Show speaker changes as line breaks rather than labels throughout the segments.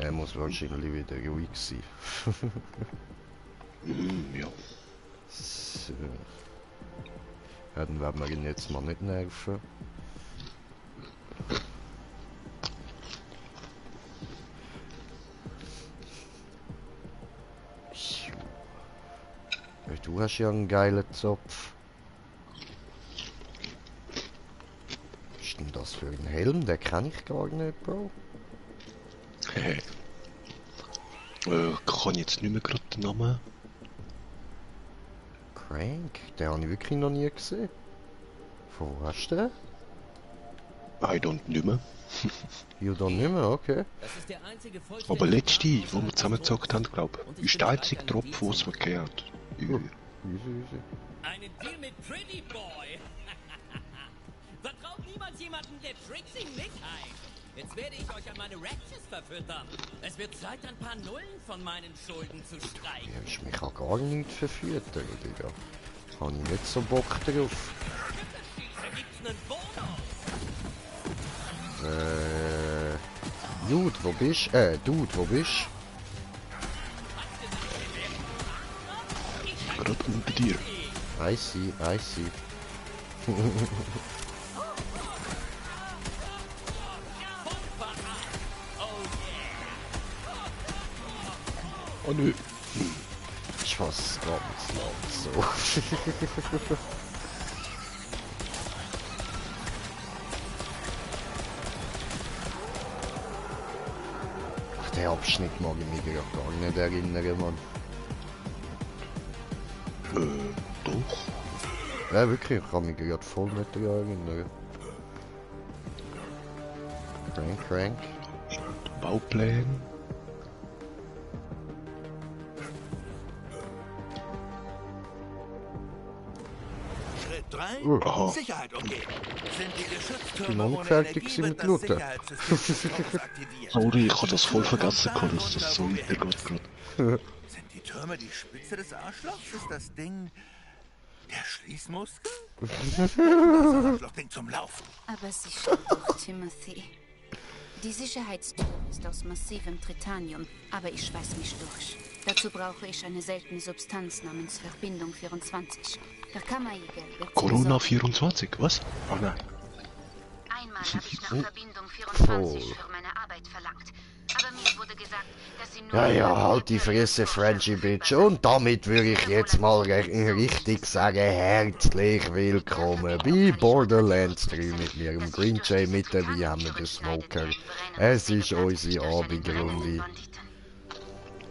Er muss wahrscheinlich wieder ruhig sein.
Ja.
So. Ja, dann werden wir ihn jetzt mal nicht nerven. Du hast ja einen geilen Zopf. Was ist denn das für ein Helm? Den kenne ich gar nicht, Bro.
Kann jetzt nicht mehr gerade den Namen.
Crank? Den habe ich wirklich noch nie gesehen. Von wo hast du den?
I don't nicht mehr.
You don't nicht mehr, okay.
Aber letzte, wo wir zusammengezockt haben, glaube ich, ist der einzige Tropfen, was man gegeben hat.
Easy, easy.
Einen Deal mit Pretty Boy. Vertraut niemals jemanden, der Trixie nicht heißt. Jetzt werde ich euch an meine Ratchets verfüttern. Es wird Zeit, ein paar Nullen von meinen Schulden zu streichen.
Du hast mich auch gar nicht verführt, Digga. Habe ich nicht so Bock drauf.
Da gibt's einen Bonus.
Dude, wo bist Dude, wo bist
Gerade unter dir.
I see, I see.
Oh nö.
Ich weiß ganz laut so. Ach, den Abschnitt mag ich mich gerade gar nicht erinnern, Mann.
Doch.
Ja, wirklich, ich kann mich gerade voll nicht daran erinnern. Crank.
Baupläne.
Schritt 3,
Aha.
Sicherheit umgehen. Sind die
Bin
Geschütztürme
noch nicht
ohne
fertig
Energie,
gewesen
wird
mit
das
Looten.
Sicherheitssystem des Turms aktiviert.
Sorry, ich habe das voll vergessen, dass das so weitergeht gerade.
Sind die Türme die Spitze des Arschlochs? Ist das Ding der Schließmuskel? Das Arschlochding zum Laufen.
Aber sie steht doch, Timothy. Die Sicherheitstür ist aus massivem Tritanium, aber ich schweiß mich durch. Dazu brauche ich eine seltene Substanz namens Verbindung 24. Der Kammerjäger wird
Corona 24, was? Oh nein.
Einmal habe ich nach Verbindung 24 für meine Arbeit verlangt. Aber mir wurde gesagt, dass sie nur...
Ja, halt die Fresse, Frenchie Bitch. Und damit würde ich jetzt mal richtig sagen, herzlich willkommen bei Borderlands 3 mit mir, im Green Jay, mit dabei haben wir den Smoker. Es ist unsere Abendrunde.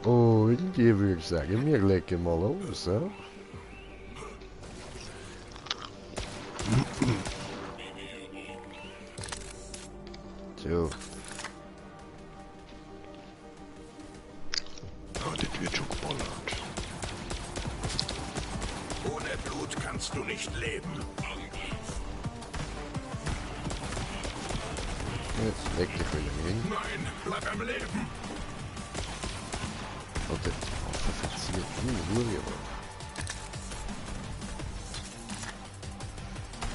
Und ich würde sagen, wir legen mal los, ja? So.
Ah, das wird schon geballert.
Ohne Blut kannst du nicht leben.
Jetzt leg dich wieder hin.
Nein, bleib am Leben.
Alter, Waffe verziert. Ruhe,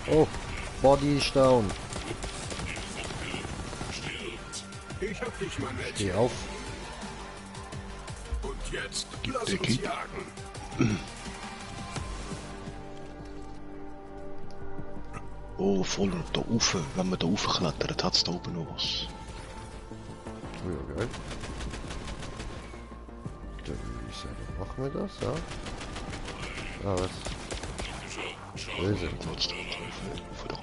oh, Body ist down.
Ich hab dich, mein Mädchen.
Steh auf.
Und jetzt
Gib
lass
der
uns
Kick.
jagen.
Oh, voll da rauf. Wenn man da raufklettert, hat es da oben noch was.
Oh ja, geil. Dann würde ich sagen, machen wir das, ja? Ah, was? Böse.
Platz da rauf da.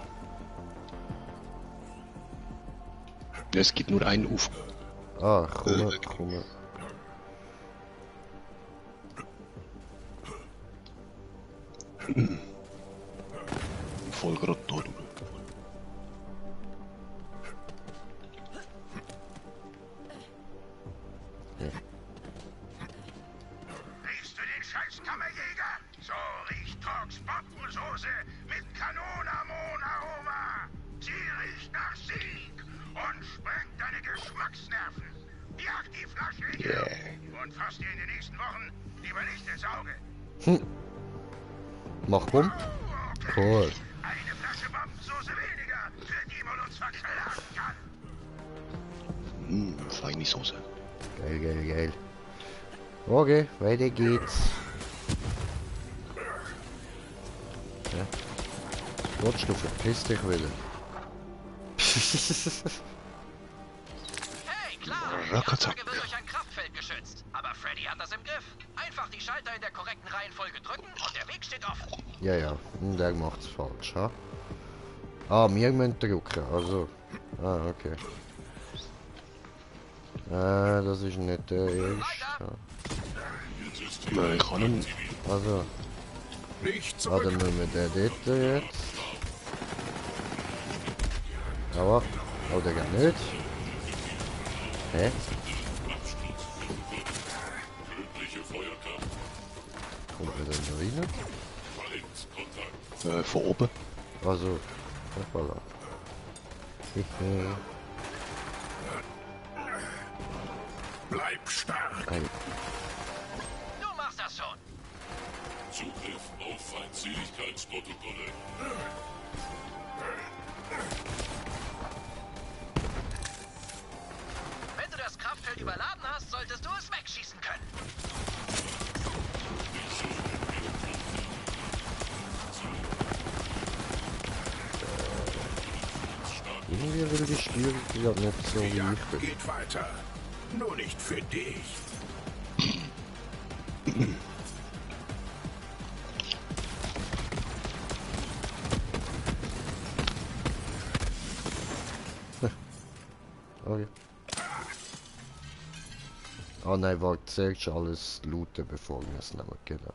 Ja, es gibt nur einen auf.
Ah, komm.
Voll gerade da drüber.
Riechst du den scheiß Kammerjäger? So riecht Torx Bockensoße mit Kanonamon-Aroma. Sie riecht nach Sieg und sprengt deine Geschmacksnerven. Jag die Flasche hier und fass dir in den nächsten Wochen lieber nicht ins Auge.
Mach rum. Cool.
Eine Flasche Bombensoße weniger, für die man uns verklagen kann.
Feine Soße.
Geil, geil, geil. Okay, weiter geht's. Ja. Wolltest du verpiss dich wieder?
Hey, klar! Die Anlage wird durch ein Kraftfeld geschützt. Aber Freddy hat das im Griff. Einfach die Schalter in der korrekten Reihenfolge drücken und der Weg steht offen.
Ja, ja. Und der macht's falsch, ha? Ah, wir müssen drücken, also. Ah, okay. Das ist nicht der erste.
Nein, ich kann ihn.
Also. Ah, dann müssen wir den dort jetzt. Aber. Oh, der geht nicht. Hä? Kommt er denn da rein?
Von oben.
Also. Voilà.
Bleib stark.
Ei.
Du machst das schon.
Zugriff auf Feindseligkeitsprotokolle.
Wenn du das Kraftfeld überladen hast, solltest du es wegschießen können.
Irgendwie will die Schwierigkeit nicht so wie ich bin.
Geht weiter. Nur nicht für dich.
Okay. Oh nein, warte, zuerst alles looten, bevor wir es nehmen, genau.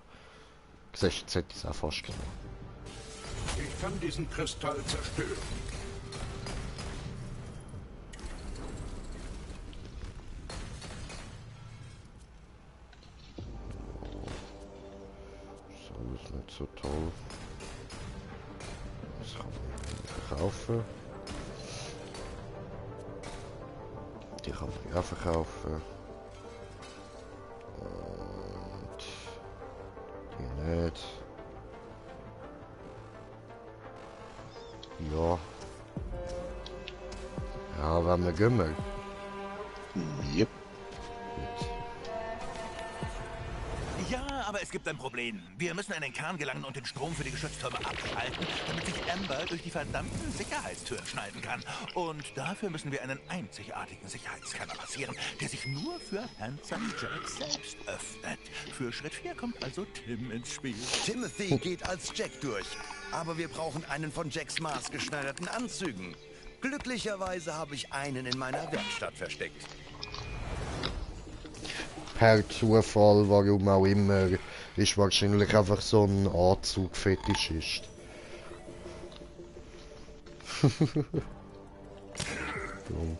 Siehst du, jetzt hätte ich es auch fast gemacht.
Ich kann diesen Kristall zerstören.
Ist alles nicht so toll. Das kann man verkaufen. Die kann man auch verkaufen. Und die nicht. Ja. Ja, wenn wir gehen.
Yep.
Ja, aber es gibt ein Problem. Wir müssen an den Kern gelangen und den Strom für die Geschütztürme abschalten, damit sich Amber durch die verdammten Sicherheitstüren schneiden kann. Und dafür müssen wir einen einzigartigen Sicherheitsscanner passieren, der sich nur für Handsome Jack selbst öffnet. Für Schritt 4 kommt also Tim ins Spiel.
Timothy geht als Jack durch. Aber wir brauchen einen von Jacks maßgeschneiderten Anzügen. Glücklicherweise habe ich einen in meiner Werkstatt versteckt.
Per Zufall, warum auch immer, ist wahrscheinlich einfach so ein Anzug-Fetischist. Dumm.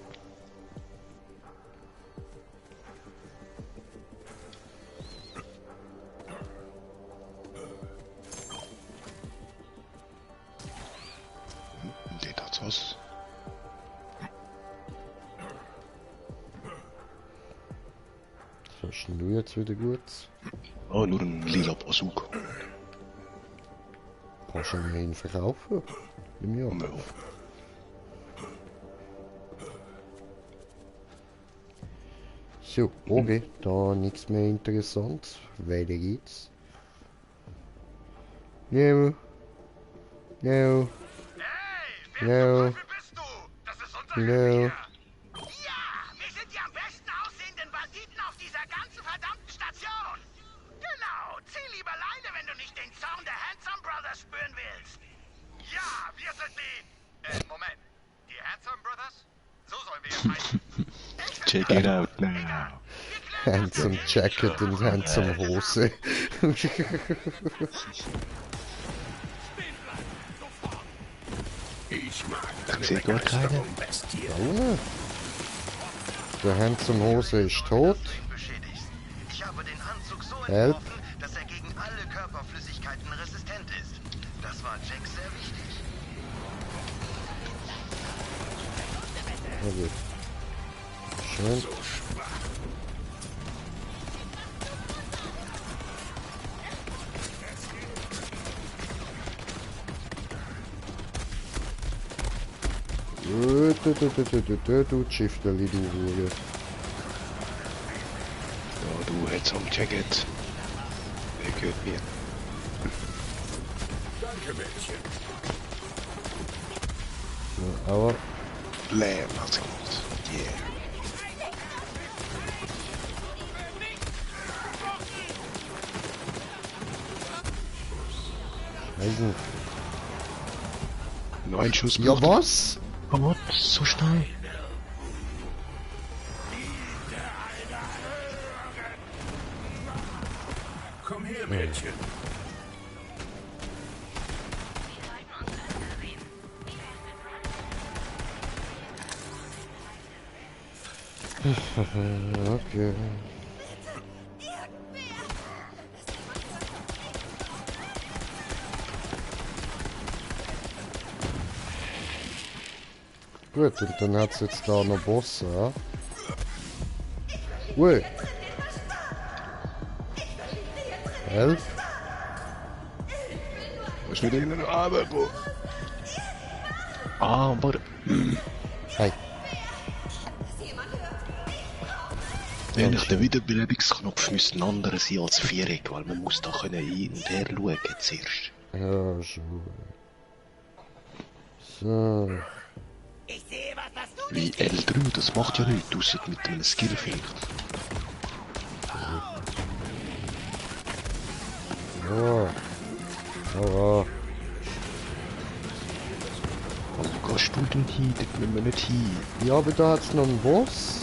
Der hat was.
Was hast denn du jetzt wieder gut?
Oh, nur ein lila Bazooka.
Kannst du ihn verkaufen? Im Jahr.
Ja.
So, okay, da nichts mehr Interessantes. Weiter geht's. No. No.
Hey,
No.
bist du? Das ist unser
No.
Revier. Ja, wir sind die am besten aussehenden Banditen auf dieser ganzen verdammten Station. Genau, zieh lieber Leine, wenn du nicht den Zorn der Handsome Brothers spüren willst. Ja, wir sind die... Moment. Die Handsome Brothers? So sollen wir jetzt heißen.
Check it out now.
Handsome Jacket und Handsome Hose.
Ich mag
Ich sehe gar keine.
Ohne. Der Handsome Hose ist tot.
Beschädigt. Ich habe den Anzug so
Help.
entworfen, dass er gegen alle Körperflüssigkeiten resistent ist. Das war Jack sehr wichtig.
Na gut. Schön. Du Schiffterli, du Hure.
Du hättest am Jacket. Der gehört mir.
Danke, Mädchen.
Ja, aber...
Blam, hat's gemacht. Yeah.
Scheiße.
Noch ein Schuss.
Ja, was?
Oh, so schnell.
Komm her, Mädchen.
Okay. Gut, und dann hat's jetzt da noch Bosse, ja? Ui. Help?
Was mit ihnen aber wo? Ah, warte.
Hey.
Eigentlich der Wiederbelebungsknopf müsste ein anderer sein als Viereck, weil man muss da können hin und her schauen zuerst.
Ja, schon. So.
Wie L3, das macht ja nichts, ausser mit einem Skill vielleicht.
Ja. Oh,
Wo gehst du denn hin? Dort müssen wir nicht hin.
ja, aber da hat's noch einen Boss.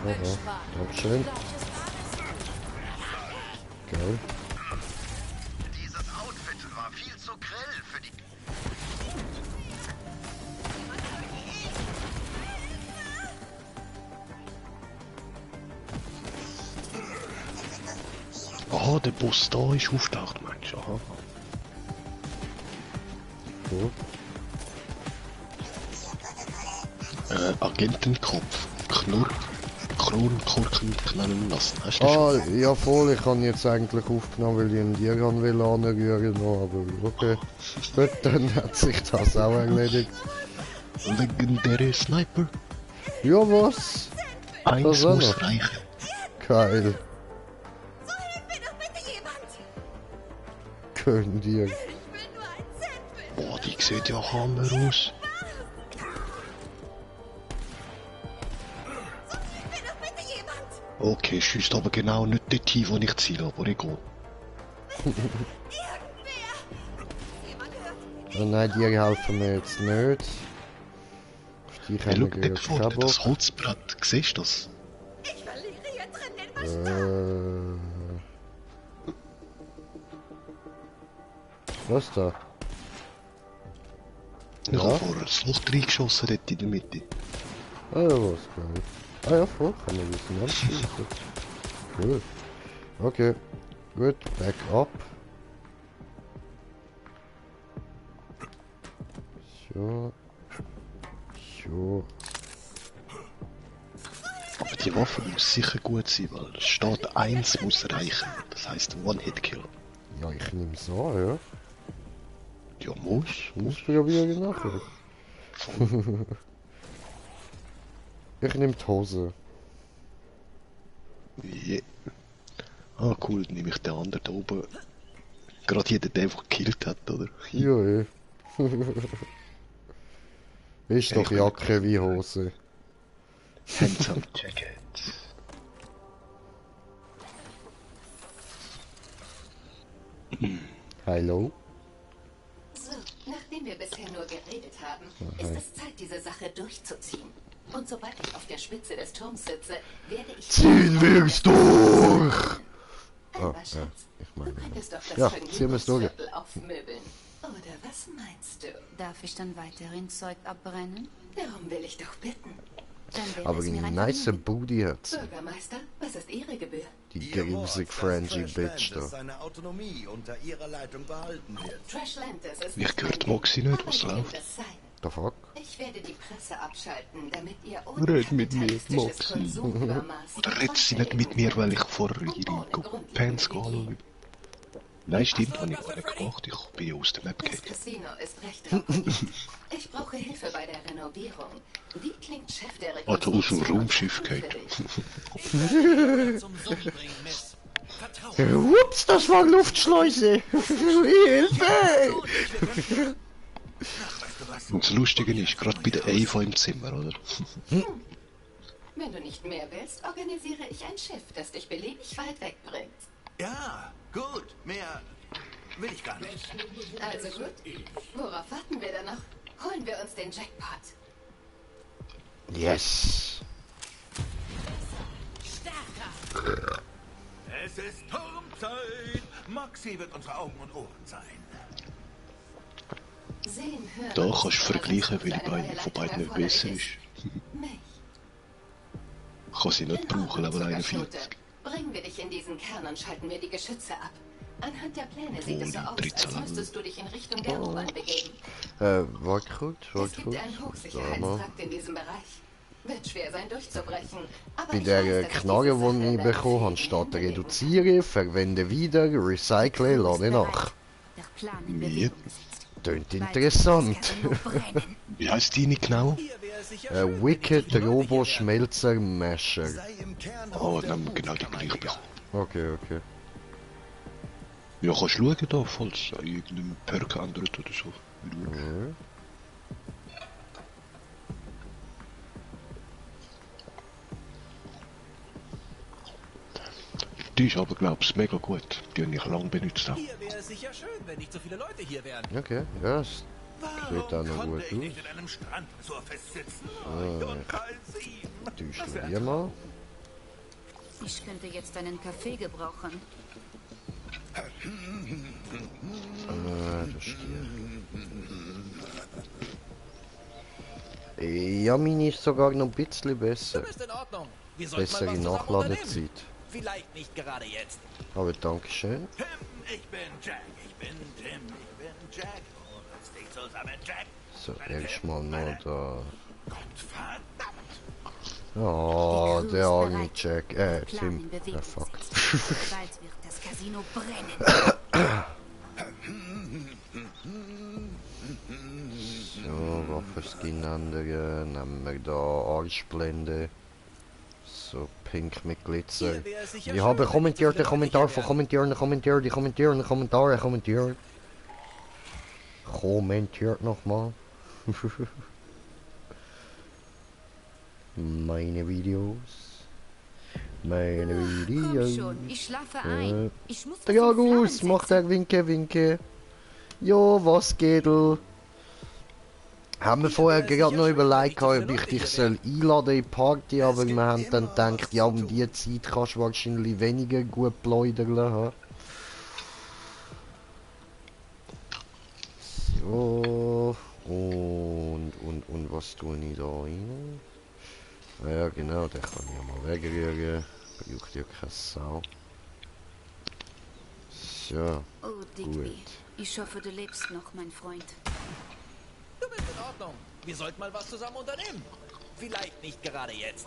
Oh, Dankeschön. Geil.
Dieses Outfit war viel zu grell für die...
Aha, der Boss da ist auftaucht, meinst du? Aha.
Gut.
Agentenkopf. Kronkorken knallen lassen. Hast du schon?
Ah, ja voll, ich habe jetzt eigentlich aufgenommen, weil ich einen Diagramm will anrühren noch, aber okay. Gut, dann hat sich das auch erledigt.
Legendäre Sniper.
Ja, was?
Eins
Das auch
muss
noch.
reichen.
Geil. Könnt ihr.
Boah, die sieht ja hammer aus. Okay, schießt aber genau nicht dort hin, wo ich ziele, aber egal.
Oh nein, die helfen mir jetzt nicht. Auf die
Hey,
können
schau
wir
dort vorne,
kaputt.
das Holzbrett, siehst du das?
Was da?
Ich habe vorher das Loch reingeschossen dort in der Mitte.
Ah ja, was geil. Ah ja, voll, kann man wissen. Ja, gut. Okay, gut, back up. So. So.
Aber die Waffe muss sicher gut sein, weil es steht 1 muss reichen. Das heisst ein One-Hit-Kill.
Ja, ich nehme es an, ja.
Ja, muss.
Muss probieren nachher. Ich nehme die Hose.
Yeah. Ah, cool, dann nehme ich den anderen da oben. Gerade jeder, der einfach gekillt hat, oder?
Ja, eh. Ist doch Jacke wie Hose.
Handsome Jacket.
Hallo?
So, nachdem wir bisher nur geredet haben, ist es Zeit, diese Sache durchzuziehen. Und sobald ich auf der Spitze des Turms sitze, werde ich...
Ziehen wir's durch!
Aber
Oh,
Schatz,
ja, ich meine.
du könntest doch das
Ja, ziehen wir's durch.
Vergnügungsviertel aufmöbeln. Oder was meinst du?
Darf ich dann weiterhin Zeug abbrennen?
Darum will ich doch bitten.
Dann wäre
Aber
es mir
eine
ein
nice
Vergnügen.
Booty hat sie.
Bürgermeister, was ist Ihre Gebühr?
Die
Ihr Wort,
grusig
dass
Frenzy
Trashland
Bitch da.
seine Autonomie unter ihrer Leitung behalten wird.
Trashlantis ist
Ich gehört Moxie nicht, was läuft.
The fuck?
Ich werde die Presse abschalten, damit ihr
Red mit mir,
kapitalistisches
Moxie.
Konsumübermaß
Oder redet sie nicht mit mir, weil ich vorher ihre Pants anschaue? Nein, stimmt, habe ich gar nicht gemacht. Ich bin ja aus der Map
Das
gegangen.
Casino ist recht ramponiert. Ich brauche Hilfe bei der Renovierung. Wie klingt Chef der
Also aus dem
Rekonstruktion
Raumschiff
für
gegangen.
dich?
Zum Summen bringen, Miss. Vertrau.
Ups, das war Luftschleuse. Hilfe!
Und das Lustige ist, gerade bei der Eva im Zimmer, oder?
Wenn du nicht mehr willst, organisiere ich ein Schiff, das dich beliebig weit wegbringt.
Ja, gut. Mehr will ich gar nicht.
Also gut. Worauf warten wir dann noch? Holen wir uns den Jackpot.
Yes.
Es ist Turmzeit. Maxi wird unsere Augen und Ohren sein.
Sehen, hören,
Da kannst du
und
vergleichen,
sehen,
welche beide von beiden nicht
erforderlich
besser ist.
Mich.
Ich kann sie nicht brauchen, Level
Zuckerschnute.
41.
Bringen wir dich in diesen Kern und schalten wir die Geschütze ab. Anhand der Pläne sieht es so aus,
13
als müsstest du dich in Richtung der U-Bahn begeben.
Warte kurz,
Es
warte
gibt
kurz.
einen Hochsicherheitstrakt in diesem Bereich. Wird schwer sein durchzubrechen. Aber
Bei
ich
der
weiß, dass ich
Knarre,
diese
die
Sache
ich
in deinem
bekommen habe,
Ziel
steht
hinter
reduziere, verwende wieder, recycle, lade nach.
Der Plan in
Wie?
Bewegung gesetzt.
Tönt interessant.
Wie heißt die nicht genau?
Wicked Robo Schmelzer Masher.
Sei im Kern
Oh,
auf der
dann haben wir
Hut,
genau die gleiche bekommen.
Okay, okay.
Ja, kannst du schauen da, falls irgendein Perk ändert oder so. Wie du willst.
Ja.
Die ist aber, glaubst du, mega gut. Die habe ich lange benutzt. Auch.
Hier wäre es sicher schön, wenn nicht so viele Leute hier wären.
Okay, ja, es sieht auch noch
Konnte
gut
ich nicht
aus.
in einem Strandresort festsitzen?
Ah,
Und als ihn.
Täuschen wir mal.
Ich könnte jetzt einen Kaffee gebrauchen.
Das hier. Ja, meine ist sogar noch ein bisschen besser.
Du bist in Ordnung. Wir sollten mal
Bessere
was zusammen unternehmen.
Nachladezeit.
Vielleicht nicht gerade jetzt.
Aber dankeschön.
Tim, ich bin Jack. Ich bin Tim. Ich bin Jack. Hol uns nicht zusammen, Jack.
So, erstmal noch da.
Gottverdammt.
Oh,
Die Crew
der
ist
arme
bereit.
Jack.
Plan
Tim.
in Bewegung
Fuck.
gesetzt. Bald wird das Casino brennen.
So, Waffenskin andere. Nehmen wir da Arschblende. So, pink mit Glitzer.
Hier wäre es sicher
Ich habe
schön, wenn
kommentiert,
nicht so viele Leute hier wären.
Kommentiert nochmal. Meine Videos. Meine
Komm
Videos.
schon, ich schlafe ein. Ich muss was
Dragus,
in
macht er Winke. Jo, was geht? Haben wir vorher gerade noch überlegt, ob ich dich soll einladen in die Party, aber wir haben dann gedacht, ja, um die Zeit kannst du wahrscheinlich weniger gut plaudern haben. So, und was tue ich da rein? Ah ja, genau, den kann ich ja mal wegrühren. Braucht ja keine Sau. So,
Oh, Digby.
gut.
Ich hoffe, du lebst noch, mein Freund.
Du bist in Ordnung. Wir sollten mal was zusammen unternehmen. Vielleicht nicht gerade jetzt.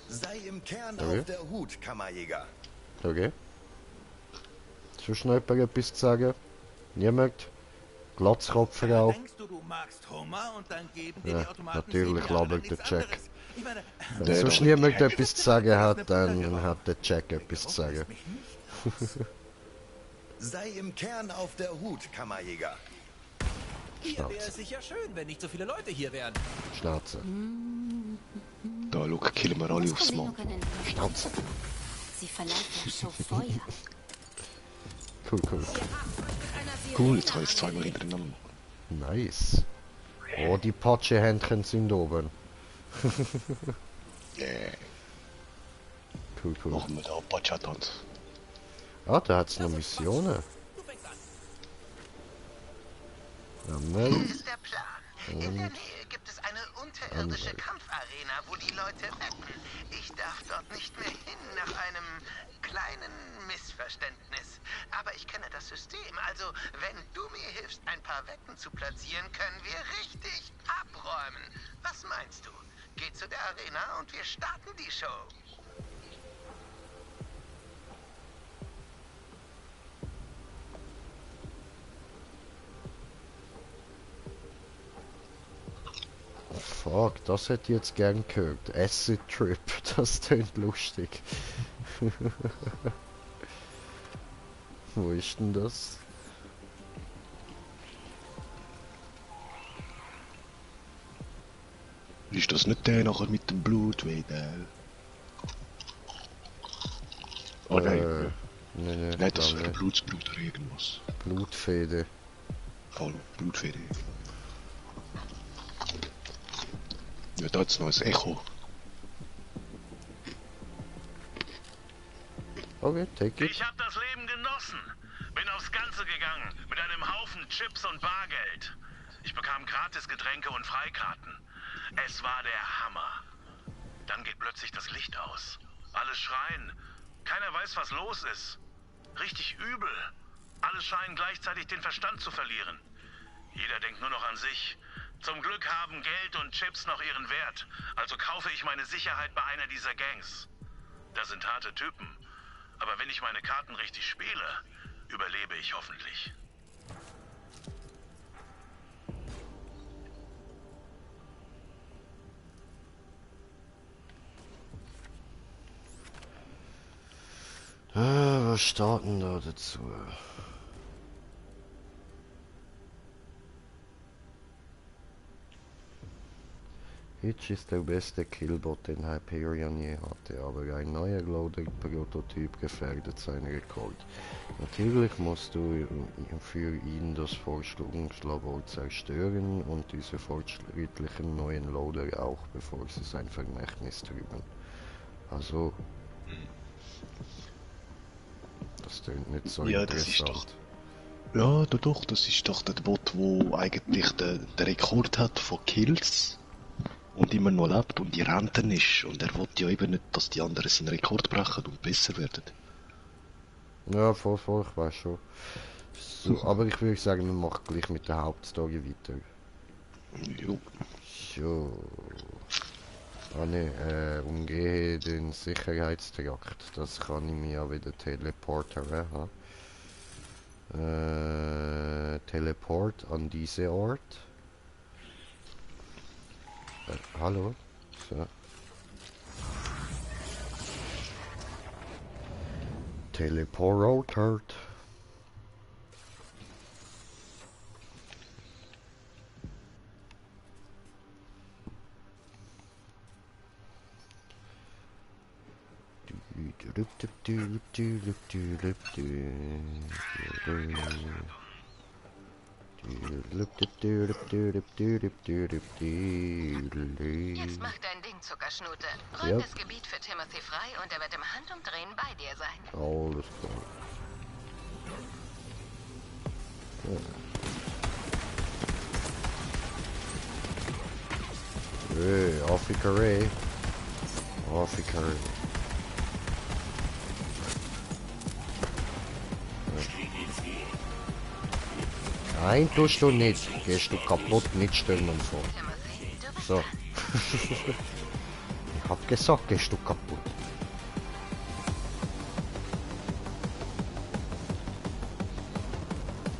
Sei im Kern
Okay.
auf der Hut, Kammerjäger.
Okay. So schnell etwas zu sagen? Niemand? Glatzkopffrau?
Denkst du, du magst Hummer und dann geben dir
Ja,
die Automaten
natürlich
7 Jahre
labert
nichts
der Jack.
anderes? Ich meine,
Wenn sonst niemand etwas zu sagen hat, dann hat der Jack etwas zu sagen.
mich nicht.
Sei im Kern auf der Hut, Kammerjäger.
Hier wäre
Schnauze.
es sicher schön, wenn nicht so viele Leute hier wären.
Schnauze.
Da, schau, killen wir alle
Das
aufs
Casino
Mal.
können
Schnauze.
Sie verleiht der Show Feuer.
Cool.
Cool, jetzt kann ich es zweimal hintereinander.
Nice. Oh, die Patschehändchen sind oben.
Yeah.
Cool.
Machen wir da Bacha-Tanz.
Ah, da hat's noch Missionen. Jawohl.
Das ist der Plan. In der Nähe gibt es eine unterirdische Kampfarena, wo die Leute wetten. Ich darf dort nicht mehr hin nach einem kleinen Missverständnis. Aber ich kenne das System. Also, wenn du mir hilfst, ein paar Wetten zu platzieren, können wir richtig abräumen. Was meinst du? Geh zu der Arena und wir starten die Show.
fuck, das hätte ich jetzt gern gehört. Acid Trip, das klingt lustig. Wo ist denn das?
Ist das nicht der nachher mit dem Blut wieder? Oh nein.
Nein,
Nein, das wäre Blutsblut oder irgendwas.
Blutfäde.
Hallo, Blutfäde. Ja, da hat's noch ein Echo.
Okay, take it.
Ich hab das Leben genossen. Bin aufs Ganze gegangen. Mit einem Haufen Chips und Bargeld. Ich bekam gratis Getränke und Freikarten. Es war der Hammer. Dann geht plötzlich das Licht aus. Alle schreien. Keiner weiß, was los ist. Richtig übel. Alle scheinen gleichzeitig den Verstand zu verlieren. Jeder denkt nur noch an sich. Zum Glück haben Geld und Chips noch ihren Wert. Also kaufe ich meine Sicherheit bei einer dieser Gangs. Das sind harte Typen. Aber wenn ich meine Karten richtig spiele, überlebe ich hoffentlich.
Was steht denn da dazu? Hitch ist der beste Killbot, den Hyperion je hatte, aber ein neuer Loader-Prototyp gefährdet seinen Rekord. Natürlich musst du für ihn das Forschungslabor zerstören und diese fortschrittlichen neuen Loader auch, bevor sie sein Vermächtnis trüben. Also... Das klingt nicht so
ja,
interessant.
Das ist doch... Ja, doch, das ist doch der Bot, wo eigentlich den Rekord hat von Kills und immer noch lebt und die Renten ist. Und er will ja eben nicht, dass die anderen seinen Rekord brechen und besser werden.
Ja, voll, ich weiß schon. So, aber ich würde sagen, wir machen gleich mit der Hauptstory weiter.
Jo.
So. Ah ne, umgehe den Sicherheitstrakt. Das kann ich mir ja wieder teleportern. Teleport an diese Ort. Hallo? So. Teleported.
Jetzt mach dein Ding, Zuckerschnute. Räum das Gebiet für Timothy frei und er wird im Handumdrehen bei dir sein.
Alles klar. Ja. Hey, Afrika-Ray. Afrika-Ray. Nein, tust du nicht. Gehst du kaputt, nicht stürmen vor. So. Ich hab gesagt, gehst du kaputt.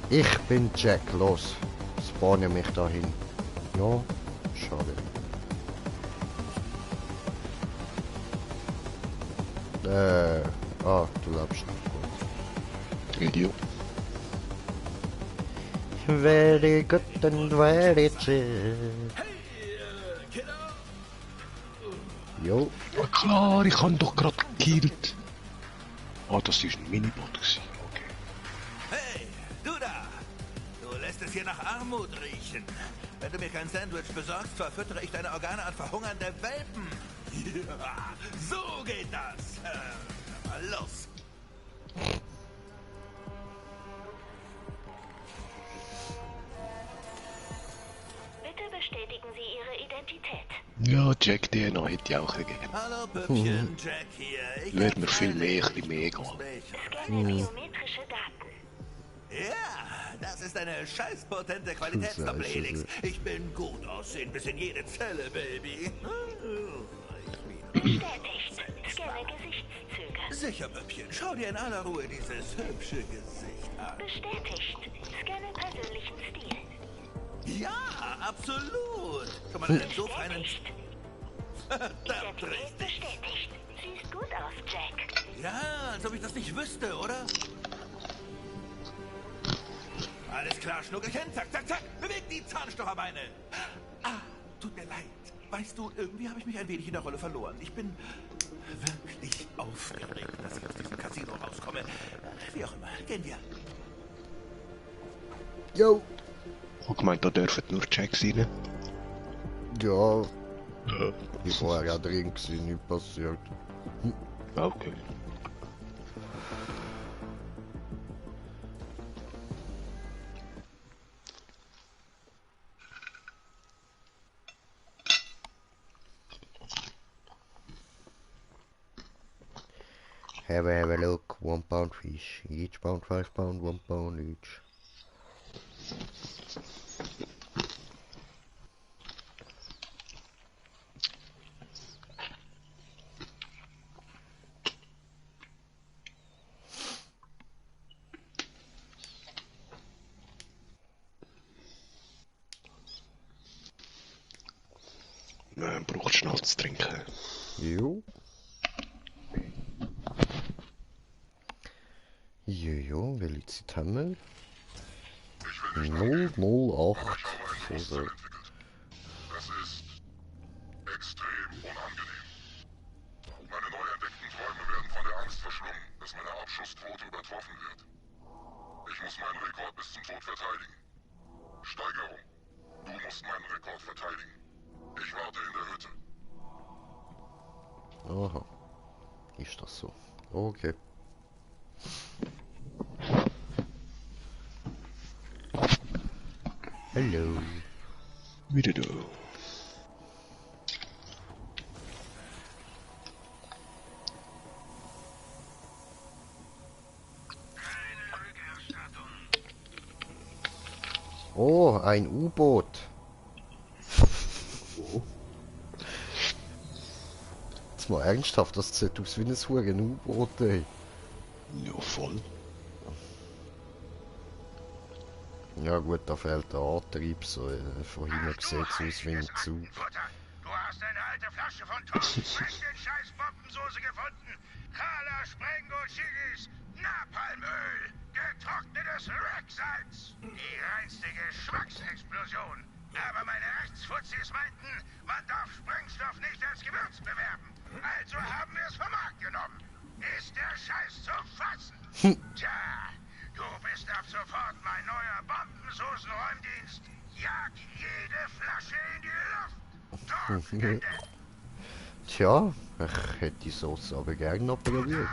Ich bin Jack, los. Spawne mich dahin. No, schade. Du lebst noch.
Idiot.
Very good and very chill. Jo.
Ja, klar, ich han doch gerade gekillt. Ah, das ist ein Minibot gewesen. Okay.
Hey, du da! Du lässt es hier nach Armut riechen. Wenn du mir kein Sandwich besorgst, verfüttere ich deine Organe an verhungernde Welpen. Ja, so geht das. Mal los.
Bitte bestätigen Sie Ihre Identität.
Ja, Jack DNA hätte ich auch gegeben.
Hallo Püppchen, Jack hier.
Wäre mir viel mehr, ein bisschen mehr egal.
Scanne biometrische Daten.
Ja, das ist eine scheißpotente Qualitätsdoppel Helix. Ich bin gut aussehen bis in jede Zelle, Baby.
Bestätigt. Scanne Gesichtszüge.
Sicher, Püppchen. Schau dir in aller Ruhe dieses hübsche Gesicht an.
Bestätigt. Scanne persönlichen Stil.
Ja, absolut. Schon mal einen so feinen... Verdammt richtig.
Bestätigt. Siehst gut aus, Jack.
Ja, als ob ich das nicht wüsste, oder? Alles klar, Schnuckelchen. Zack, zack, zack. Beweg die Zahnstocherbeine. Ah, tut mir leid. Weißt du, irgendwie habe ich mich ein wenig in der Rolle verloren. Ich bin wirklich aufgeregt, dass ich aus diesem Casino rauskomme. Wie auch immer. Gehen wir.
Jo.
Ich gemeint, da dürfen nur Jacks rein.
Ja. Ich war ja drin gewesen, nicht passiert.
Okay.
Have a look, 1 pound fish, each pound 5 pound, 1 pound each.
Man braucht schnell zu trinken.
Jo. Jojo, welche Zeit haben wir? 008. Also.
Das ist extrem unangenehm. Meine neu entdeckten Träume werden von der Angst verschlungen, dass meine Abschussquote übertroffen wird. Ich muss meinen Rekord bis zum Tod verteidigen. Steigerung. Du musst meinen Rekord verteidigen. Ich warte in der Hütte.
Aha. Ist das so? Okay. Hallo.
Wieder da.
Oh, ein U-Boot. Jetzt mal ernsthaft, das sieht aus wie ein Huren U-Boot, ey.
Ja, voll.
Ja gut, da fehlt der Antrieb, so von hinten sieht es aus wie ein Zug.
Du hast eine alte Flasche von Tom Frank den scheiß Bombensoße gefunden. Kala Sprengo Chilis, Napalmöl, getrocknetes Racksalz. Die reinste Geschmacksexplosion. Aber meine Rechtsfuzis meinten, man darf Sprengstoff nicht als Gewürz bewerben. Also haben wir es vom Markt genommen. Ist der Scheiß zu fassen? Tja, du bist ab sofort mein neuer Bombensoßenräumdienst. Jag jede Flasche in die Luft. Dorfgände.
Tja, ich hätte die Sauce aber gern noch probiert.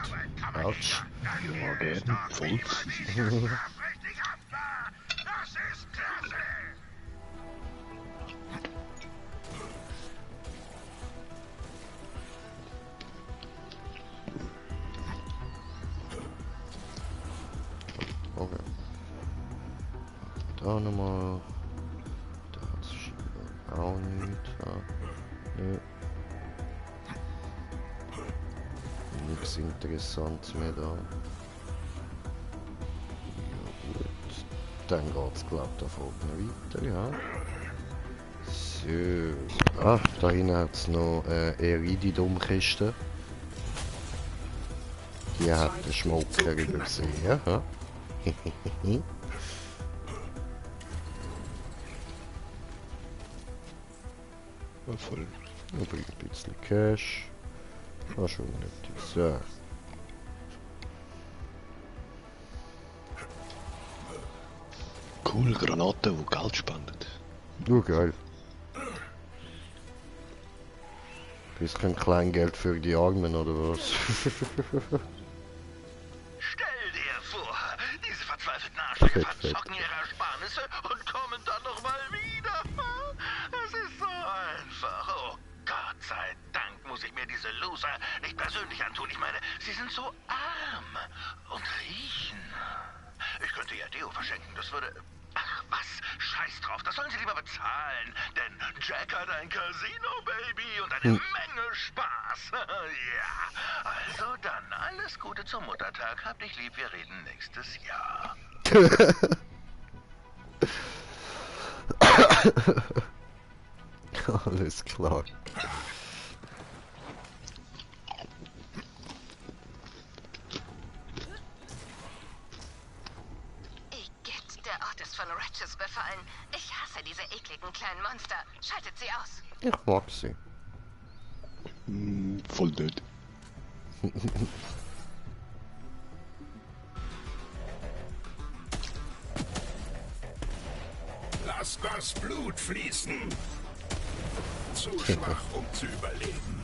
Autsch.
Ja, gerne. Voll.
Strafrechtlich haftbar. Das ist klasse.
Okay. Da nochmal. Da hat es auch nicht. Ja. Nee. Nichts Interessantes mehr da. Ja, gut. Dann geht's, glaube ich, da vorne weiter, ja. So. Ah, da hinten hat es noch Erididum-Kiste. Die hat der Schmucker übersehen, ja.
Ja, voll.
Noch ein bisschen Cash. Ah, schon nötig. So.
Cool, Granaten, die Geld spenden.
Du, geil. Bisschen Kleingeld für die Armen, oder was?
Stell dir vor, diese verzweifelten Arschlöcher verzocken ihre Ersparnisse und kommen dann nochmal wieder. Es ist so einfach. Oh Gott sei Dank muss ich mir diese Loser nicht persönlich antun. Ich meine, sie sind so arm und riechen. Ich könnte ja Deo verschenken, das würde... Ach was, scheiß drauf, das sollen sie lieber bezahlen. Denn Jack hat ein Casino, Baby, und eine Menge Spaß. Ja, also dann alles Gute zum Muttertag. Hab dich lieb, wir reden nächstes Jahr.
Alles klar.
Igitt, der Ort ist von Ratches befallen. Ich hasse diese ekligen kleinen Monster. Schaltet sie aus.
Ich mag sie.
Voll nicht.
Lass das Blut fließen. Zu schwach, um zu überleben.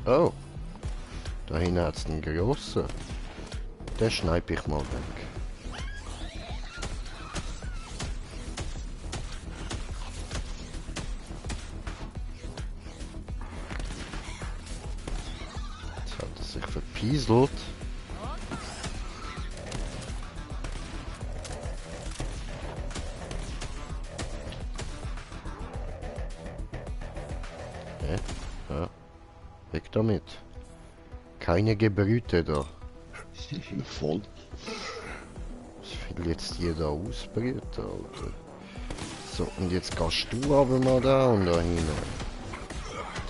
Oh. Da hinten hat's einen grossen. Den schneide ich mal weg. Jetzt hat er sich verpieselt. Ja. Weg damit. Keine Gebrüte da.
Voll.
Das will jetzt jeder ausbrüten, Alter. So, und jetzt gehst du aber mal da und da hin.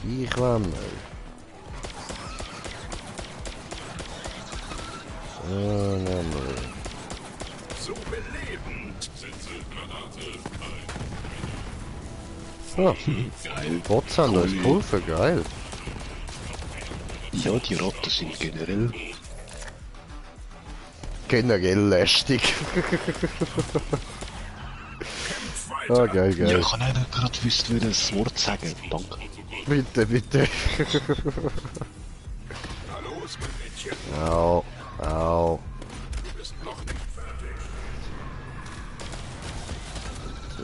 Ich will mal. So, mal.
So belebend.
Ah,
Geil.
Potsdam, da ist Pulver, geil.
Ja, die Ratten sind
Generell lästig. Ah, geil,
Ja,
geil.
ich kann nicht gerade wüsste, wie das Wort sagen. Danke.
Bitte, bitte.
Na los, mein Mädchen.
Au, au.
Du bist noch nicht fertig.
So.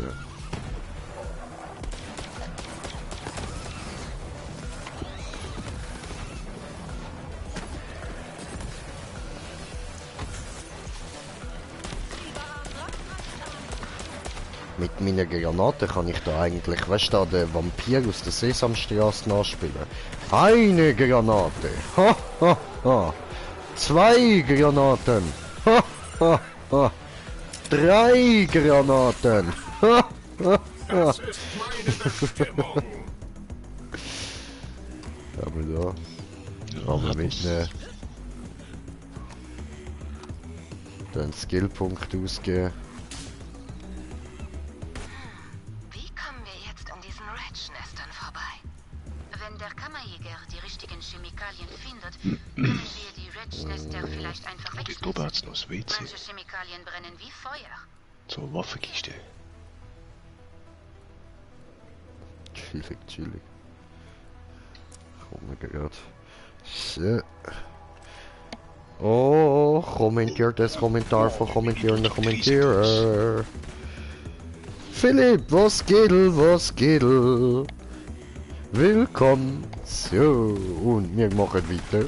Mit meiner Granate kann ich da eigentlich, weißt du, den Vampir aus der Sesamstraße nachspielen. Eine Granate. Ha, ha, ha. 2 Granaten. Ha, ha, ha. 3 Granaten. Ha, ha, ha.
Das ist meine Bestimmung.
Aber da haben wir mit den Skillpunkt ausgeben.
Wie kommen wir jetzt an diesen Ratch-Nestern vorbei? Wenn der Kammerjäger die richtigen Chemikalien findet, können wir die Ratch-Nester vielleicht einfach
Und ich glaube,
wegschmeißen.
hat's noch das WC.
Manche Chemikalien brennen wie Feuer.
So, Waffenkiste.
Chillig, chillig. Komm wir grad. So. Oh, kommentiert das Kommentar von kommentierenden Kommentierer. Philipp, was geht? Was geht? Willkommen. So, und wir machen weiter.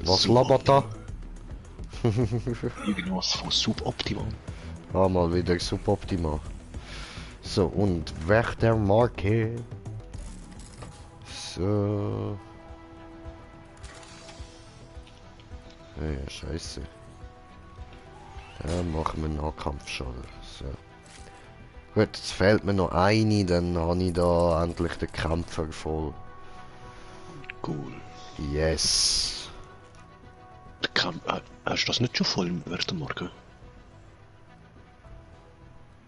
Was labert da?
Irgendwas von suboptimal.
Ah, mal wieder suboptimal. So, und weg der Marke. So. Ja, scheiße. Da machen wir Nahkampf schon. So. Gut, jetzt fehlt mir noch eine, dann habe ich da endlich den Kämpfer voll.
Cool.
Yes.
Hast du das nicht schon voll während der Morgen?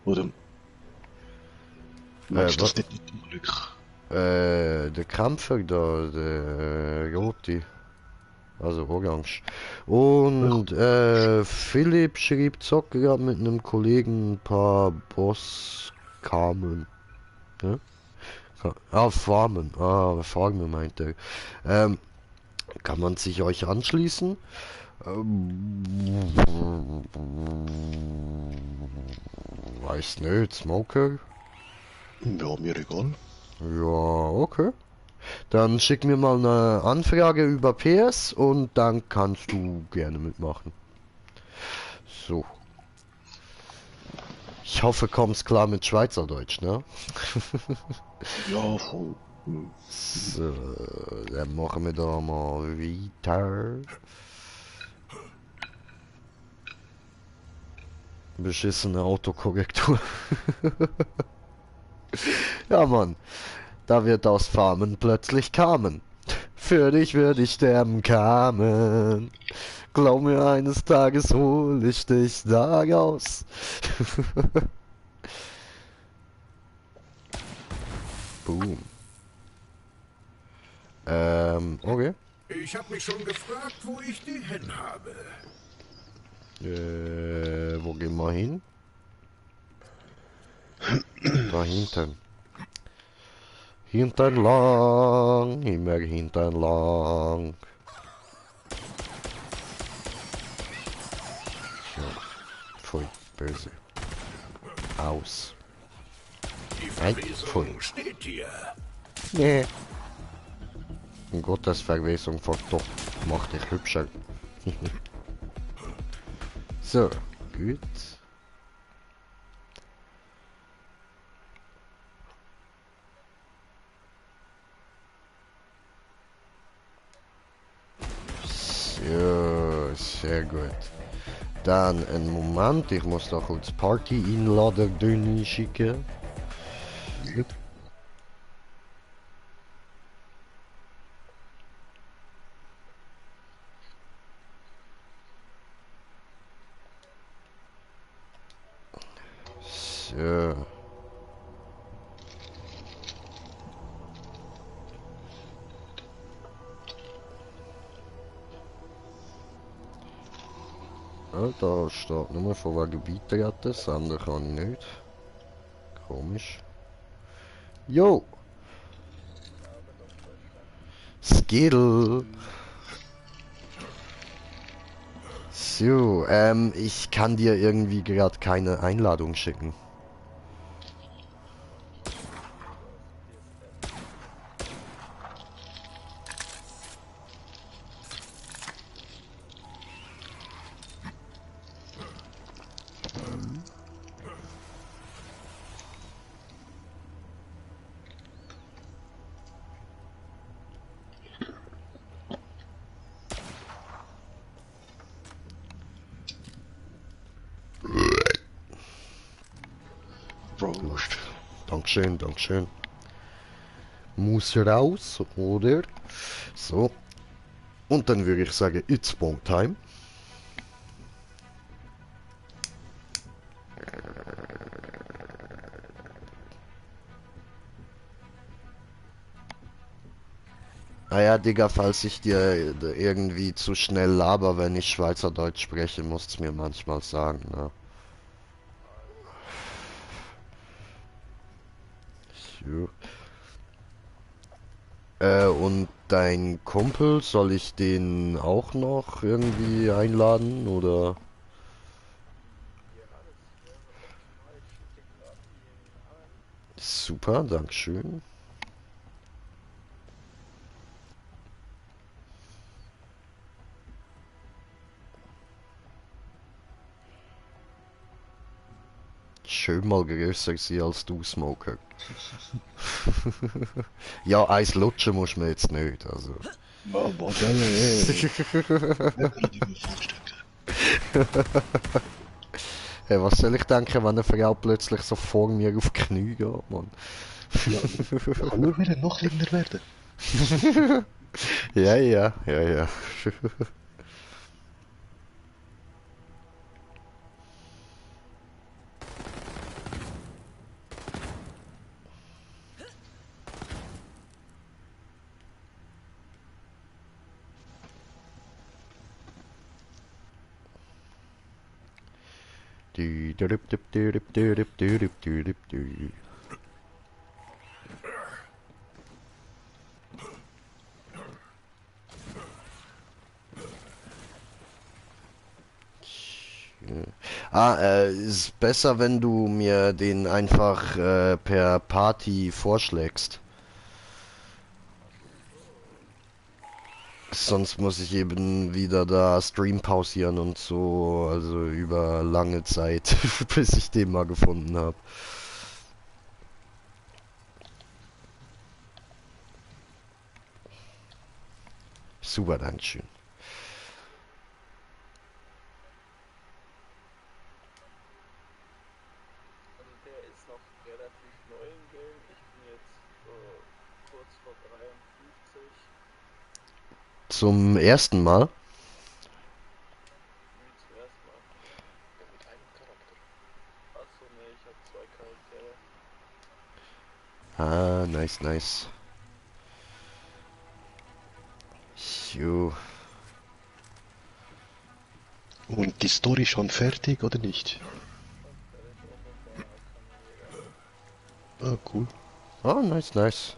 Oder? Merkst du das nicht zum Glück?
Der Kämpfer da, der rote. Also orange. Und Philipp schrieb sogar mit einem Kollegen ein paar Bosskamen. Ja? Ah, Farmen. Ah, Farmen meint er. Kann man sich euch anschließen? Weiß nicht, Smoker?
Ja, mir egal.
Ja, okay. Dann schick mir mal eine Anfrage über PS und dann kannst du gerne mitmachen. So. Ich hoffe, kommst klar mit Schweizerdeutsch, ne?
Ja, voll.
So, dann machen wir da mal weiter. Beschissene Autokorrektur. Ja, Mann. Da wird aus Farmen plötzlich Carmen. Für dich würde ich sterben, Carmen. Glaub mir, eines Tages hol ich dich da raus. Boom. Okay.
Ich habe mich schon gefragt, wo ich die hin habe.
Wo gehen wir hin? Da hinten. Hinten lang, immer hinten lang. So, pfui, böse. Aus.
Die
Nein,
Verwesung
pfui.
steht hier.
Nee. Gottes Verwesung von doch macht dich hübscher. So, gut. So, sehr gut. Dann einen Moment, ich muss doch kurz Party-Inlader schicken. So. Ja, da steht nur von wegen Beitreten, das andere kann ich nicht. Komisch. Jo! Skill! So, ich kann dir irgendwie gerade keine Einladung schicken.
Prost.
Dankeschön, Dankeschön. Muss raus, oder? So. Und dann würde ich sagen, it's Spawn Time. Naja, Digga, falls ich dir irgendwie zu schnell laber, wenn ich Schweizerdeutsch spreche, musst du mir manchmal sagen, ne? So. Und dein Kumpel, soll ich den auch noch irgendwie einladen, oder? Super, Dankeschön. Schön mal größer sie als du, Smoker. Ja, Eis lutschen muss man jetzt nicht, also. Hey, was soll ich denken, wenn eine Frau plötzlich so vor mir auf die Knie geht, Mann?
Ja, kann nur wieder noch länger werden.
Ja, ja, ja, ja. Ist besser, wenn du mir den einfach per Party vorschlägst. Sonst muss ich eben wieder da Stream pausieren und so, also über lange Zeit, bis ich den mal gefunden habe. Super, Dankeschön.
Also der ist noch relativ neu im Game. Ich bin jetzt kurz vor 53.
Zum ersten Mal?
Zum ersten Mal. Ja, mit einem Charakter. Achso, ne, ich habe 2 Charaktere.
Ah, nice, nice. Jo.
Und die Story schon fertig oder nicht? Ah, cool.
Ah, nice, nice.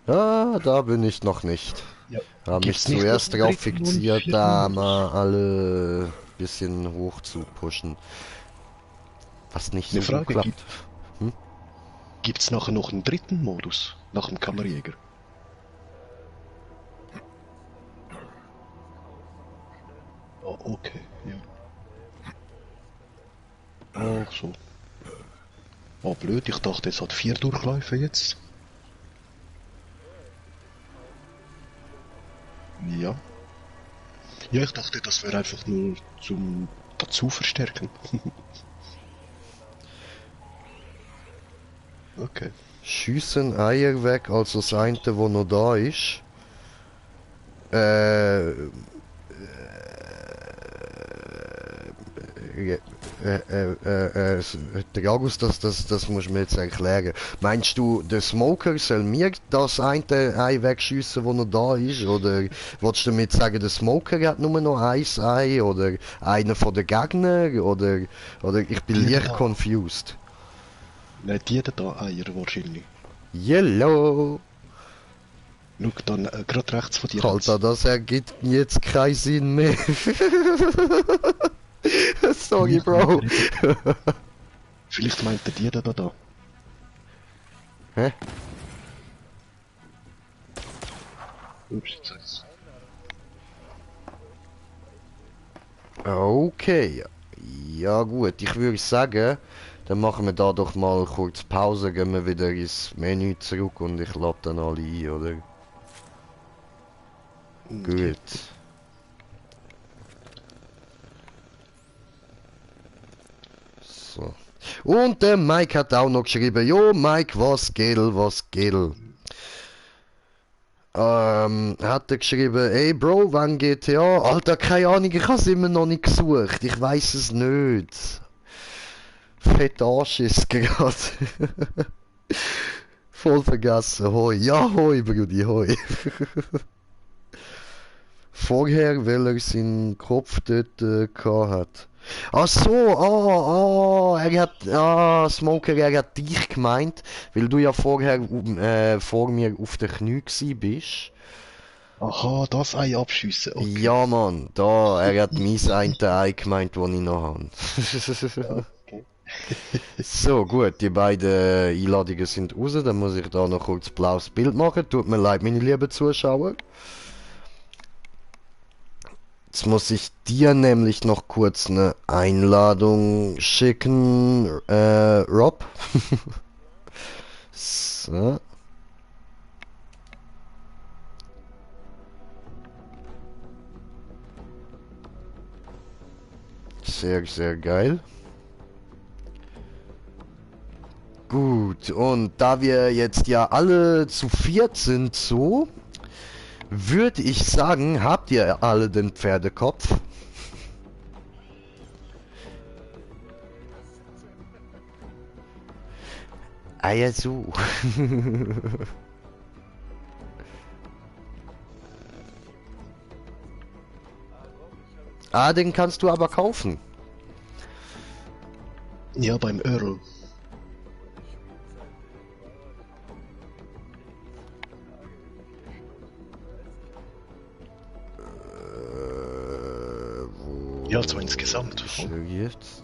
Ah, da bin ich noch nicht.
Ja.
Haben mich
Gibt's nicht
zuerst
noch einen
drauf
dritten und
fixiert,
vierten
da
Modus?
mal alle bisschen hoch zu pushen. Was nicht so
Eine
gut
Frage,
klappt.
gibt's nachher noch einen dritten Modus? Nach dem Kammerjäger? Oh, okay, ja. Ach so. Oh, blöd, ich dachte, es hat 4 Durchläufe jetzt. Ja. Ja, ich dachte, das wäre einfach nur zum dazu verstärken. Okay.
Schiessen Eier weg, also das eine, wo noch da ist. Dragus, das muss mir jetzt erklären. Meinst du, der Smoker soll mir das eine Ei wegschiessen, wo noch da ist? Oder willst du damit sagen, der Smoker hat nur noch ein Ei? Oder einer von den Gegnern? Oder ich bin leicht confused.
Nein, die da Eier wahrscheinlich.
Yellow!
Schau dann, gerade rechts von dir.
Alter, das ergibt jetzt keinen Sinn mehr. Sorry, Bro.
Vielleicht meint er die da.
Hä?
Ups, jetzt hat's.
Okay. Ja gut, ich würde sagen, dann machen wir da doch mal kurz Pause, gehen wir wieder ins Menü zurück und ich lade dann alle ein, oder? Gut. So. Und der Mike hat auch noch geschrieben, jo Mike, was geht? Hat er geschrieben, ey Bro, wann GTA? Alter, keine Ahnung, ich habe es immer noch nicht gesucht, ich weiß es nicht. Fett Arsch ist gerade. Voll vergessen, hoi. Ja, hoi, Brudi, hoi. Vorher, weil er seinen Kopf dort gehabt hat. Ach so, er hat, Smoker, er hat dich gemeint, weil du ja vorher vor mir auf der Knie gsi bist.
Aha, das Ei abschiessen, okay.
Ja, Mann, da, er hat mein eine Ei gemeint, das ich noch habe.
Okay.
So, gut, die beiden Einladungen sind raus, dann muss ich da noch kurz ein blaues Bild machen. Tut mir leid, meine lieben Zuschauer. Jetzt muss ich dir nämlich noch kurz eine Einladung schicken, Rob. So. Sehr, sehr geil. Gut, und da wir jetzt ja alle zu viert sind, so, würde ich sagen, habt ihr alle den Pferdekopf? Ah ja, so. Ah, den kannst du aber kaufen.
Ja, beim Earl. Ja, also insgesamt.
Jetzt.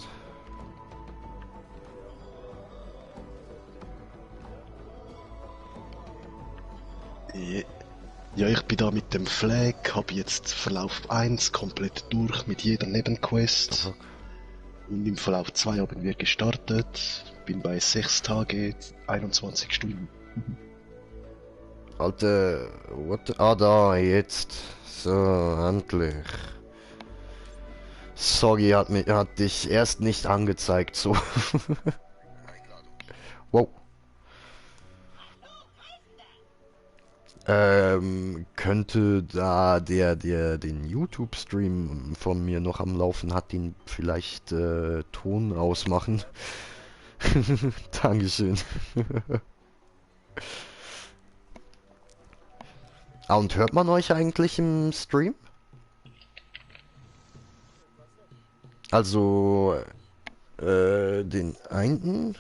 Ja. Ja, ich bin da mit dem Flag, habe jetzt Verlauf 1 komplett durch mit jeder Nebenquest.
Aha.
Und im Verlauf 2 haben wir gestartet. Bin bei 6 Tage, 21 Stunden.
Alter, what? Ah, da, jetzt. So, endlich. Sorry, hat dich erst nicht angezeigt, so. Wow. Könnte da den YouTube-Stream von mir noch am Laufen hat, den vielleicht Ton ausmachen? Dankeschön. Ah, und hört man euch eigentlich im Stream? Also, den einen?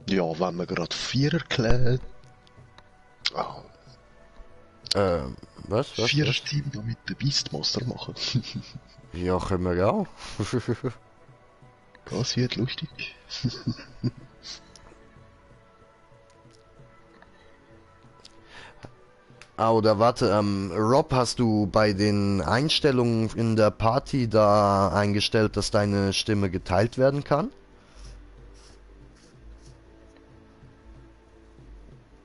Ja, wenn man gerade 4 erklärt. Ah,
Was?
4er-Team damit den Beastmaster machen.
Ja, können wir auch.
Das wird lustig.
Ah, oder warte, Rob, hast du bei den Einstellungen in der Party da eingestellt, dass deine Stimme geteilt werden kann?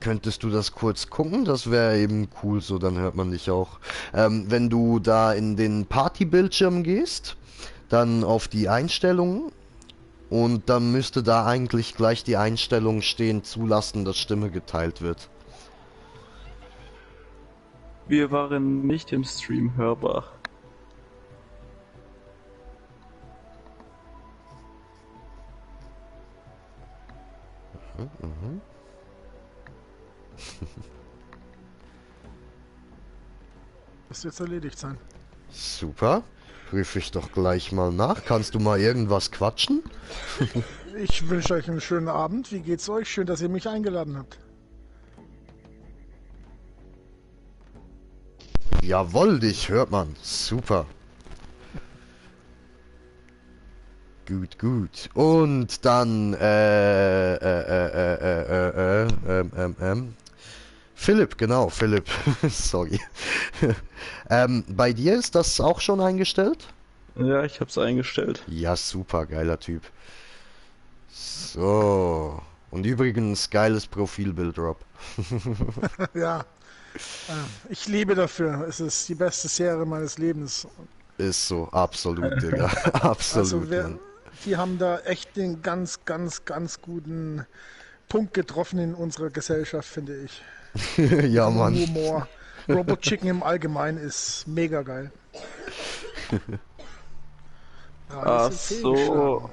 Könntest du das kurz gucken? Das wäre eben cool, so dann hört man dich auch. Wenn du da in den Partybildschirm gehst, dann auf die Einstellungen und dann müsste da eigentlich gleich die Einstellung stehen, zulassen, dass Stimme geteilt wird.
Wir waren nicht im Stream hörbar.
Mhm.
Das wird jetzt erledigt sein.
Super. Prüfe ich doch gleich mal nach. Kannst du mal irgendwas quatschen?
Ich wünsche euch einen schönen Abend. Wie geht's euch? Schön, dass ihr mich eingeladen habt.
Jawohl, dich hört man. Super. Gut. Und dann, Philipp, genau, Philipp. Sorry. Bei dir ist das auch schon eingestellt?
Ja, ich hab's eingestellt.
Ja, super, geiler Typ. So. Und übrigens, geiles Profilbild, Rob.
Ja. Ich lebe dafür. Es ist die beste Serie meines Lebens.
Ist so, absolut, Digga. Absolut.
Also die haben da echt den ganz guten Punkt getroffen in unserer Gesellschaft, finde ich.
Ja, Mann.
Humor. Robot Chicken im Allgemeinen ist mega geil.
Ach so.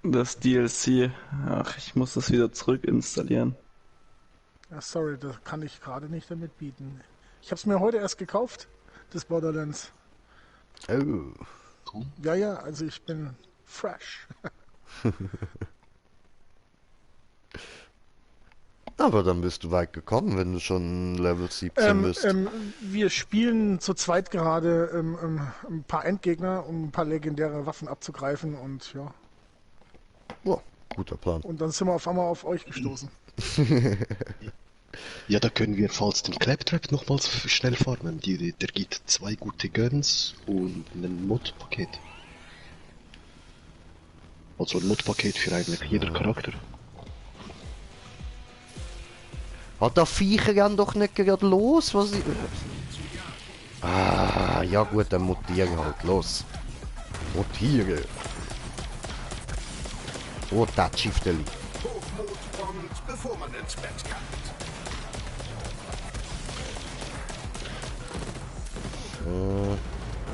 Das DLC. Ach, ich muss das wieder zurück installieren.
Ja, sorry, das kann ich gerade nicht damit bieten. Ich habe es mir heute erst gekauft, das Borderlands.
Oh.
Ja, also ich bin fresh.
Aber dann bist du weit gekommen, wenn du schon Level 17 bist.
Wir spielen zu zweit gerade ein paar Endgegner, um ein paar legendäre Waffen abzugreifen und ja.
Oh, guter Plan.
Und dann sind wir auf einmal auf euch gestoßen.
Ja, da können wir falls den Claptrap nochmals schnell farmen. Der gibt 2 gute Guns und ein Mod-Paket. Also ein Mod-Paket für eigentlich jeder Charakter.
Hat der Viecher gern doch nicht gerade los? Was ich... Ah, ja gut, dann mutiere halt. Los. Mutiere. Oh, das Schifteli.
Hochmut kommt, bevor man ins Bett kann.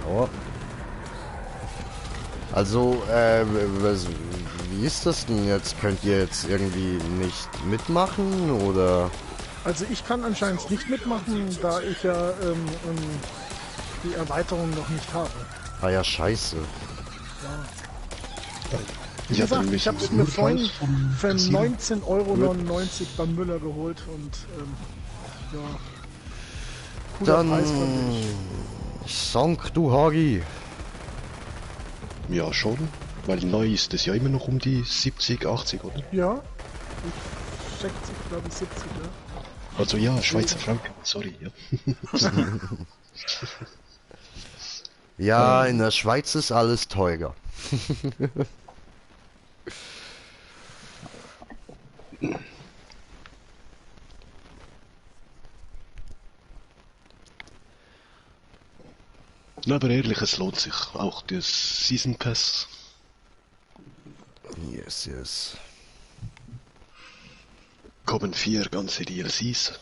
Ja. Also, wie ist das denn jetzt? Könnt ihr jetzt irgendwie nicht mitmachen, oder?
Also ich kann anscheinend nicht mitmachen, da ich ja die Erweiterung noch nicht habe.
Ah ja, scheiße.
Ja. Wie
Ja,
gesagt,
dann
ich habe es
müssen
mir
wir
vorhin
vom
für
Casino.
19,99 € beim Müller geholt und ja, cooler Preis, fand
Dann
ich.
Sank du Hagi.
Ja, schon. Weil neu ist es ja immer noch um die 70, 80, oder?
Ja, ich 60, glaube ich 70, ja.
Also ja, Schweizer Franken, sorry. Ja.
Ja, in der Schweiz ist alles teurer.
Na, aber ehrlich, es lohnt sich. Auch das Season Pass.
Yes, yes.
Kommen 4 ganze DLCs.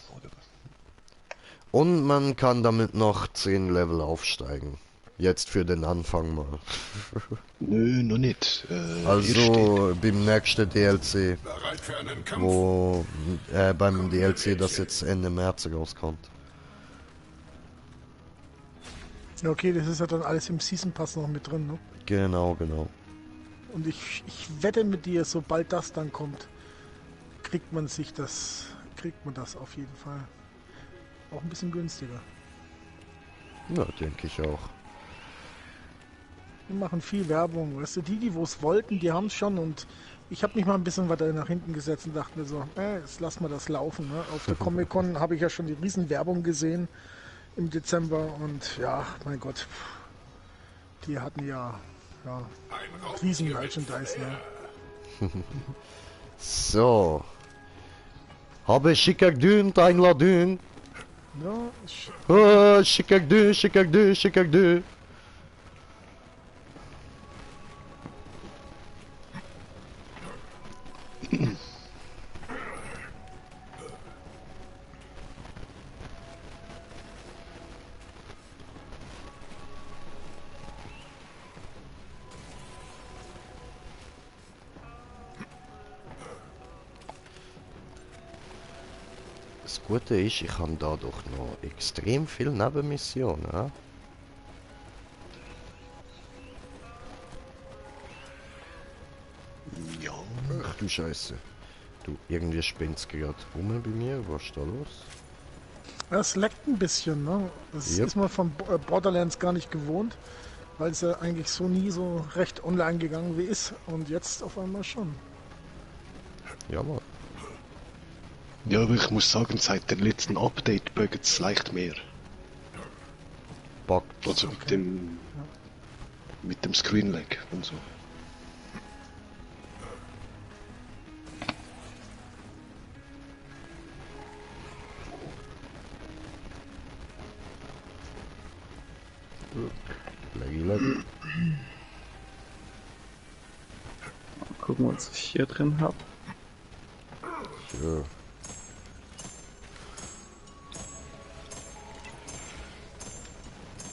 Und man kann damit noch 10 Level aufsteigen. Jetzt für den Anfang mal.
Nö, noch nicht.
Also beim nächsten DLC.
Bereit für einen Kampf?
Wo beim DLC, das jetzt Ende März rauskommt.
Ja, okay, das ist ja dann alles im Season Pass noch mit drin, ne?
Genau, genau.
Und ich wette mit dir, sobald das dann kommt, kriegt man das auf jeden Fall. Auch ein bisschen günstiger.
Ja, denke ich auch.
Wir machen viel Werbung, weißt du, die wo es wollten, die haben es schon und ich habe mich mal ein bisschen weiter nach hinten gesetzt und dachte mir so, jetzt lass mal das laufen. Ne? Auf der Comic-Con habe ich ja schon die Riesenwerbung gesehen im Dezember und ja, mein Gott, die hatten ja riesen Merchandise. Ne?
So. Habe Schickerdün, dein Ladün.
Ja,
Schickerdün, Schickerdün, Schickerdün. Das Gute ist, ich habe da doch noch extrem viel Nebenmissionen. Ja?
Ja.
Ach du Scheiße. Du, irgendwie spinnt's gerade rum bei mir. Was ist da los?
es leckt ein bisschen, ne? Das
Yep.
ist man von Borderlands gar nicht gewohnt, weil es ja eigentlich so nie so recht online gegangen wie ist und jetzt auf einmal schon.
Ja, mal.
Ja, aber ich muss sagen, seit dem letzten Update buggt es leicht mehr.
Buggt.
Also mit dem Screen Lag und so.
Laggy, laggy.
Gucken, was ich hier drin habe.
So.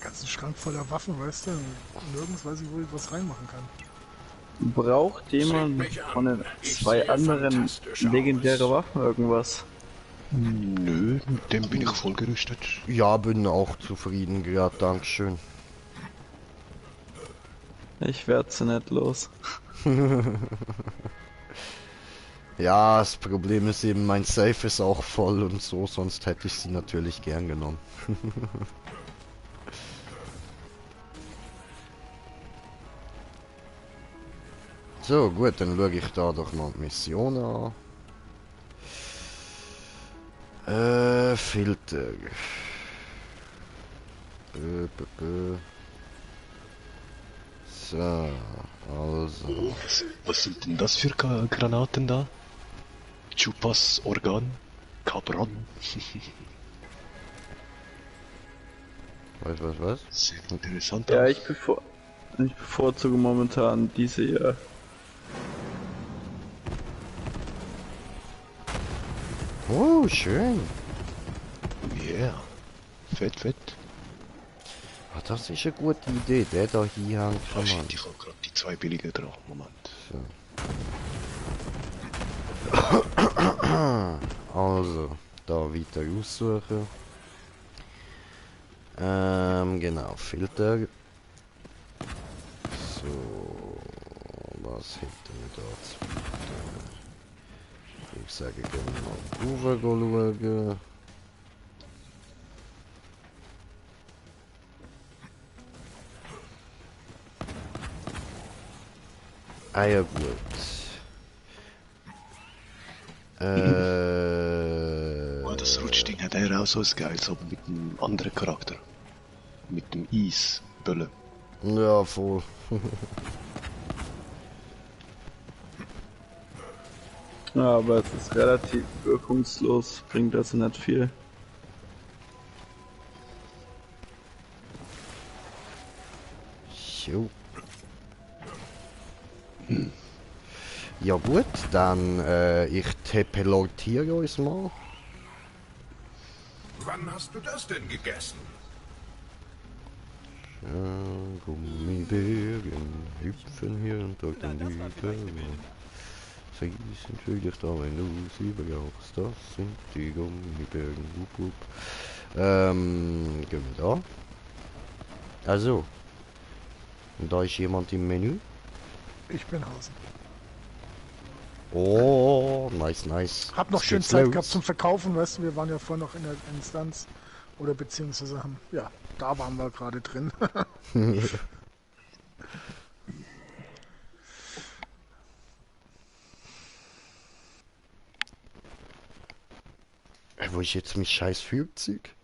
Ganzen Schrank voller Waffen, weißt du? Nirgends weiß ich, wo ich was reinmachen kann.
Braucht jemand von den 2 anderen legendäre Waffen irgendwas?
Nö, mit dem bin ich vollgerüstet.
Ja, bin auch zufrieden gerade, Dankeschön.
Ich werde sie nicht los.
Ja, das Problem ist eben, mein Safe ist auch voll und so, sonst hätte ich sie natürlich gern genommen. So, gut, dann schaue ich da doch noch die Mission an. Filter. So, also.
Was sind denn das für Granaten da? Chupas Organ? Cabron?
Was?
Sehr interessant.
Ja, ich bevorzuge momentan diese hier.
Oh, schön.
Yeah. Fett, fett.
Ah, das ist eine gute Idee, der da hier hängt
Ah,
kann
shit,
man.
ich hab grad die 2 billige dran. Moment.
So. Also, da weiter aussuchen. Genau, Filter. So, Was hätten wir da zu bieten? Ich sage, gehen wir mal rüber schauen. Ah ja, gut.
Oh, das Rutschding hat er auch so ein geiles, aber mit einem anderen Charakter. Mit dem Eisböllen.
Ja, voll.
Ja, aber es ist relativ wirkungslos, bringt also nicht viel.
So. Ja gut, dann ich teleportiere uns mal.
Wann hast du das denn gegessen?
Ja, Gummibären hüpfen hier und dort in die Berge. Sie sind wirklich da, wenn du sie brauchst. Das sind die Gummibären. Wupp, wupp. Gehen wir da. Also. Und da ist jemand im Menü.
Ich bin Hausen.
Oh, nice, nice.
Hab noch
Jetzt
schön
geht's
Zeit
los.
gehabt zum Verkaufen, weißt du, wir waren ja vorhin noch in der Instanz. Oder beziehungsweise haben, ja, da waren wir gerade drin.
Wo ist jetzt mein scheiß Flugzeug?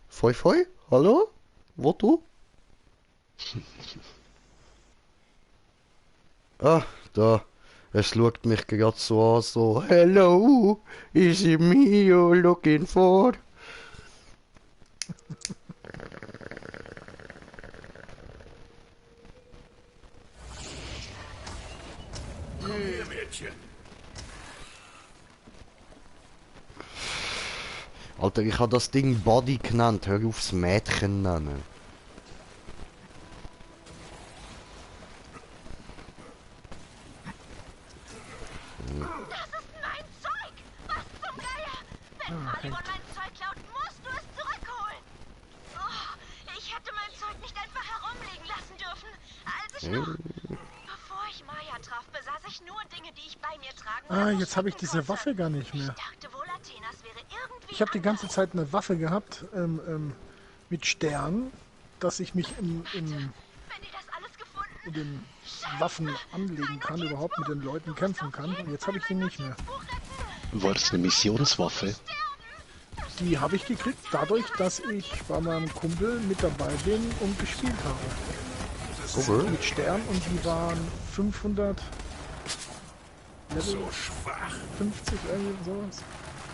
Foi Foi? Hallo? Wo du? Ah, da. Es schaut mich gerade so an, so, hello, is it me you're looking for?
Komm her, Mädchen.
Alter, ich habe das Ding Body genannt, hör aufs Mädchen nennen.
Das ist mein Zeug! Was zum Geier? Wenn Polygon mein Zeug klaut, musst du es zurückholen! Oh, ich hätte mein Zeug nicht einfach herumliegen lassen dürfen. Als ich noch... Bevor ich Maya traf, besaß ich nur Dinge, die ich bei mir tragen
Ah,
oder
jetzt habe ich
verstecken
diese Waffe gar nicht mehr.
dachte wohl, Athenas wäre irgendwie
Ich habe die ganze Zeit eine Waffe gehabt, mit Stern, dass ich mich in den Waffen anlegen kann, überhaupt mit den Leuten kämpfen kann. Und jetzt habe ich die nicht mehr.
War das eine Missionswaffe?
Die habe ich gekriegt dadurch, dass ich bei meinem Kumpel mit dabei bin und gespielt habe.
Okay.
Mit Stern und die waren 500 Level
So schwach.
50 irgendwie sowas.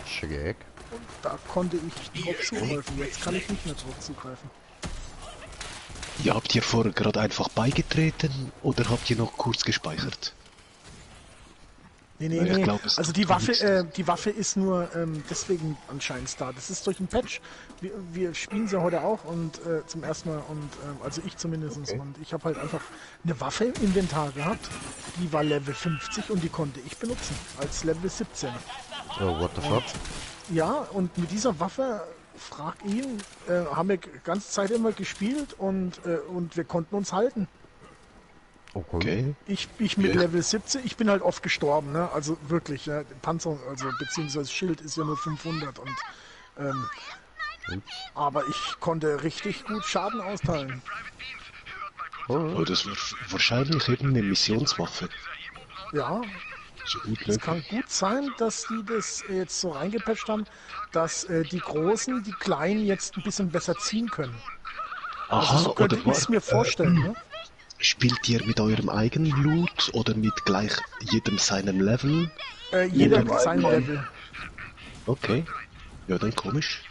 Schräg.
Und da konnte ich drauf zugreifen. Jetzt kann ich nicht mehr drauf zugreifen.
Ja, habt ihr vorher gerade einfach beigetreten oder habt ihr noch kurz gespeichert?
Nee,
Weil ich
nee.
glaub, es
Also
tut
die Waffe ist nur deswegen anscheinend da. Das ist durch ein Patch. Wir spielen sie heute auch und zum ersten Mal und also ich zumindest.
Okay.
Und ich habe halt einfach eine Waffe im Inventar gehabt. Die war Level 50 und die konnte ich benutzen als Level 17.
Oh, what the fuck?
Ja, und mit dieser Waffe, frag ihn, haben wir ganze Zeit immer gespielt und wir konnten uns halten.
Okay.
Ich mit Level 17, ich bin halt oft gestorben, ne? Also wirklich, ja, Panzer, also beziehungsweise Schild ist ja nur 500 und aber ich konnte richtig gut Schaden austeilen.
Oh, das war wahrscheinlich eben eine Missionswaffe.
Ja,
So gut
es
möglich.
kann gut sein, dass die das jetzt so reingepatcht haben, dass die Großen die Kleinen jetzt ein bisschen besser ziehen können.
Aha,
Also so könnte
oder
ich es mir vorstellen, ne?
Spielt ihr mit eurem eigenen Loot oder mit gleich jedem seinem Level?
Jeder
Oder-
mit seinem Level.
Okay. Ja, dann komisch.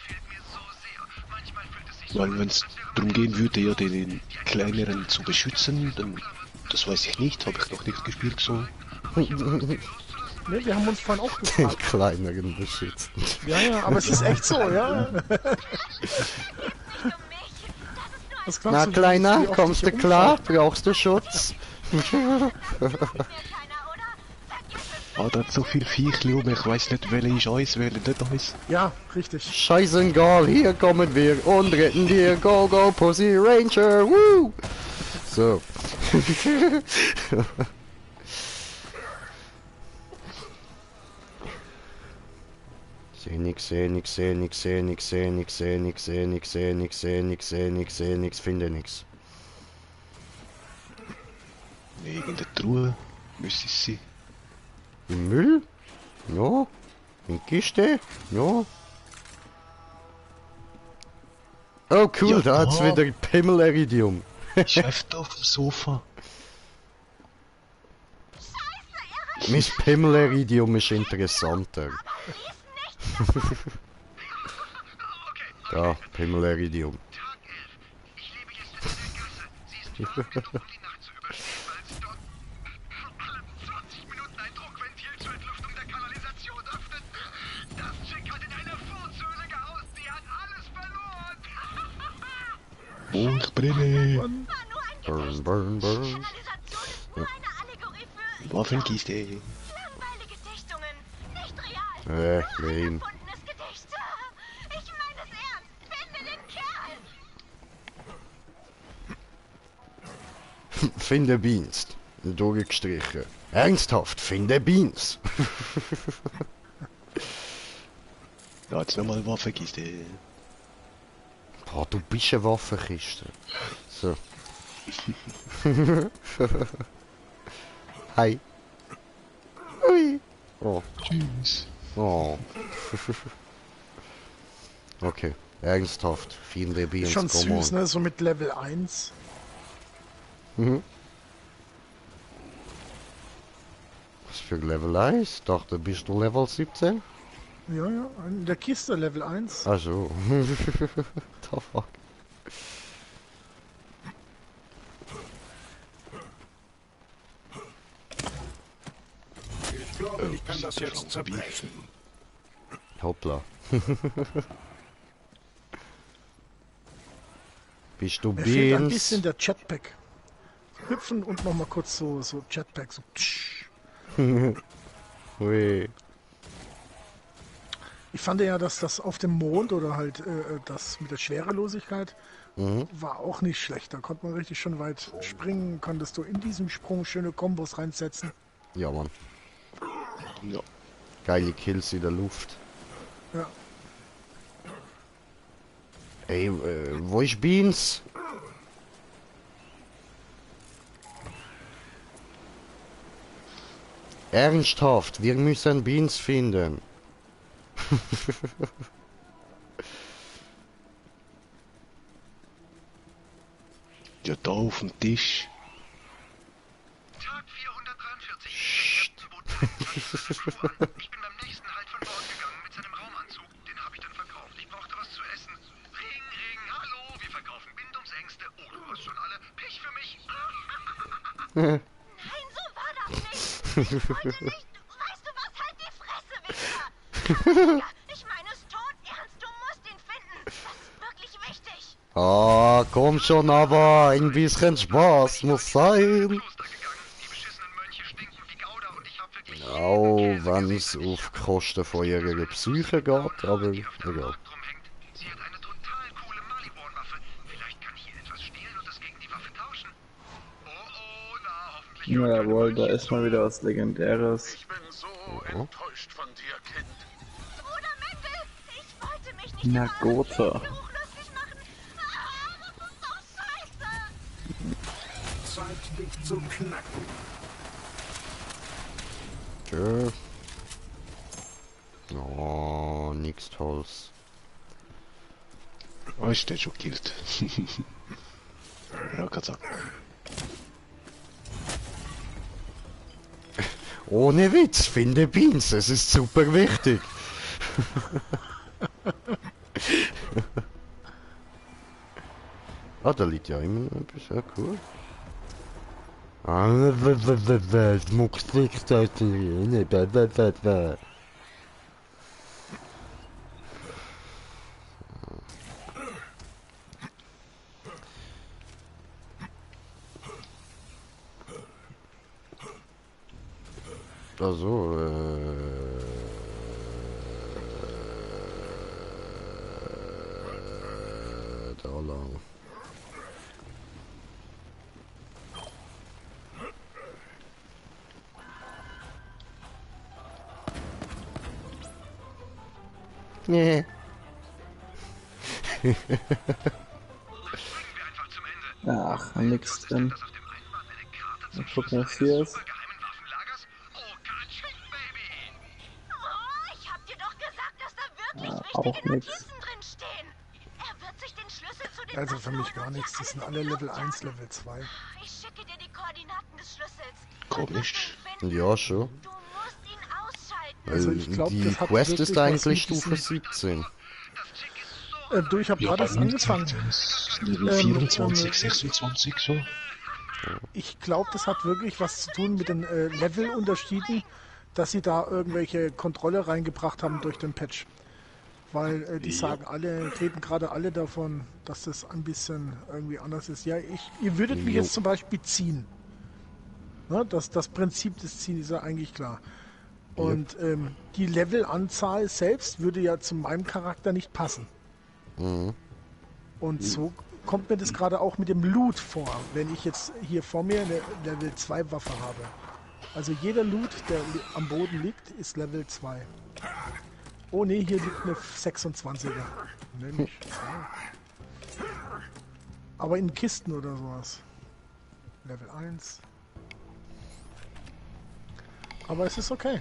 Weil wenn es darum gehen würde, ja den kleineren zu beschützen, dann das weiß ich nicht, habe ich noch nicht gespielt so.
Ne, wir haben uns vorhin auch
Den
gefragt.
kleineren beschützen.
Ja, ja, aber es ist echt so, ja. Was glaubst
Na
du, wie
Kleiner,
oft
kommst
ich
du
hier
klar?
umfahre?
Brauchst du Schutz?
Ah, da hat so viel Viechli um, ich weiß nicht, welche ist eins, welche nicht eins.
Ja, richtig.
Scheißegal, hier kommen wir und retten dir. Go, go, Pussy Ranger, woo! So. Seh nix, finde nix.
In der Truhe müsste es sein.
Im Müll? Ja. In Kiste? Ja. Oh cool,
Ja,
da hat's wieder Pimmel-Iridium.
Chef da auf dem Sofa.
Mein Pimmel-Iridium ist interessanter. Da, Pimmel-Iridium.
Oh, ich brenne.
Burn, burn, burn.
Waffenkiste.
Lame. Finde Beans. Durchgestrichen. Ernsthaft, finde Beans.
Ja, jetzt nochmal Waffenkiste.
Boah, du bist eine Waffenkiste. So. Hi. Ui. Oh.
Tschüss.
Oh. Okay, ernsthaft. Finde Beans.
Schon
come
süß,
on.
ne? So mit Level 1.
Mhm. Was für Level 1? Dachte, bist du Level 17?
Ja, ja, in der Kiste Level 1.
Ach so. The fuck?
Ich glaube, ich kann das jetzt zerbrechen.
Hoppla. Bist du
Mir fehlt ein
Beans?
bisschen der Jetpack. Hüpfen und nochmal kurz so Jetpack. So.
Ui.
Ich fand ja, dass das auf dem Mond oder halt das mit der Schwerelosigkeit
Mhm.
war auch nicht schlecht. Da konnte man richtig schon weit springen. Konntest du in diesem Sprung schöne Kombos reinsetzen.
Ja, Mann.
Ja.
Geile Kills in der Luft.
Ja.
Ey, wo ist Beans? Ernsthaft, wir müssen Beans finden.
Ja, da auf dem Tisch.
Tag 443. Ich bin beim nächsten Halt von Bord gegangen mit seinem Raumanzug. Den habe ich dann verkauft. Ich brauchte was zu essen. Ring, Ring, hallo. Wir verkaufen Bindungsängste. Oh, du hast schon alle. Pech für mich.
Nein, so war das nicht. Ich wollte nicht. Weißt du was? Halt die Fresse, Wichser. Ich meine es tot ernst. Du musst ihn finden. Das ist wirklich wichtig.
Ah, komm schon, aber ein bisschen Spaß muss sein. Auch wenn es auf Kosten von ihrer Psyche geht, aber egal.
Jawohl, da ist mal wieder was Legendäres.
Ich bin so enttäuscht von dir, Kind.
Bruder Mendel, ich wollte mich nicht
Na,
über
Gotha.
Geruch lustig machen. Ah, das ist doch scheiße.
Zeit, dich zu knacken.
Tschö. Oh, nix Tolles.
Oh, ist der schon gekillt. Ja, Kazak.
Ohne Witz, finde Beans, es ist super wichtig. Ah, da liegt ja immer noch etwas, ja cool. Ah, was muckst du da drin? Also, da lang. Nee.
Ach, nix drin. Mal gucken, was hier ist.
Ich hab dir doch gesagt, dass da wirklich
Auch
wichtige
nix.
Notizen drin stehen. Er wird sich den Schlüssel zu den
Also für mich gar nichts. Das sind alle Level 1, Level 2.
Ich schicke dir die Koordinaten des Schlüssels.
Komisch.
Ja, schon.
Du musst ihn ausschalten.
Weil
Also ich glaub,
die
das hat
Quest
wirklich
ist
was
eigentlich
mit
Stufe
diesem-
17.
Du, ich habe
Ja,
gerade
bei
erst
mir
angefangen.
ist Level 24, 26 so.
Ich glaube, das hat wirklich was zu tun mit den Levelunterschieden, dass sie da irgendwelche Kontrolle reingebracht haben durch den Patch. Weil die
Ja.
sagen alle, reden gerade alle davon, dass das ein bisschen irgendwie anders ist. Ja, ihr würdet mich
Jo.
jetzt zum Beispiel ziehen. Ne, das Prinzip des Ziehens ist ja eigentlich klar. Und die Levelanzahl selbst würde ja zu meinem Charakter nicht passen.
Mhm.
Und so kommt mir das gerade auch mit dem Loot vor, wenn ich jetzt hier vor mir eine Level 2 Waffe habe. Also jeder Loot, der am Boden liegt, ist Level 2. Oh ne, hier liegt eine 26er. Nee, nicht. Aber in Kisten oder sowas. Level 1. Aber es ist okay.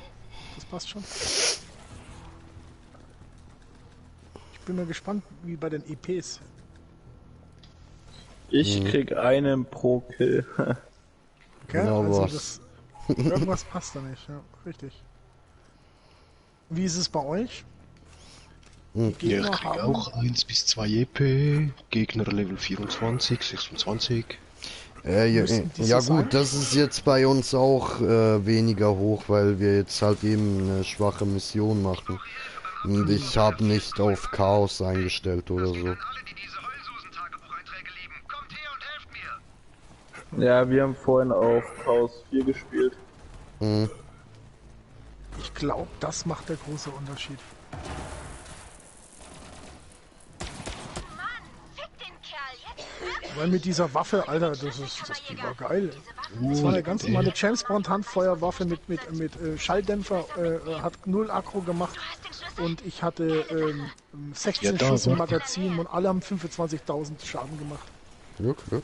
Das passt schon. Ich bin mal gespannt, wie bei den EPs.
Ich krieg einen pro Kill.
Gell?
Genau
Also
was.
irgendwas passt da nicht, ja, richtig. Wie ist es bei euch?
Ja, ich
Gegner
krieg
haben-
auch 1 bis 2 EP, Gegner Level 24, 26.
Ja,
Müssten die
ja
so
gut,
sein?
das ist jetzt bei uns auch weniger hoch, weil wir jetzt halt eben eine schwache Mission machen. Und ich habe nicht auf Chaos eingestellt oder so.
Ja, wir haben vorhin auf Chaos 4 gespielt.
Mhm.
Ich glaube, das macht der große Unterschied. Weil mit dieser Waffe, Alter, die war geil. Das war eine ganz normale James Bond Handfeuerwaffe mit Schalldämpfer, hat 0 Akku gemacht und ich hatte 16
Ja, da,
Schuss im
warte.
Magazin und alle haben 25.000 Schaden gemacht.
Okay.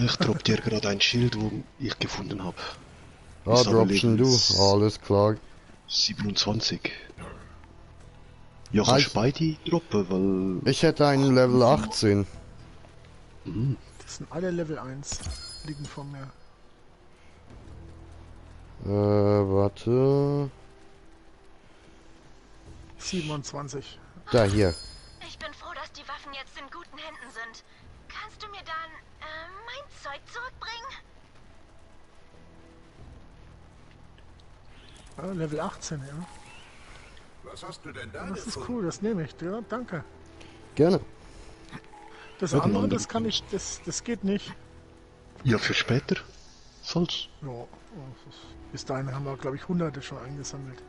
Ich drop dir gerade ein Schild, wo ich gefunden habe.
Ah,
Ist aber
Dropschen du.
Level
Alles klar.
27. Ja,
Also-
kannst du beide droppen, weil...
Ich hätte einen Level 18.
Das sind alle Level 1, liegen vor mir.
Warte.
27.
Da, hier.
Ich bin froh, dass die Waffen jetzt in guten Händen sind. Kannst du mir dann mein Zeug zurückbringen?
Ja, Level 18, ja.
Was hast du denn da
Das ist
gefunden?
cool, das nehme ich. Ja, danke.
Gerne.
Das
Ja, den
andere,
anderen
das kann ich, das geht nicht.
Ja, für später. Soll's.
Ja, bis dahin haben wir, glaube ich, Hunderte schon eingesammelt.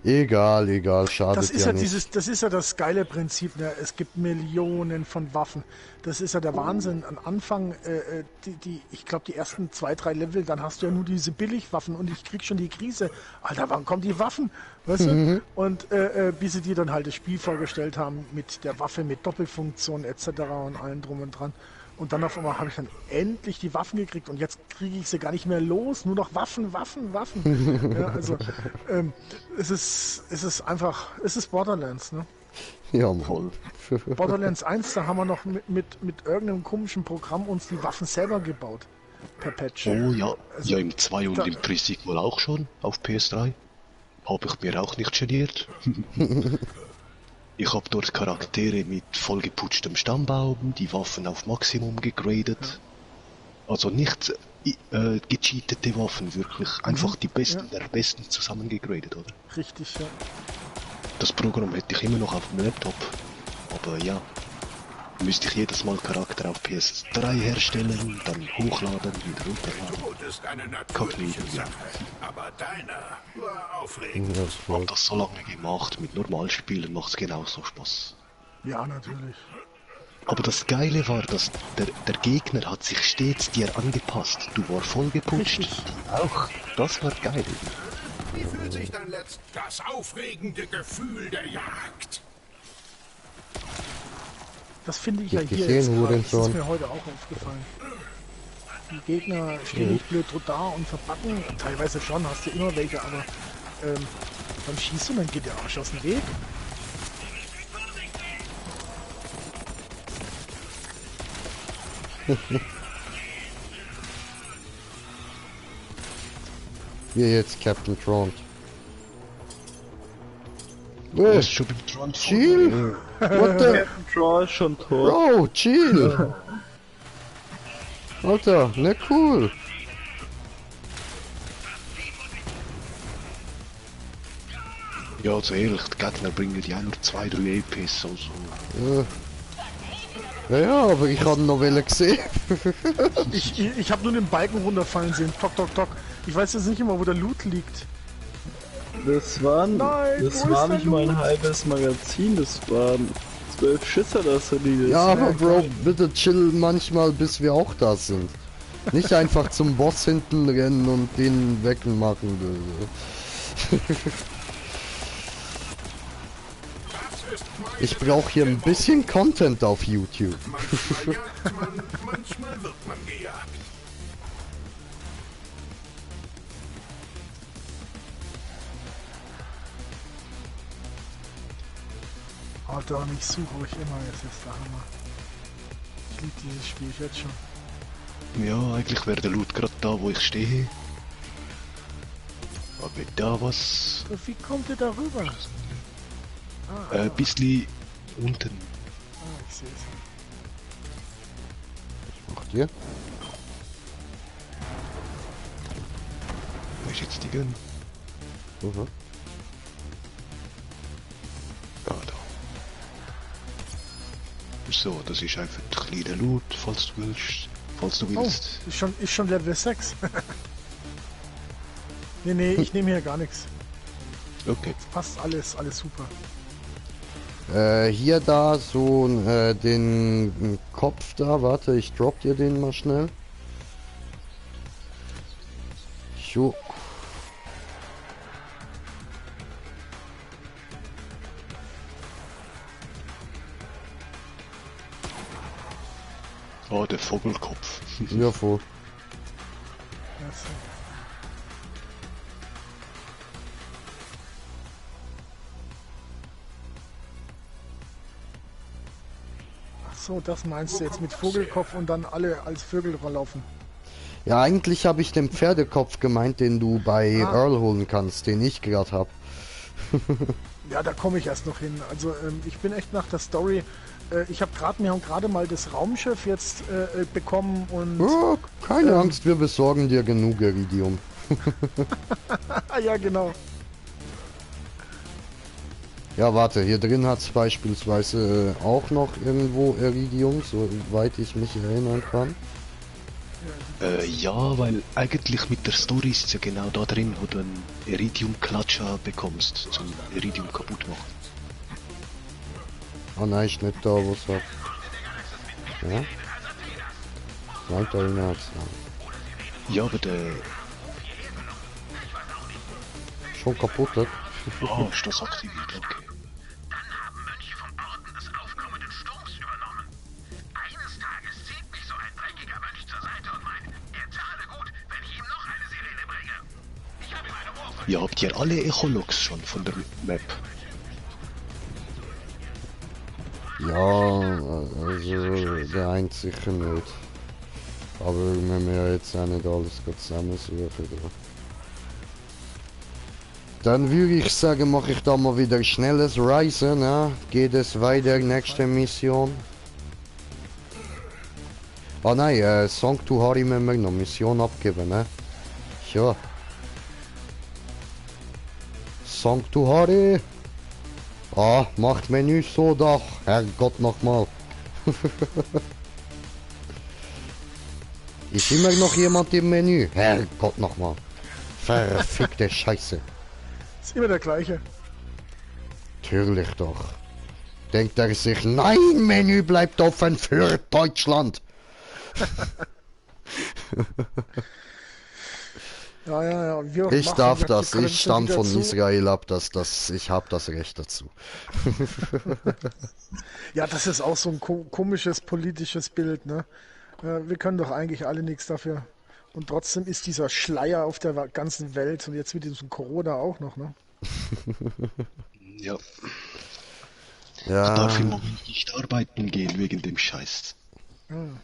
Egal, schadet
Das ist
ja
ja
nicht.
das ist ja das geile Prinzip. Ne? Es gibt Millionen von Waffen. Das ist ja der Wahnsinn. Am Anfang, ich glaube, die ersten 2, 3 Level, dann hast du ja nur diese Billigwaffen und ich krieg schon die Krise. Alter, wann kommen die Waffen? Weißt du? Und bis sie dir dann halt das Spiel vorgestellt haben mit der Waffe, mit Doppelfunktion etc. und allem drum und dran. Und dann auf einmal habe ich dann endlich die Waffen gekriegt und jetzt kriege ich sie gar nicht mehr los, nur noch Waffen. Ja, also es ist einfach, es ist Borderlands, ne?
Ja, voll.
Borderlands 1, da haben wir noch mit irgendeinem komischen Programm uns die Waffen selber gebaut. Per Patch.
Oh ja,
Also,
ja im 2 und
da-
im Prisig wohl auch schon, auf PS3. Habe ich mir auch nicht geniert. Ich habe dort Charaktere mit vollgeputschtem Stammbaum, die Waffen auf Maximum gegradet. Also nicht gecheatete Waffen, wirklich einfach die besten der besten zusammengegradet, oder?
Richtig, ja.
Das Programm hätte ich immer noch auf dem Laptop. Aber ja, müsste ich jedes Mal Charakter auf PS3 herstellen, dann hochladen, wieder runterladen.
Tod ist eine
Kann
natürliche
ich nicht, ja.
Sache, aber deiner war aufregend.
Ja, ist
Ich
voll.
hab das so lange gemacht, mit Normalspielen macht's genauso Spaß.
Ja, natürlich.
Aber das Geile war, dass der Gegner hat sich stets dir angepasst. Du war voll geputscht,
Richtig.
die auch. Das war geil.
Wie fühlt sich dein das aufregende Gefühl der Jagd?
Das finde ich ja hier
gesehen,
jetzt gerade. Das
Hurensohn.
ist mir heute auch aufgefallen. Die Gegner stehen nicht blöd da und verpacken. Teilweise schon, hast du immer welche, aber beim Schießen, dann geht der Arsch aus dem Weg.
Hier jetzt Captain Trond.
Was ist schon beim Trond?
Chill! What the?
Captain Troll ist schon tot.
Bro, chill! Alter, ne cool!
Ja, also ehrlich, die Gegner bringen ja nur 2-3 EPs, also.
Ja, aber ich habe noch welche gesehen.
Ich habe nur den Balken runterfallen sehen. Tok, tok, tok. Ich weiß jetzt nicht immer, wo der Loot liegt.
Das war nicht mal ein halbes Magazin, das waren 12 Schüsse, das sind die.
Ja, aber Bro, bitte chill manchmal, bis wir auch da sind. Nicht einfach zum Boss hinten rennen und den wegmachen. Ich brauche hier ein bisschen Content auf YouTube.
Manchmal wird man gejagt.
Alter, und ich suche euch immer, jetzt ist der Hammer. Ich liebe dieses Spiel jetzt schon.
Ja, eigentlich wäre der Loot gerade da, wo ich stehe. Aber da was...
Wie kommt ihr da rüber?
Bisschen unten.
Ah, ich sehe es.
Was macht ihr?
Wo ist jetzt die Gun? Ah, da. So, das ist einfach ein kleiner Loot, falls du willst.
Oh, ist schon Level 6. nee, ich nehme hier gar nichts.
Okay.
Es passt alles super.
Hier da so den Kopf da, warte, ich drop dir den mal schnell. Jo.
Oh, der Vogelkopf.
Ja, voll.
So, das meinst du jetzt mit Vogelkopf und dann alle als Vögel laufen?
Ja, eigentlich habe ich den Pferdekopf gemeint, den du bei Earl holen kannst, den ich gerade habe.
Ja, da komme ich erst noch hin. Also ich bin echt nach der Story. Wir haben gerade mal das Raumschiff jetzt bekommen und...
Oh, keine Angst, wir besorgen dir genug Iridium.
Ja, genau.
Ja, warte, hier drin hat es beispielsweise auch noch irgendwo Iridium, soweit ich mich erinnern kann.
Ja, weil eigentlich mit der Story ist es ja genau da drin, wo du einen Iridium-Klatscher bekommst, zum Iridium kaputt machen.
Ah nein, ist nicht da, wo es hat. Ja? Meint er ihn jetzt?
Ja, aber der...
Schon kaputt, hat?
Oh, ist das aktiviert, okay. Ja, habt ihr alle Echologs schon von der Map?
Ja, also der eine sicher nicht. Aber wir müssen ja jetzt auch nicht alles zusammensuchen. Dann würde ich sagen, mache ich da mal wieder schnelles Reisen, ne? Geht es weiter, nächste Mission. Ah nein, Sanctuary müssen wir noch Mission abgeben, ne? Ja. Sanctuary. Ah, macht Menü so doch. Herrgott nochmal. Ist immer noch jemand im Menü. Herrgott nochmal. Verfickte Scheiße.
Ist immer der gleiche.
Natürlich doch. Denkt er sich, nein, Menü bleibt offen für Deutschland.
Ja, ja, ja. Wir
Ich
machen
darf
ja die
das, ich
Grenze
stamme
wieder
von
zu.
Israel ab, ich habe das Recht dazu.
Ja, das ist auch so ein komisches politisches Bild, ne? Wir können doch eigentlich alle nichts dafür. Und trotzdem ist dieser Schleier auf der ganzen Welt und jetzt mit diesem Corona auch noch, ne?
Ja.
Ja.
Ich darf im Moment nicht arbeiten gehen wegen dem Scheiß.
Hm.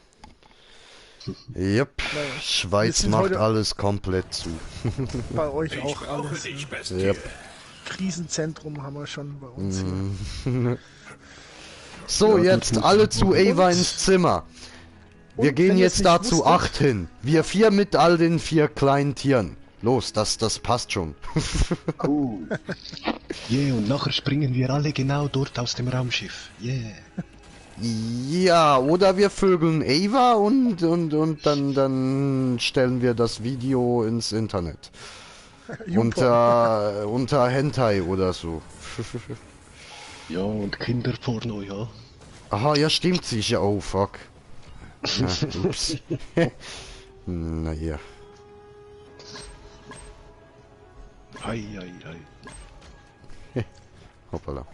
Yep,
Naja. Wir
Schweiz
sind
macht
heute
alles komplett zu.
bei euch auch alles. Ne?
Yep.
Krisenzentrum haben wir schon bei uns hier.
So,
Ja,
jetzt
gut.
alle zu Eva ins Zimmer. Wir
Und
gehen
wenn
jetzt
ihr's
da
nicht
zu
wusstet-
8 hin. Wir 4 mit all den 4 kleinen Tieren. Los, das passt schon.
Cool. Yeah, und nachher springen wir alle genau dort aus dem Raumschiff. Yeah.
Ja, oder wir vögeln Eva und dann stellen wir das Video ins Internet. Unter Hentai oder so.
Ja, und Kinderporno, ja.
Aha, ja stimmt sicher. Oh, fuck. Ja, ups. Naja.
Hei, hei, hei.
Hoppala.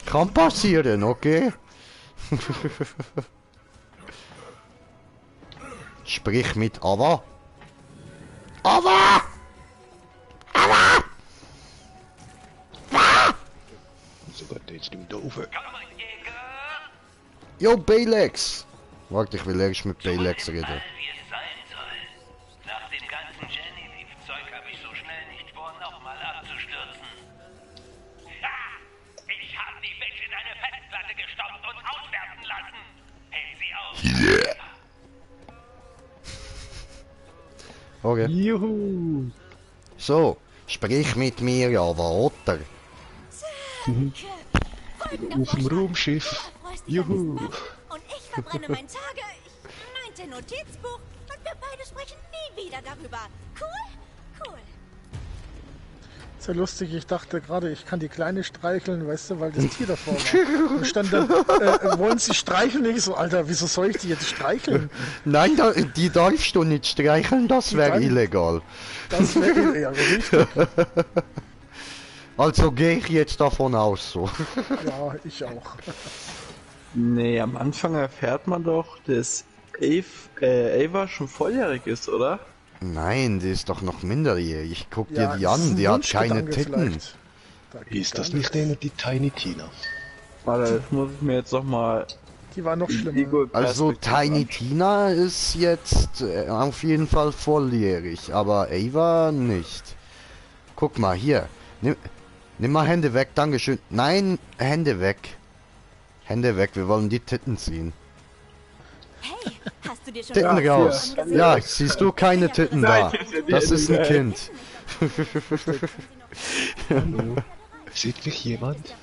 Kann passieren, okay? Sprich mit Ava. Ava! Ava!
Sogar jetzt im Doofe.
Yo, Baylex! Warte, ich will erst mit Baylex reden.
Nach dem ganzen Genevieve-Zeug habe ich so schnell nicht vor, nochmal abzustürzen. Ha! Ich habe die Bitch in eine Festplatte gestopft und auswerfen lassen. Hält sie auf.
Okay.
Juhu.
So, sprich mit mir, Ava, oder?
Auf dem Raumschiff. Juhu.
Und ich verbrenne mein Tage. Ich meinte Notizbuch und wir beide sprechen nie wieder darüber. Cool? Cool.
Ist ja lustig, ich dachte gerade, ich kann die Kleine streicheln, weißt du, weil das Tier davor war. Und stand dann, wollen Sie streicheln? Ich so, Alter, wieso soll ich die jetzt streicheln?
Nein, die darfst du nicht streicheln, das wäre
Dann-
illegal.
Das wäre ja richtig.
Also gehe ich jetzt davon aus, so.
Ja, ich auch.
Nee, am Anfang erfährt man doch, dass Ava schon volljährig ist, oder?
Nein, die ist doch noch minderjährig. Guck dir
Ja,
die
das ist
an,
ein
die hat
Wunschgedanke
keine Titten.
vielleicht. Da geht
Ist das
gar
nicht eine, die Tiny Tina?
Warte, das muss ich mir jetzt noch mal
Die war noch schlimmer.
Also
Ego-Perspektive
Tiny Tina ist jetzt auf jeden Fall volljährig, aber Ava nicht. Guck mal, hier. Nimm mal Hände weg, dankeschön. Nein, Hände weg. Hände weg, wir wollen die Titten ziehen.
Hey, hast du dir schon
Titten
mal
raus.
angesehen?
Ja, siehst du keine Titten da. Das ist ein Kind.
Sieht mich jemand?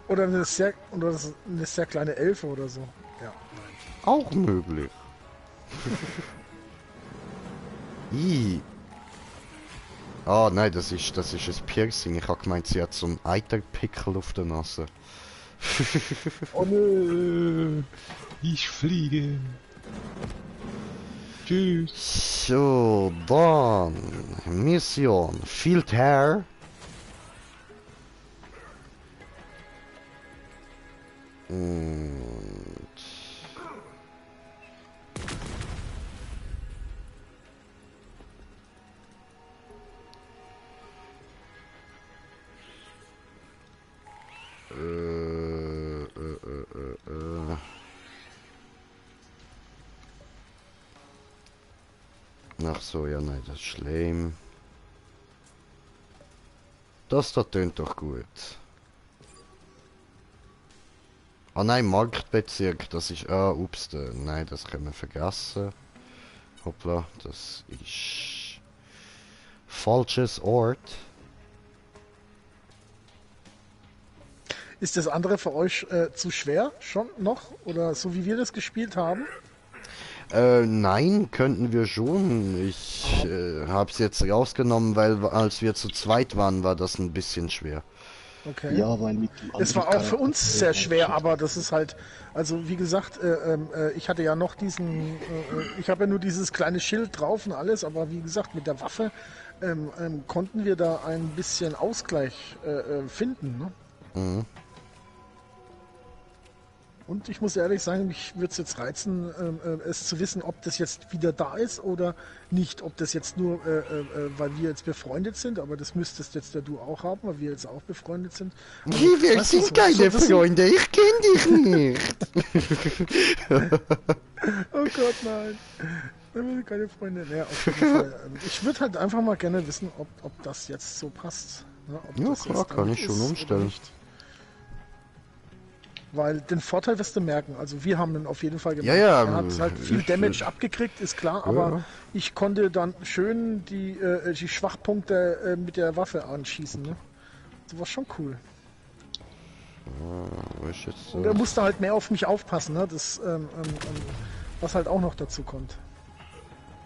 Oder eine sehr kleine Elfe oder so. Ja.
Auch möglich. Ih. Ah, nein, das ist ein Piercing. Ich hab gemeint, sie hat so einen Eiterpickel auf der Nase.
Oh nö. Ich fliege. Tschüss.
So, dann. Mission. Field Hair. Und... Ach so, ja, nein, das ist schlimm. Das da tönt doch gut. Ah nein, Marktbezirk, das ist... Ah, ups, nein, das können wir vergessen. Hoppla, das ist... Falsches Ort.
Ist das andere für euch zu schwer schon noch? Oder so wie wir das gespielt haben?
Nein, könnten wir schon. Ich hab's jetzt rausgenommen, weil als wir zu zweit waren, war das ein bisschen schwer.
Okay.
Ja, weil mit dem
Es war auch für uns sehr schwer, aber das ist halt, also wie gesagt, ich hatte ja noch diesen, ich habe ja nur dieses kleine Schild drauf und alles, aber wie gesagt, mit der Waffe konnten wir da ein bisschen Ausgleich finden. Ne?
Mhm.
Und ich muss ehrlich sagen, mich würde es jetzt reizen, es zu wissen, ob das jetzt wieder da ist oder nicht. Ob das jetzt nur, weil wir jetzt befreundet sind, aber das müsstest jetzt ja du auch haben, weil wir jetzt auch befreundet sind. Also,
Wir sind keine Freunde, ich kenne dich nicht.
Oh Gott, nein. Wir sind keine Freunde. Naja, auf jeden Fall. Ich würde halt einfach mal gerne wissen, ob das jetzt so passt. Ne? Ob
Ja,
das
klar,
jetzt
kann
damit
ich schon
ist oder
umstellen.
nicht. Weil den Vorteil wirst du merken. Also wir haben ihn auf jeden Fall gemacht.
Ja,
er hat halt viel Damage abgekriegt, ist klar, aber
ja.
ich konnte dann schön die Schwachpunkte mit der Waffe anschießen. Ne? Das war schon cool. Und er musste halt mehr auf mich aufpassen, ne? Das, was halt auch noch dazu kommt.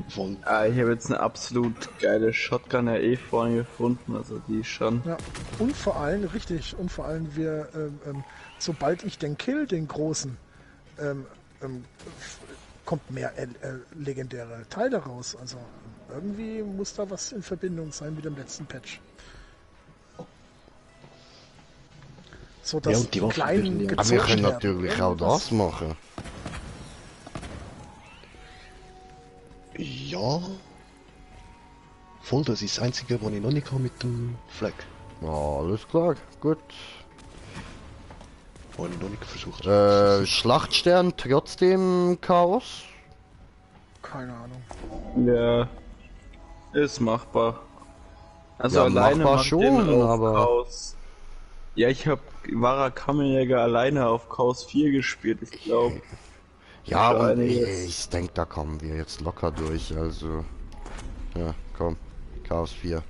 Voll.
Ich habe jetzt eine absolut geile Shotgun RE vorne gefunden, also die schon.
Ja, und vor allem, richtig, wir, sobald ich den Kill, den großen, kommt mehr legendäre Teile raus. Also irgendwie muss da was in Verbindung sein mit dem letzten Patch. So dass
und die Waffen
kleinen
ja.
Aber wir können
werden.
natürlich auch das machen.
Ja. Voll, das ist das Einzige, was ich noch nicht habe mit dem Flag.
Ja, alles klar, gut.
Was ich noch nicht versucht habe.
Schlachtstern trotzdem Chaos?
Keine Ahnung.
Ja, ist machbar. Also
Ja,
alleine
machbar
macht
schon,
den auf
aber-
Chaos. Ja, ich habe wahrer Kammerjäger alleine auf Chaos 4 gespielt, ich glaube.
Ja,
Für
und
einiges.
ich denke, da kommen wir jetzt locker durch, also... Ja, komm, Chaos 4.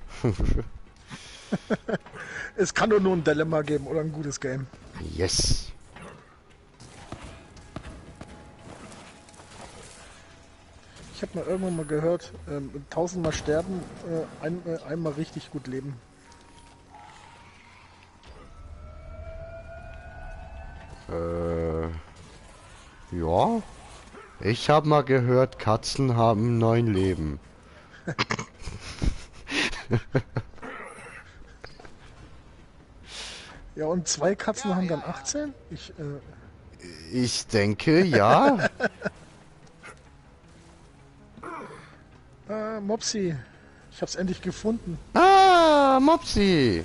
Es kann nur ein Dilemma geben oder ein gutes Game.
Yes!
Ich habe mal irgendwann mal gehört, 1000-mal sterben, einmal richtig gut leben.
Ja. Ich habe mal gehört, Katzen haben 9 Leben.
Ja, und 2 Katzen haben dann 18?
Ich denke, ja.
Mopsi, ich hab's endlich gefunden.
Ah, Mopsi!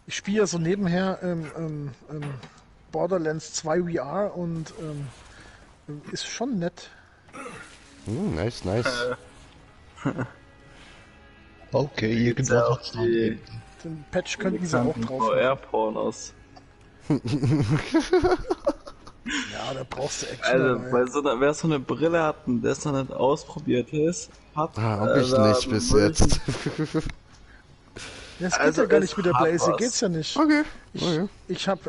Ich spiele ja so nebenher Borderlands 2 VR und ist schon nett.
Nice, nice.
Okay, irgendwann hat's noch
die
Den Patch könnten sie auch drauf machen.
VR-Pornos.
Ja, da brauchst du Action
Also,
dabei.
bei so einer, wer so eine Brille hat und das noch nicht ausprobiert hat,
Hab ich
da
nicht bis
würde ich-
jetzt.
Ja, es geht
Also
ja gar
es
nicht mit der
hat
Blaze,
was.
geht's ja nicht.
Okay.
Ich hab,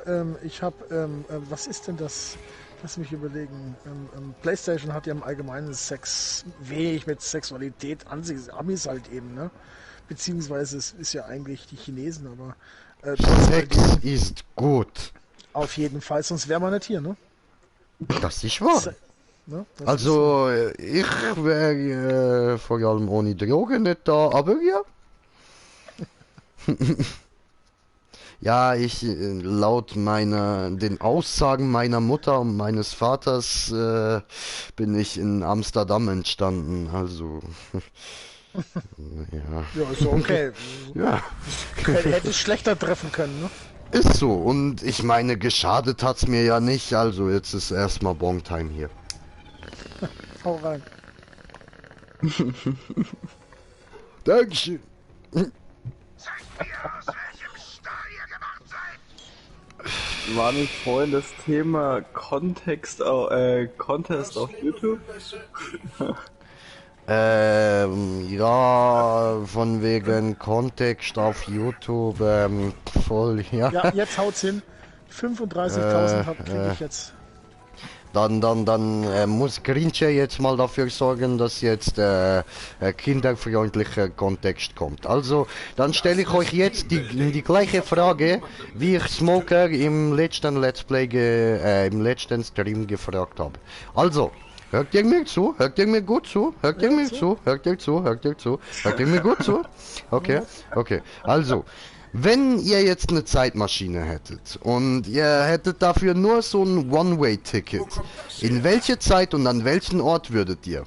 was ist denn das? Lass mich überlegen. PlayStation hat ja im Allgemeinen wenig mit Sexualität an sich, Amis halt eben, ne? Beziehungsweise es ist ja eigentlich die Chinesen, aber
Sex ist gut.
auf jeden Fall, sonst wäre man nicht hier, ne?
Das ist wahr.
Ne? Das
Also, ich wäre vor allem ohne Drogen nicht da, aber ja. Ja, laut den Aussagen meiner Mutter und meines Vaters bin ich in Amsterdam entstanden, also ja.
Ja, ist ja okay.
Ja.
Hätte es schlechter treffen können, ne?
Ist so, und ich meine, geschadet hat's mir ja nicht, also jetzt ist erstmal Bongtime hier.
Hau rein.
Dankeschön.
war nicht vorhin das Thema Contest auf YouTube?
Ja, von wegen Kontext auf YouTube, voll, ja.
Ja, jetzt haut's hin. 35.000 kriege ich jetzt.
Dann muss Grinche jetzt mal dafür sorgen, dass jetzt kinderfreundlicher Kontext kommt. Also, dann stelle ich euch jetzt die gleiche Frage, wie ich Smoker im letzten Let's Play, im letzten Stream gefragt habe. Also, hört ihr mir zu? Hört ihr mir gut zu? Hört ihr mir zu? Hört ihr zu? Hört ihr zu? Hört ihr mir gut zu? Okay, okay. Also, wenn ihr jetzt eine Zeitmaschine hättet und ihr hättet dafür nur so ein One-Way-Ticket, in welche Zeit und an welchen Ort würdet ihr?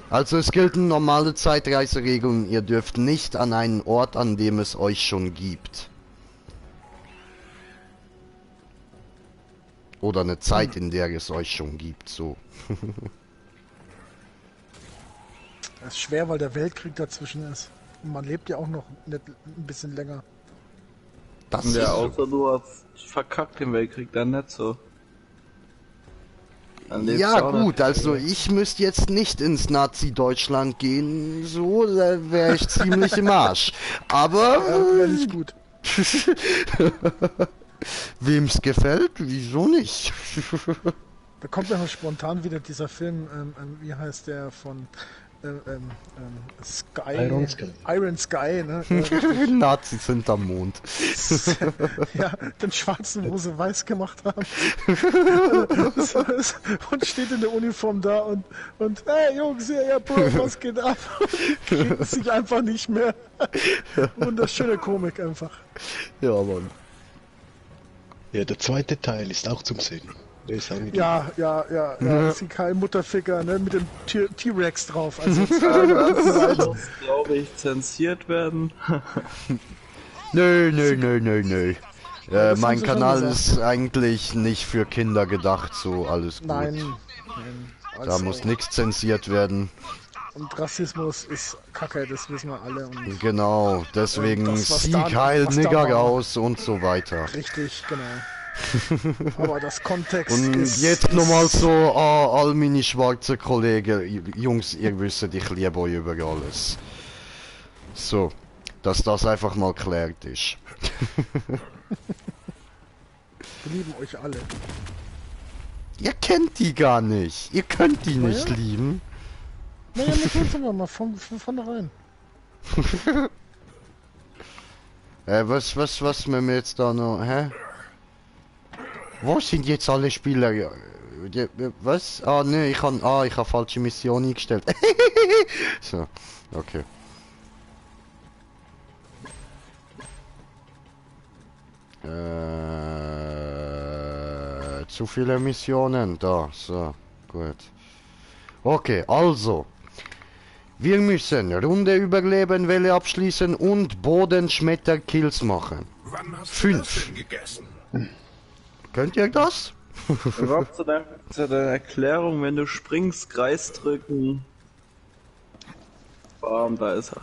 Also es gelten normale Zeitreiseregeln, ihr dürft nicht an einen Ort, an dem es euch schon gibt. Oder eine Zeit, in der es euch schon gibt, so.
Das ist schwer, weil der Weltkrieg dazwischen ist. Und man lebt ja auch noch nicht ein bisschen länger.
Das
ja,
ist
außer du hast verkackt im Weltkrieg, dann nicht so. Dann lebst
ja
du auch
gut,
noch.
also ich müsste jetzt nicht ins Nazi-Deutschland gehen, so, da wäre ich ziemlich im Arsch. Aber...
wäre nicht gut.
Wem's gefällt, wieso nicht?
Da kommt mir noch spontan wieder dieser Film, wie heißt der von Sky? Iron Sky, ne?
Nazis hinterm Mond.
Ja, den Schwarzen, wo sie weiß gemacht haben. Und steht in der Uniform da und hey Jungs, ja, Bro, was geht ab? Kriegt sich einfach nicht mehr. Wunderschöne Komik einfach.
Ja, Mann.
Ja, der zweite Teil ist auch zum Sehen. Der ist
ja, CK Mutterficker, ne, mit dem T-Rex drauf. Also
das glaube ich zensiert werden.
Nö. Mein Kanal ist eigentlich nicht für Kinder gedacht, so alles gut.
Nein.
Also, da muss nichts zensiert werden.
Und Rassismus ist Kacke, das wissen wir alle. Und
genau, deswegen Sieg Heil Nigger raus und so weiter.
Richtig, genau. Aber das Kontext
und
ist...
jetzt nochmal so, all meine schwarzen Kollegen, Jungs, ihr wisst, ich liebe euch über alles. So, dass das einfach mal klärt ist.
Wir lieben euch alle.
Ihr kennt die gar nicht. Ihr könnt die nicht lieben.
Naja, mit uns aber mal von vornherein.
Was wir jetzt da noch, hä? Wo sind jetzt alle Spieler? Was? Ah, ne, ich hab falsche Mission eingestellt. So, okay. Zu viele Missionen, da, so, gut. Okay, also. Wir müssen Runde überleben, Welle abschließen und Bodenschmetter-Kills machen. 5. Könnt ihr das?
Rob, zu deiner Erklärung, wenn du springst, Kreis drücken. Bam, da ist er.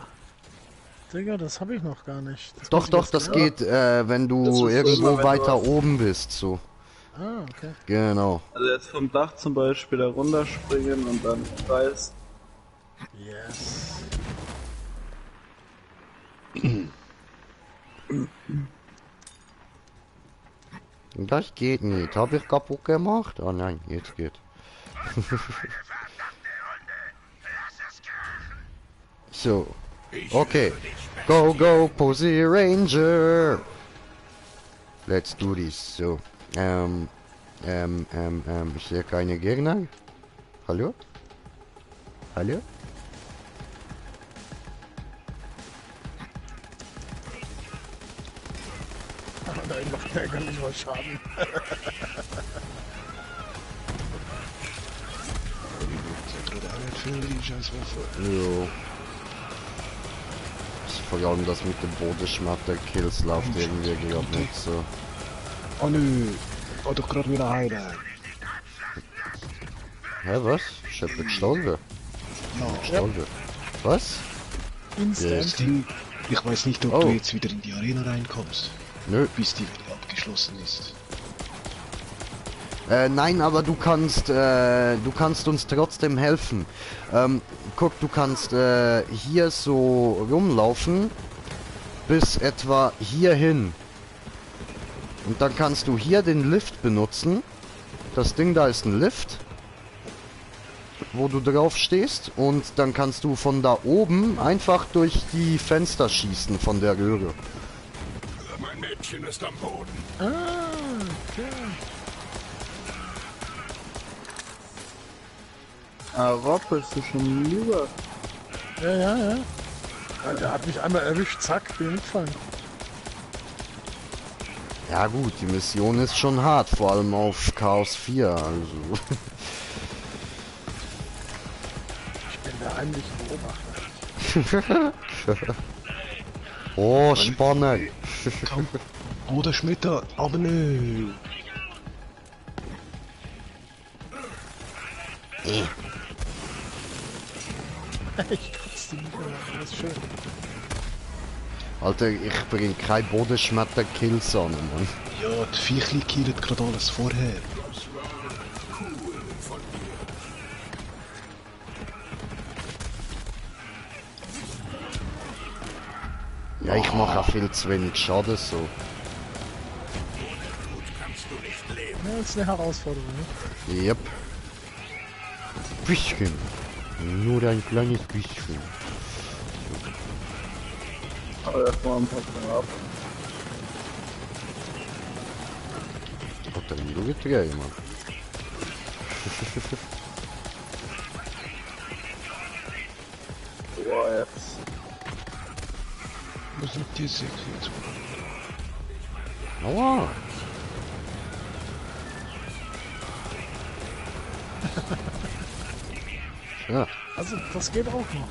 Digga, das habe ich noch gar nicht.
Doch, das geht, wenn du irgendwo so, weiter oben bist, so.
Ah, okay.
Genau.
Also jetzt vom Dach zum Beispiel da runterspringen und dann Kreis.
Yes.
Das geht nicht. Habe ich kaputt gemacht? Oh nein, jetzt geht. So. Okay. Go, Pussy Ranger. Let's do this. So. Ich sehe keine Gegner. Hallo? Hallo?
Nein, macht mir gar nicht mal Schaden.
Jo. Vor allem das mit dem Bodenschmetter-Kills läuft irgendwie gerade nicht so.
Oh nö, war doch gerade wieder Heiler.
Hä, was? Ich hab gestorben.
Ja.
Gestorben. Was?
Das Ding, ich weiß nicht, ob du jetzt wieder in die Arena reinkommst.
Nö.
Bis die Welle abgeschlossen ist.
Nein, aber du kannst uns trotzdem helfen. Guck, du kannst hier so rumlaufen bis etwa hier hin. Und dann kannst du hier den Lift benutzen Das Ding da ist ein Lift, wo du drauf stehst und dann kannst du von da oben einfach durch die Fenster schießen von der Röhre.
Mein Mädchen ist am Boden.
Ah, okay.
Rob, bist du schon lieber?
Ja. Der hat mich einmal erwischt, zack, bin gefallen.
Ja gut, die Mission ist schon hart, vor allem auf Chaos 4, also.
Ich bin der heimliche Beobachter.
Oh, spannend.
Bruder Schmitter, aber nö.
Ich kotze die nicht mehr, das ist schön.
Alter, ich bring kein Bodenschmetter-Kills an, Mann.
Ja, die Viechli killen gerade alles vorher.
Ja, ich mache auch viel zu wenig Schaden so.
Ja, das ist eine Herausforderung, ne?
Yep. Bisschen. Nur ein kleines bisschen.
Aber erstmal ein paar Dinge ab.
Hat er wieder gedreht, Mann.
Boah, jetzt.
Was sind die Sechs jetzt?
Aua. Ja.
Also, das geht auch noch.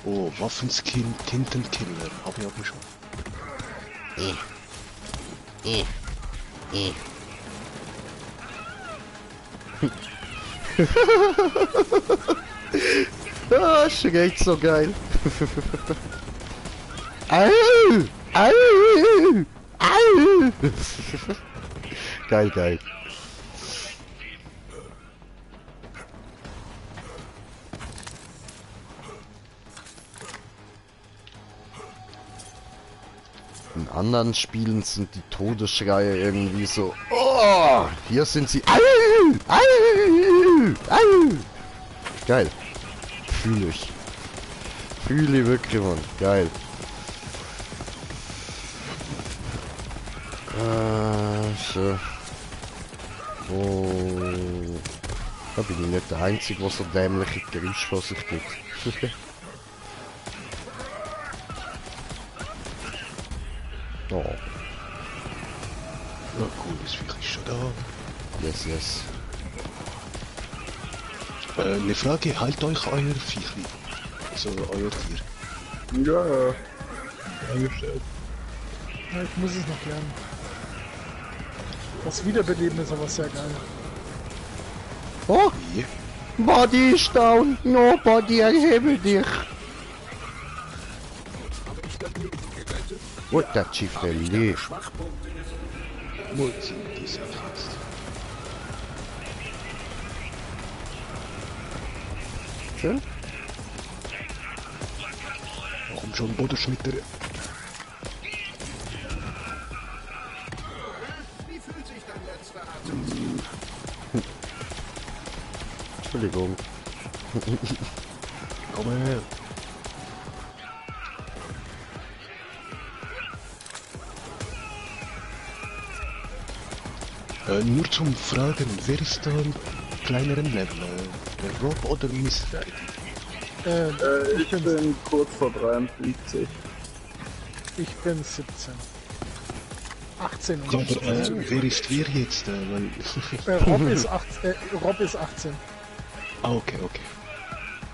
Oh, Waffenskin, Tintenkiller. Hab ich aber schon.
Ah, schreit so geil. Au! Au! Au! Geil, geil. In anderen Spielen sind die Todesschreie irgendwie so. Oh, hier sind sie. Au! Au! Au! Geil. Fühle ich. Fühle ich wirklich, Mann. Geil. So. Oh. Da bin ich nicht der Einzige, der so dämliche Geräusche vor sich gibt. Oh.
Na cool, das Viech ist schon da.
Yes, yes.
Eine Frage, halt euch euer Viechli. Also euer Tier.
Ja. Eingestellt.
Ja, ich muss es noch lernen. Das Wiederbeleben ist aber sehr geil.
Oh!
Yeah.
Body ist down! No, Body, erhebe dich! What that Chief, der lebt.
Multi, die sind jetzt.
Schön.
Komm schon, Bodenschmitter.
Entschuldigung.
Komm her. Nur zum Fragen, wer ist da im kleineren Level? Der Rob oder Miss Friday?
Ich bin kurz vor 53.
Ich bin 17. 18 und
Ja, aber wer ist wer jetzt?
Rob ist 18.
Ah, okay, okay.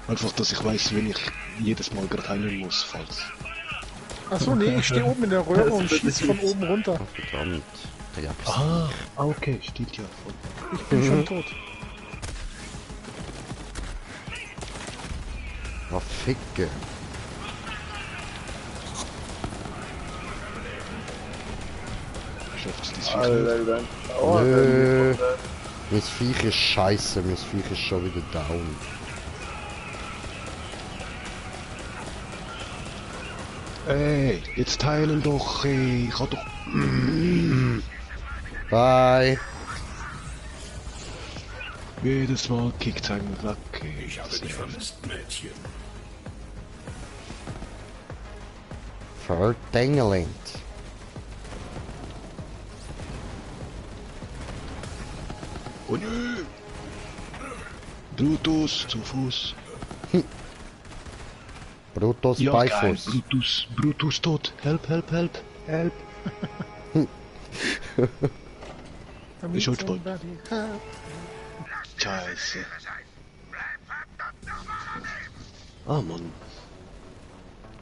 Einfach, dass ich weiß, wenn ich jedes Mal gerade heilen muss, falls.
Achso, nee, ich stehe oben in der Röhre und schieße von oben runter.
Verdammt. Ja,
ah, okay, stimmt ja.
Ich bin schon tot.
Oh, Ficke.
Schafft's das
Alter,
Nö. Mein Viech ist scheiße, mein Viech ist schon wieder down.
Ey, jetzt heilen doch, ey. Ich hab doch...
Bye.
Jedes Mal kickt einen weg.
Ich habe dich vermisst, Mädchen.
Verdengelind.
Oh nö! Brutus zu Fuß.
Brutus
Ja,
Beifuß.
geil. Brutus tot. Help, help, help, help. Ich hol's bald. Scheiße. Ah, Mann.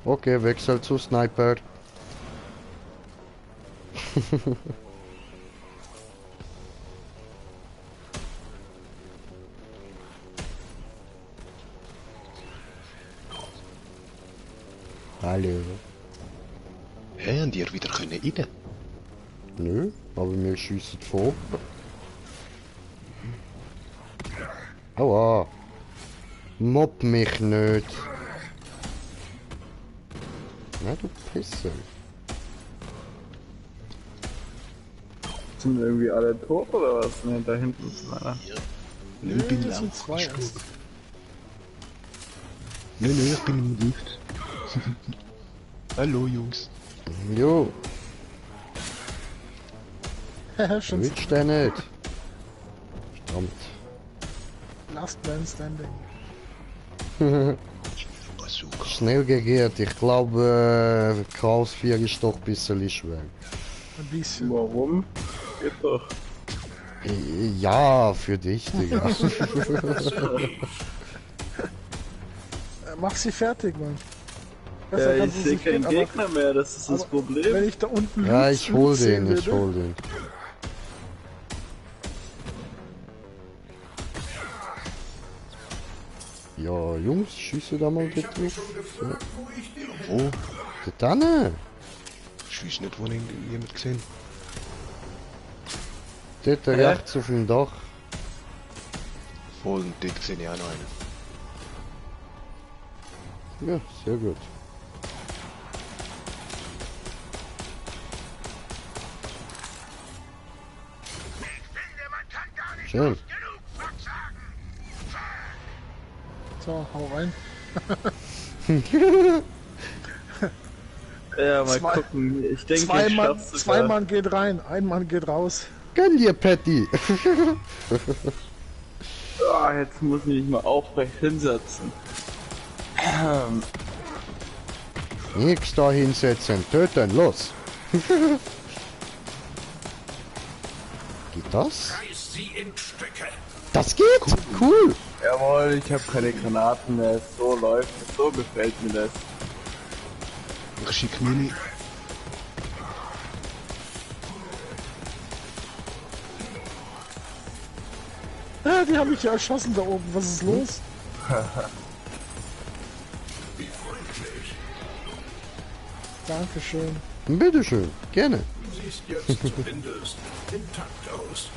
Okay, Wechsel zu Sniper. Hallo.
Hä, und ihr wieder können rein?
Nö, aber wir schiessen vor. Aua. Mobb mich nicht. Na du Pisse.
Sind irgendwie alle tot oder was? Ne, da hinten ist einer.
Nö, ich bin
das sind zwei erst.
Nö, ich bin im Lift. Hallo, Jungs.
Jo,
Schon
willst du nicht? Verdammt.
Last Man Standing.
Schnell gegeht. Ich glaube, Chaos 4 ist doch ein bisschen schwer.
Ein bisschen.
Warum? Geht doch.
Ja, für dich, Digga.
Mach sie fertig, Mann.
Ja, ich
kannst du
sehe
nicht
keinen
gehen,
Gegner mehr, das ist das
aber
Problem.
Wenn ich da unten
Ja,
Loot-
ich hol
Loot sehen
den, ich
würde-
hol den. Ja, Jungs, schieße da mal bitte. Ja.
Wo?
Da Tanne!
Ich weiß nicht, wo ich jemand gesehen.
Dort rechts auf dem Dach.
Voll, und dort sehe ich auch noch einen.
Ja, sehr gut. Schön.
So, hau rein.
Ja, mal gucken. Ich denke, ich schaff's sogar.
Zwei Mann geht rein, ein Mann geht raus.
Gönn dir, Patty!
Ah, jetzt muss ich mich mal aufrecht hinsetzen.
Nix da hinsetzen, töten, los! Geht das?
Reiß sie in Stücke.
Das geht! Cool!
Jawohl, ich habe keine Granaten mehr. So läuft es, so gefällt mir das.
Ich schick Mini.
Ja, die haben mich ja erschossen da oben. Was ist los?
Wie freundlich.
Dankeschön.
Bitteschön, gerne.
Du siehst jetzt zumindest intakt aus.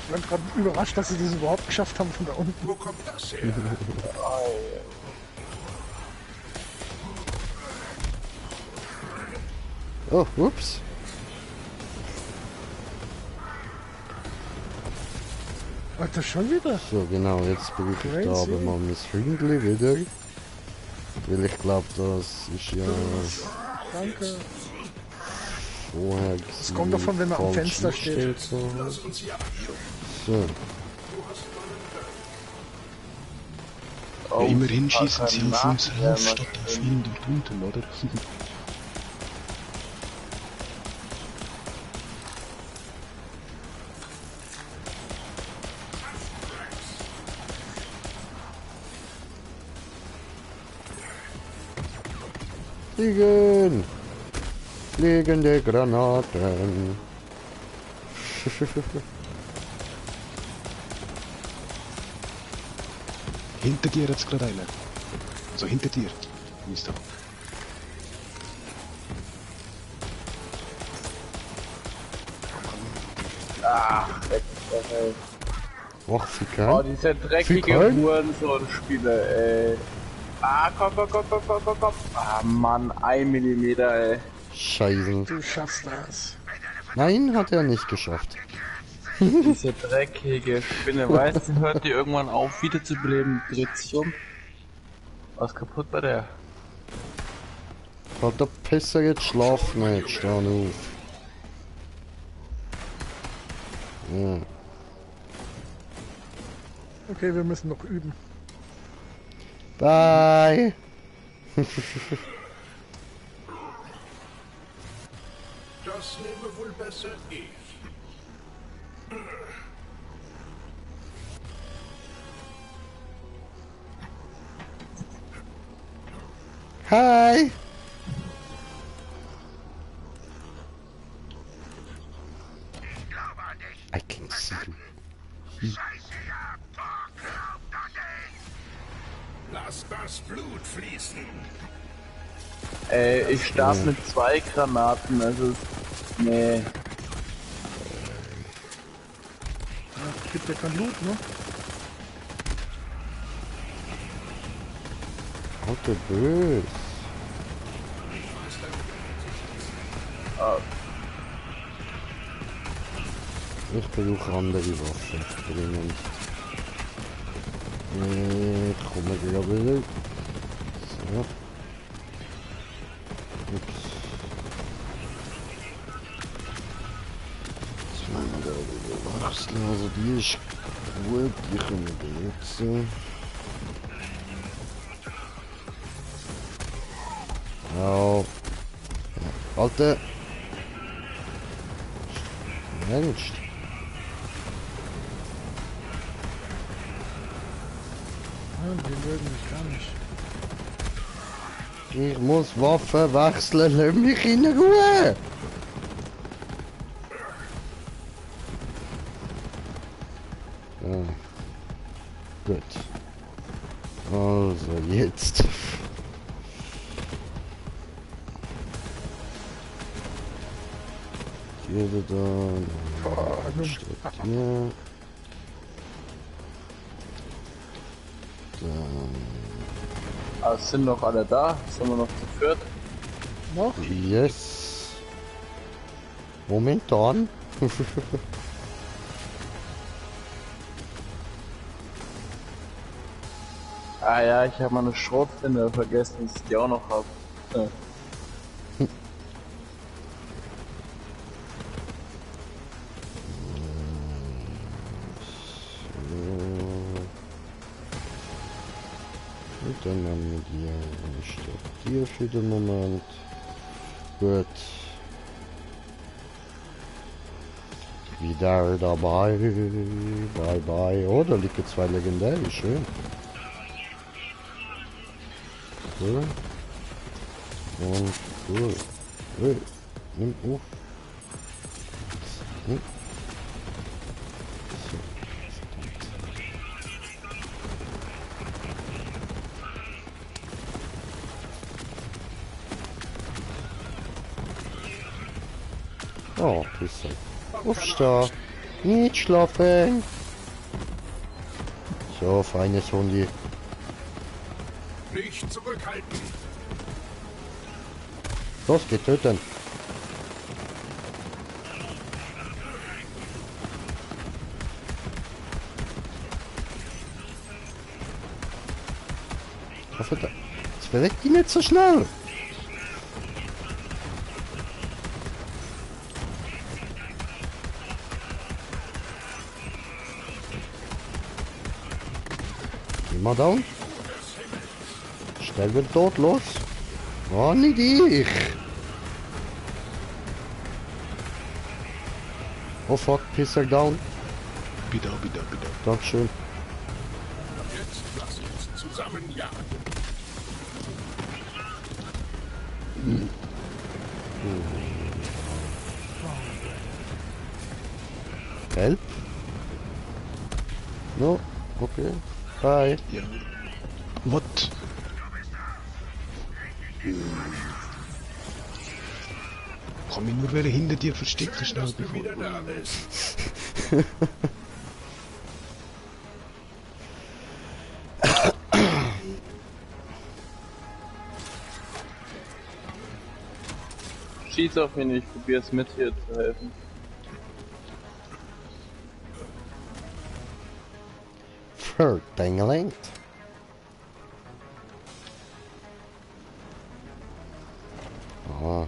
Ich bin gerade überrascht, dass sie das überhaupt geschafft haben von da unten.
Wo kommt das her?
Oh, ups.
Alter, schon wieder?
So, genau, jetzt brauche ich da
Crazy.
aber mal mein Freundli wieder. Weil ich glaube, das ist ja
Danke.
vorher
Das kommt davon, wenn er am
falsch
Fenster steht.
eingestellt, So.
Ja, immerhin schießen sie auf uns
Ja,
rauf, statt auf ihn dort unten, oder?
Fliegen! Fliegende Granaten.
Hinter dir jetzt gerade einer. Also hinter dir. Ist da.
Ach, weg.
Och, sie
Oh,
kann.
diese dreckige
Fickern?
Hurensohn-Spiele, ey. Ah, komm. Ah, Mann, 1 Millimeter, ey.
Scheiße.
Du schaffst das.
Nein, hat er nicht geschafft.
Diese dreckige Spinne, weißt du, hört die irgendwann auf wieder zu beleben, dreht sich um. Was kaputt bei der?
Hat der Pisser jetzt schlafen nicht, steh auf. Ja.
Okay, wir müssen noch üben.
Bye.
Das nehme wohl besser ich.
Hi. I can see you.
Lass das Blut fließen.
Ich starte mit 2 Granaten, also nee.
Ja, gibt ja kein Blut, ne?
Auto böse. Ich brauche andere Waffen. Dringend. Ich komme gleich wieder. So. Ups. Jetzt wollen wir da wieder wechseln. Also die ist gut, die können wir benutzen. Ja. Alter. Mensch.
Die mögen mich gar nicht.
Ich muss Waffen wechseln, lass mich in Ruhe! Ah. Gut. Also, jetzt. Jeder da. Steht hier.
Ah, sind noch alle da? Sind wir noch zu viert?
Noch?
Yes. Momentan.
Ah ja, ich habe meine Schrotflinte vergessen, dass ich die auch noch habe. Ja.
Und dann haben wir die Stadt hier für den Moment. Gut. Wieder dabei. Bye bye. Oh, da liegen 2 legendäre. Schön. Cool. Und cool. Hey, nimm auf. Hm. Oh, Pisse. Aufstehen. Nicht schlafen. So, feines Hundi.
Nicht zurückhalten.
Los, geht töten. Ich hoffe, das verreckt die nicht so schnell. Mal down. Schnell wird tot, los. Oh, nicht ich. Oh fuck, Pisser down.
Bitte.
Dankeschön.
Jetzt lass uns zusammen jagen.
Help? No, okay. Bye.
Ja. What? Kann mich nur hinter dir verstecken, schnell bevor du
Da bist.
schieß auf ihn, ich probier's mit hier zu helfen.
Verdingelingt. Aha.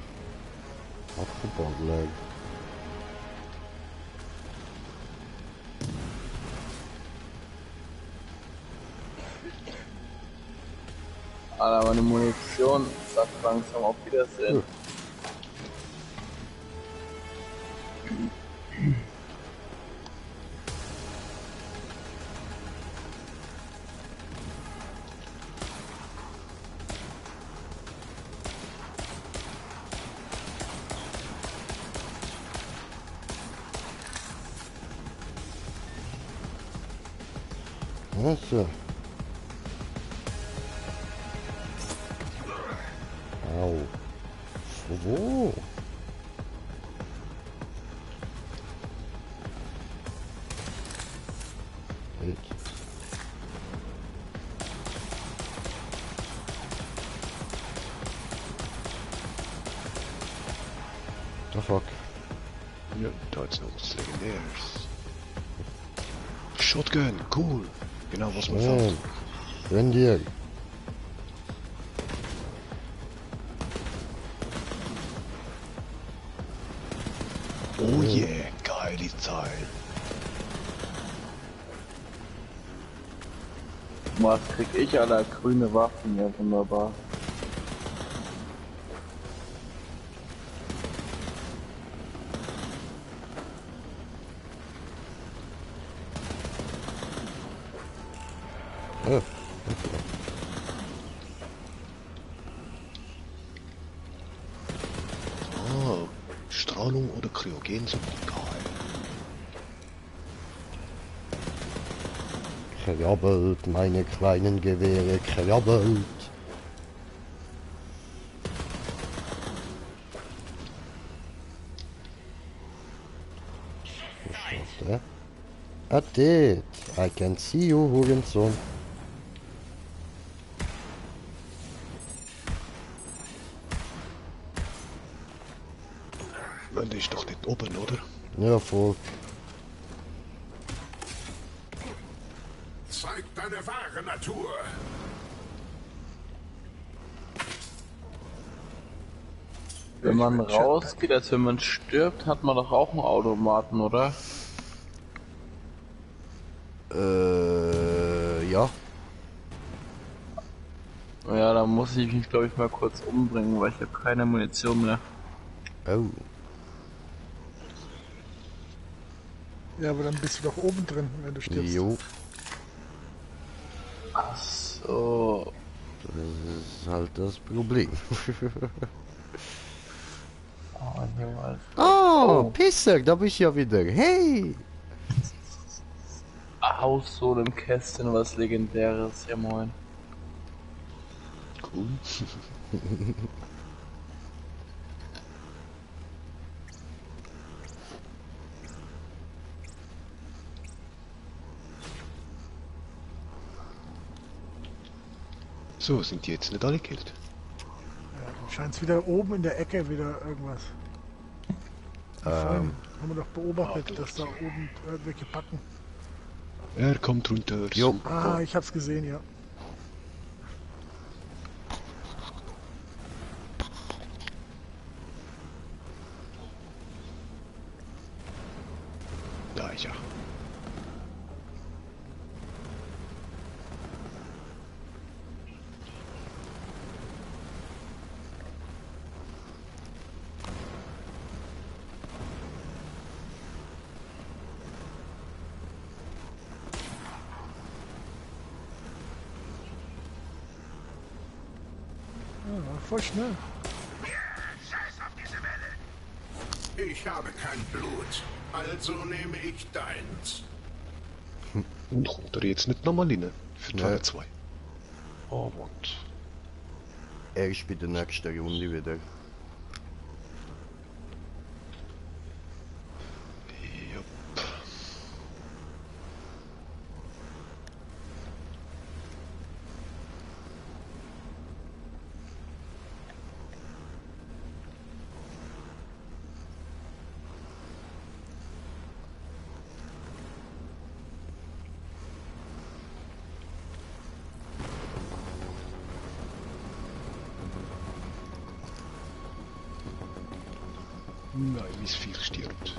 Abgebaut.
Aber meine Munition sagt langsam auf Wiedersehen.
So. Au. So. The fuck?
Ja, da ist noch was Legendäres. Shotgun, cool. Genau, was man fand.
Renn dir.
Oh yeah, geile Teil.
Was krieg ich, Alter? Grüne Waffen, ja wunderbar.
Oh.
Oh, Strahlung oder Kryogen sind geil.
Krabbelt, meine kleinen Gewehre, krabbelt. At it, I can see you, Hurensohn.
Man, der ist doch nicht oben, oder?
Ja, voll.
Zeig deine wahre Natur.
Wenn man rausgeht, als wenn man stirbt, hat man doch auch einen Automaten, oder?
Ja.
Ja, da muss ich mich, glaube ich, mal kurz umbringen, weil ich habe keine Munition mehr.
Oh.
Ja, aber dann bist du doch oben drin, wenn du stirbst.
Jo.
Ach so.
Das ist halt das Problem.
Oh, hier mal.
Oh, Pisser, da bist du ja wieder. Hey!
Aus so einem Kästchen was Legendäres, ja moin.
Cool. So, sind die jetzt nicht alle gekillt?
Ja, du scheinst wieder oben in der Ecke wieder irgendwas. Vorhin haben wir doch beobachtet, dass da oben irgendwelche packen.
Er kommt runter.
Jo.
Ah, ich hab's gesehen, ja.
Da ist er.
Ja, voll schnell.
Scheiß auf diese Welle.
Ich habe kein Blut, also nehme ich deins.
Und kommt er jetzt nicht nochmal rein? Für Teil
Ja.
2. Oh, what?
Er ist bei der nächsten Runde wieder.
Jupp. Nein, mein Viech stirbt.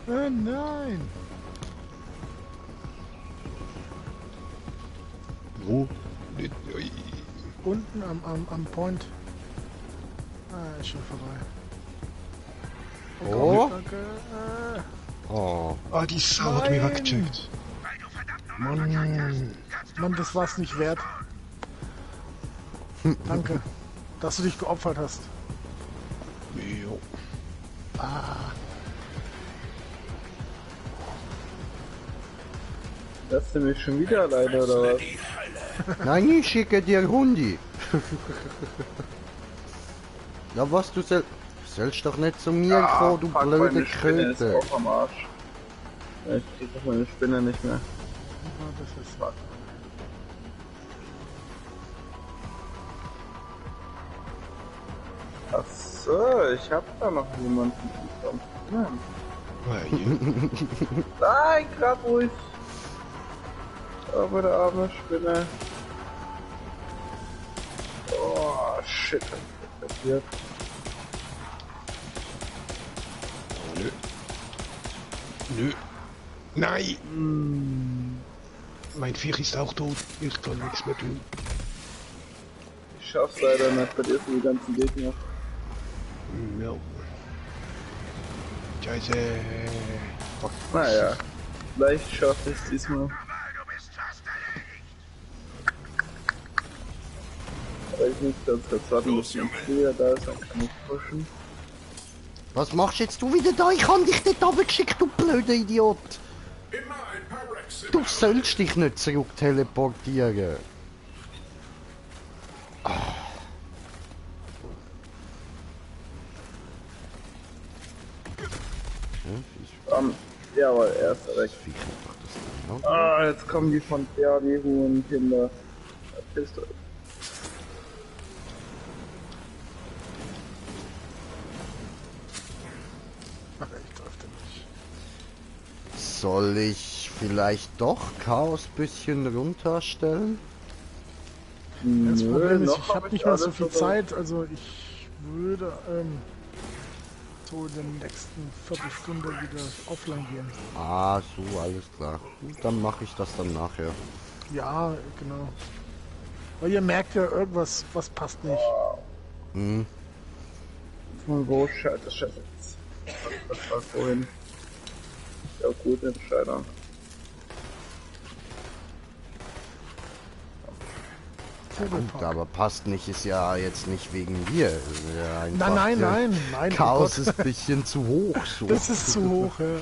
Nein!
Wo?
Unten am Point. Ah, ist schon vorbei.
Oh?
Danke.
Oh.
Ah, die Sau hat mich weggecheckt.
Mann, das war's nicht wert. Danke, dass du dich geopfert hast.
Jo.
Lässt du mich schon wieder alleine oder was?
Nein, ich schicke dir Hundi. Ja, was du sollst doch nicht zu mir kommen, du
fuck,
blöde
meine Spinne ist
Kröte.
auch am Arsch. Ja, ich krieg doch meine Spinne nicht mehr.
Das ist was.
Ach so, ich hab da noch jemanden. Nein. Nein, grad ruhig. Aber der arme Spinne. Oh, shit. Das passiert.
Nö. Nö. Nein! Mein Viech ist auch tot. Ich kann nichts mehr tun.
Ich schaff's leider nicht, bei dir sind die ganzen Gegner.
Ja. Scheiße. Fuck.
Naja, vielleicht schaff ich's diesmal. Aber ich muss ganz kurz warten, bis mein Krieger da ist, dann kann ich pushen.
Was machst jetzt du wieder da? Ich hab dich nicht runtergeschickt, du blöder Idiot. Du sollst dich nicht zurück teleportieren.
Jawohl, er ist weg. Ah, jetzt kommen die von der, die hohen Kinder. Verpisst euch.
Soll ich vielleicht doch Chaos bisschen runterstellen?
Das Problem ist, ich
hab
habe nicht mehr so viel Zeit, also ich würde so in der nächsten Viertelstunde wieder offline gehen.
Ah, so, alles klar. Gut, dann mache ich das dann nachher.
Ja, genau. Weil ihr merkt ja, irgendwas was passt nicht.
Hm.
Von wo scheiße, das war vorhin. Ja, gut, Entscheidung.
Gut, aber passt nicht, ist ja jetzt nicht wegen dir. Ja einfach,
Nein,
Chaos
oh
ist ein bisschen zu hoch. So.
Das ist zu hoch, ja.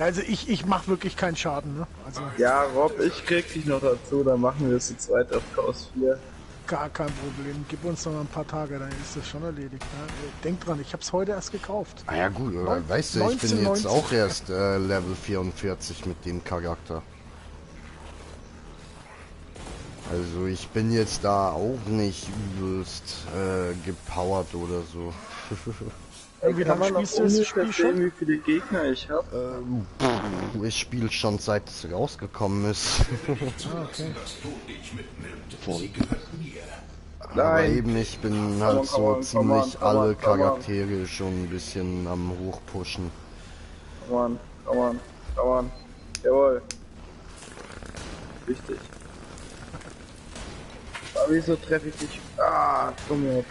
Also ich mache wirklich keinen Schaden, ne? Also
ja, Rob, ich krieg dich noch dazu, dann machen wir es zu zweit auf Chaos 4.
gar kein Problem. Gib uns noch mal ein paar Tage, dann ist das schon erledigt. Ne? Denk dran, ich habe es heute erst gekauft.
Ah ja gut, weißt du, ich bin jetzt auch erst Level 44 mit dem Charakter. Also ich bin jetzt da auch nicht übelst gepowert oder so.
Wie lange spielst du das Spiel schon?
Wie viele Gegner ich hab?
Ich spiele schon seit es rausgekommen ist.
Ah, okay.
Aber eben, ich bin halt so ziemlich alle Charaktere schon ein bisschen am Hochpushen.
Come on. Jawohl. Wichtig. Aber wieso treffe ich dich? Ah, komm her.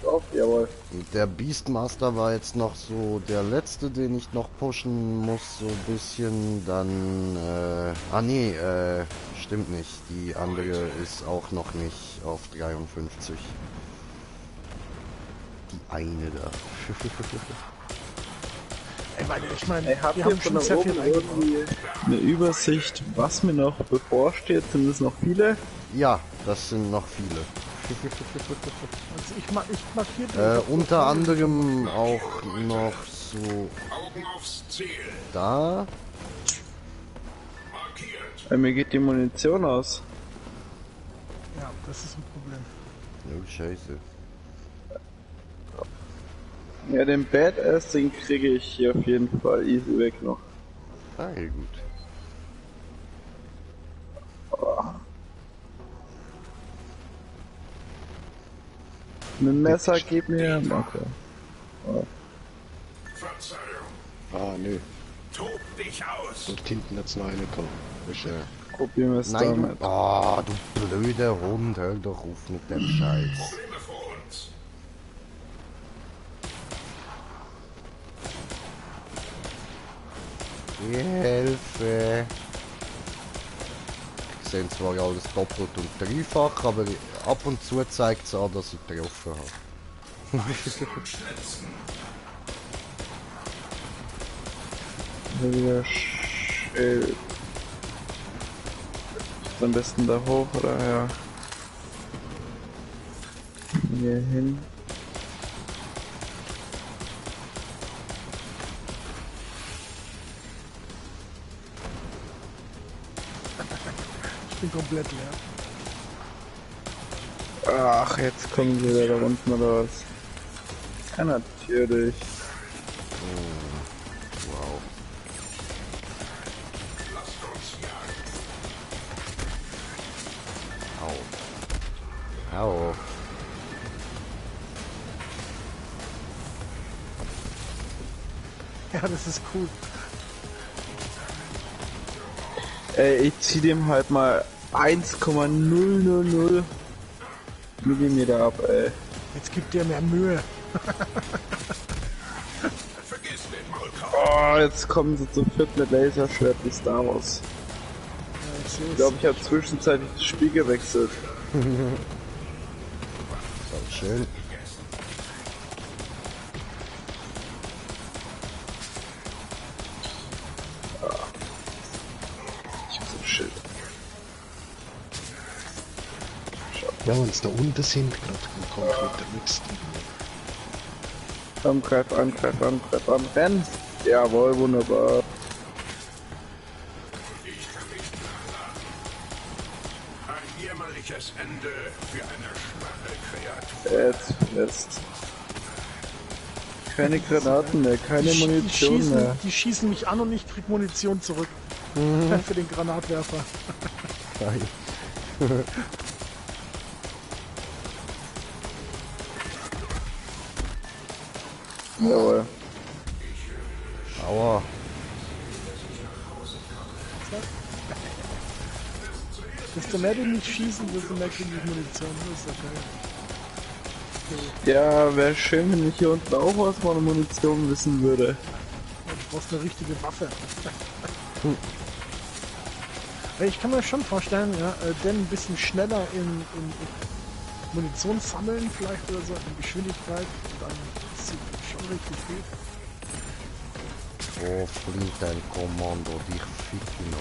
Auf, jawohl.
Der Beastmaster war jetzt noch so der letzte, den ich noch pushen muss, so ein bisschen. Dann, stimmt nicht. Die andere ist auch noch nicht auf 53. Die eine da.
Ich meine,
habt
wir
ihr
haben
von
schon
da
sehr
oben
viel eingebaut.
irgendwie eine Übersicht, was mir noch bevorsteht? Sind es noch viele?
Ja, das sind noch viele.
Also ich markiere
unter anderem auch noch so da.
Mir geht die Munition aus.
Ja, das ist ein Problem.
Oh, scheiße.
Ja, den Badass, den kriege ich hier auf jeden Fall easy weg noch.
Ah, ja, gut.
Oh. Ein Messer, gib mir. Okay. Oh.
Ah, nö.
Tob dich aus!
Dort hinten hat's noch einen gehabt.
Probieren wir es
Nein,
damit.
du blöder Hund, hör doch auf mit dem Scheiß.
Probleme vor uns.
Hilfe! Ich sehe zwar alles doppelt und dreifach, aber ab und zu zeigt es an, dass ich getroffen habe.
Wieder Schild. Ist am besten da hoch oder ja? Hier hin.
Ich bin komplett leer.
Ach, jetzt kommen sie wieder da unten oder was? Ja, natürlich.
Wow. Au. Au.
Ja, das ist cool.
Ey, ich zieh dem halt mal 1,000 Millimeter ab, ey.
Jetzt gibt der mehr Mühe.
Oh, jetzt kommen sie zu viert mit Laserschwert wie Star Wars.
Ja,
Ich glaube, ich habe zwischenzeitlich das Spiel gewechselt.
So schön.
Ich hab so ein Schild.
Ja, wenn es da unten sind, gerade kommt mit der nächsten.
Angreif, renn! Jawohl, wunderbar.
Ein jämmerliches Ende für eine schwache Kreatur.
Jetzt fest. Keine Granaten mehr, keine Munition mehr.
Die schießen mich an und ich krieg Munition zurück. Für den Granatwerfer.
Geil.
Jawohl.
Aua.
Desto mehr die mich schießen, desto mehr kriege ich Munition. Das ist ja geil.
Ja, wäre schön, wenn ich hier unten auch was von Munition wissen würde.
Du brauchst eine richtige Waffe. Ich kann mir schon vorstellen, ja, denn ein bisschen schneller in Munition sammeln vielleicht oder so, in Geschwindigkeit. Und dann ist sie schon richtig gut.
Wo fliegt dein Kommando? Dich ficken noch.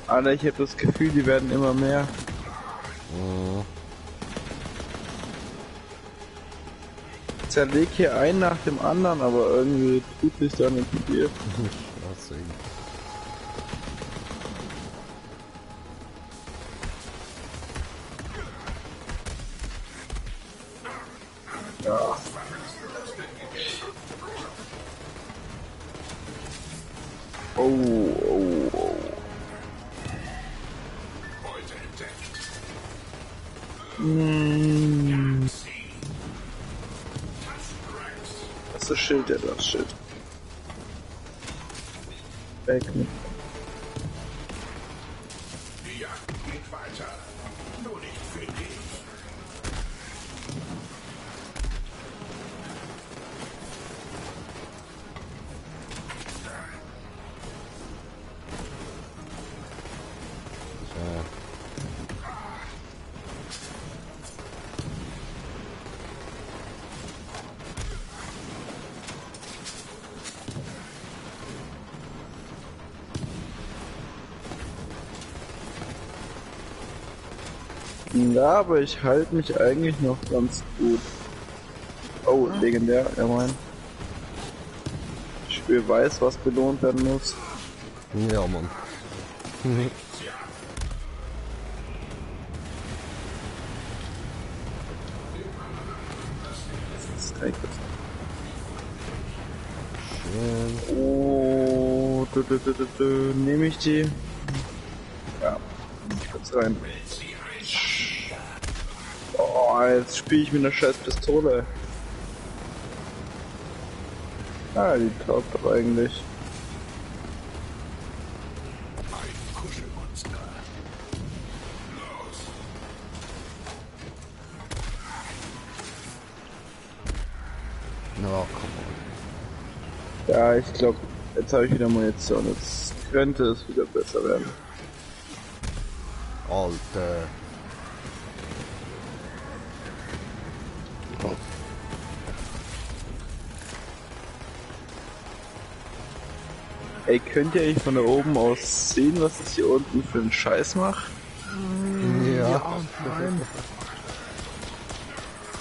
Alter, ich habe das Gefühl, die werden immer mehr. Zerleg hier einen nach dem anderen, aber irgendwie tut sich da nicht viel. Ja. Oh. Das ist Schild, das Schild. Weg mit.
Die Jagd geht weiter. Nur nicht für dich.
Ja, aber ich halte mich eigentlich noch ganz gut. Oh, legendär, er meint. Das Spiel weiß, was belohnt werden muss.
Ja, Mann. Schön.
Oh, nehme ich die? Ja, nehm ich kurz rein. Oh, jetzt spiele ich mit einer scheiß Pistole. Ah, die taugt doch eigentlich.
No, komm
Ja, ich glaube, jetzt habe ich wieder Munition. Jetzt könnte es wieder besser werden.
Alter. Oh.
Ey, könnt ihr eigentlich von da oben aus sehen, was ich hier unten für einen Scheiß mache?
Ja, nein.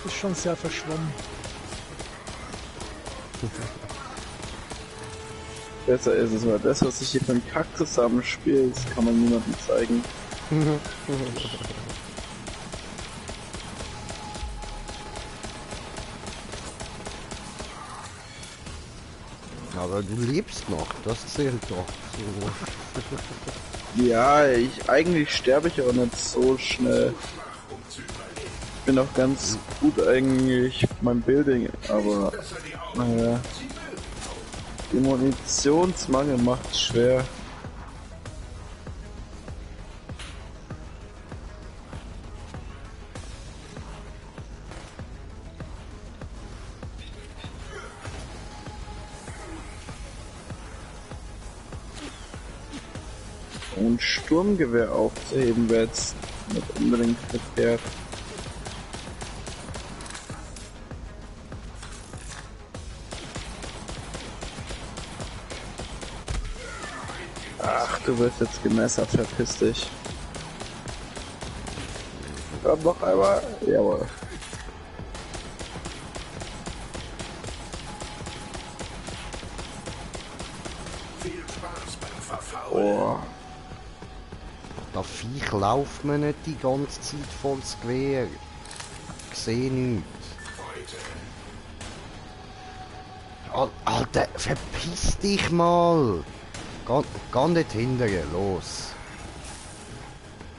Ist schon sehr verschwommen.
Besser ist es, weil das, was ich hier für einen Kack zusammenspiele, das kann man niemandem zeigen.
Aber du lebst noch, das zählt doch. So.
Ja, eigentlich sterbe ich aber nicht so schnell. Ich bin auch ganz gut eigentlich beim Building, aber naja. Die Munitionsmangel macht es schwer. Und Sturmgewehr aufzuheben wäre jetzt nicht unbedingt verkehrt. Ach, du wirst jetzt gemessert, verpiss dich. Komm noch einmal. Jawohl.
Viel Spaß beim Verfaulen.
Oh.
Das Viech lauft mir nicht die ganze Zeit volles Gewehr. Ich sehe nichts. Alter, verpiss dich mal! Geh nicht hinterher, los!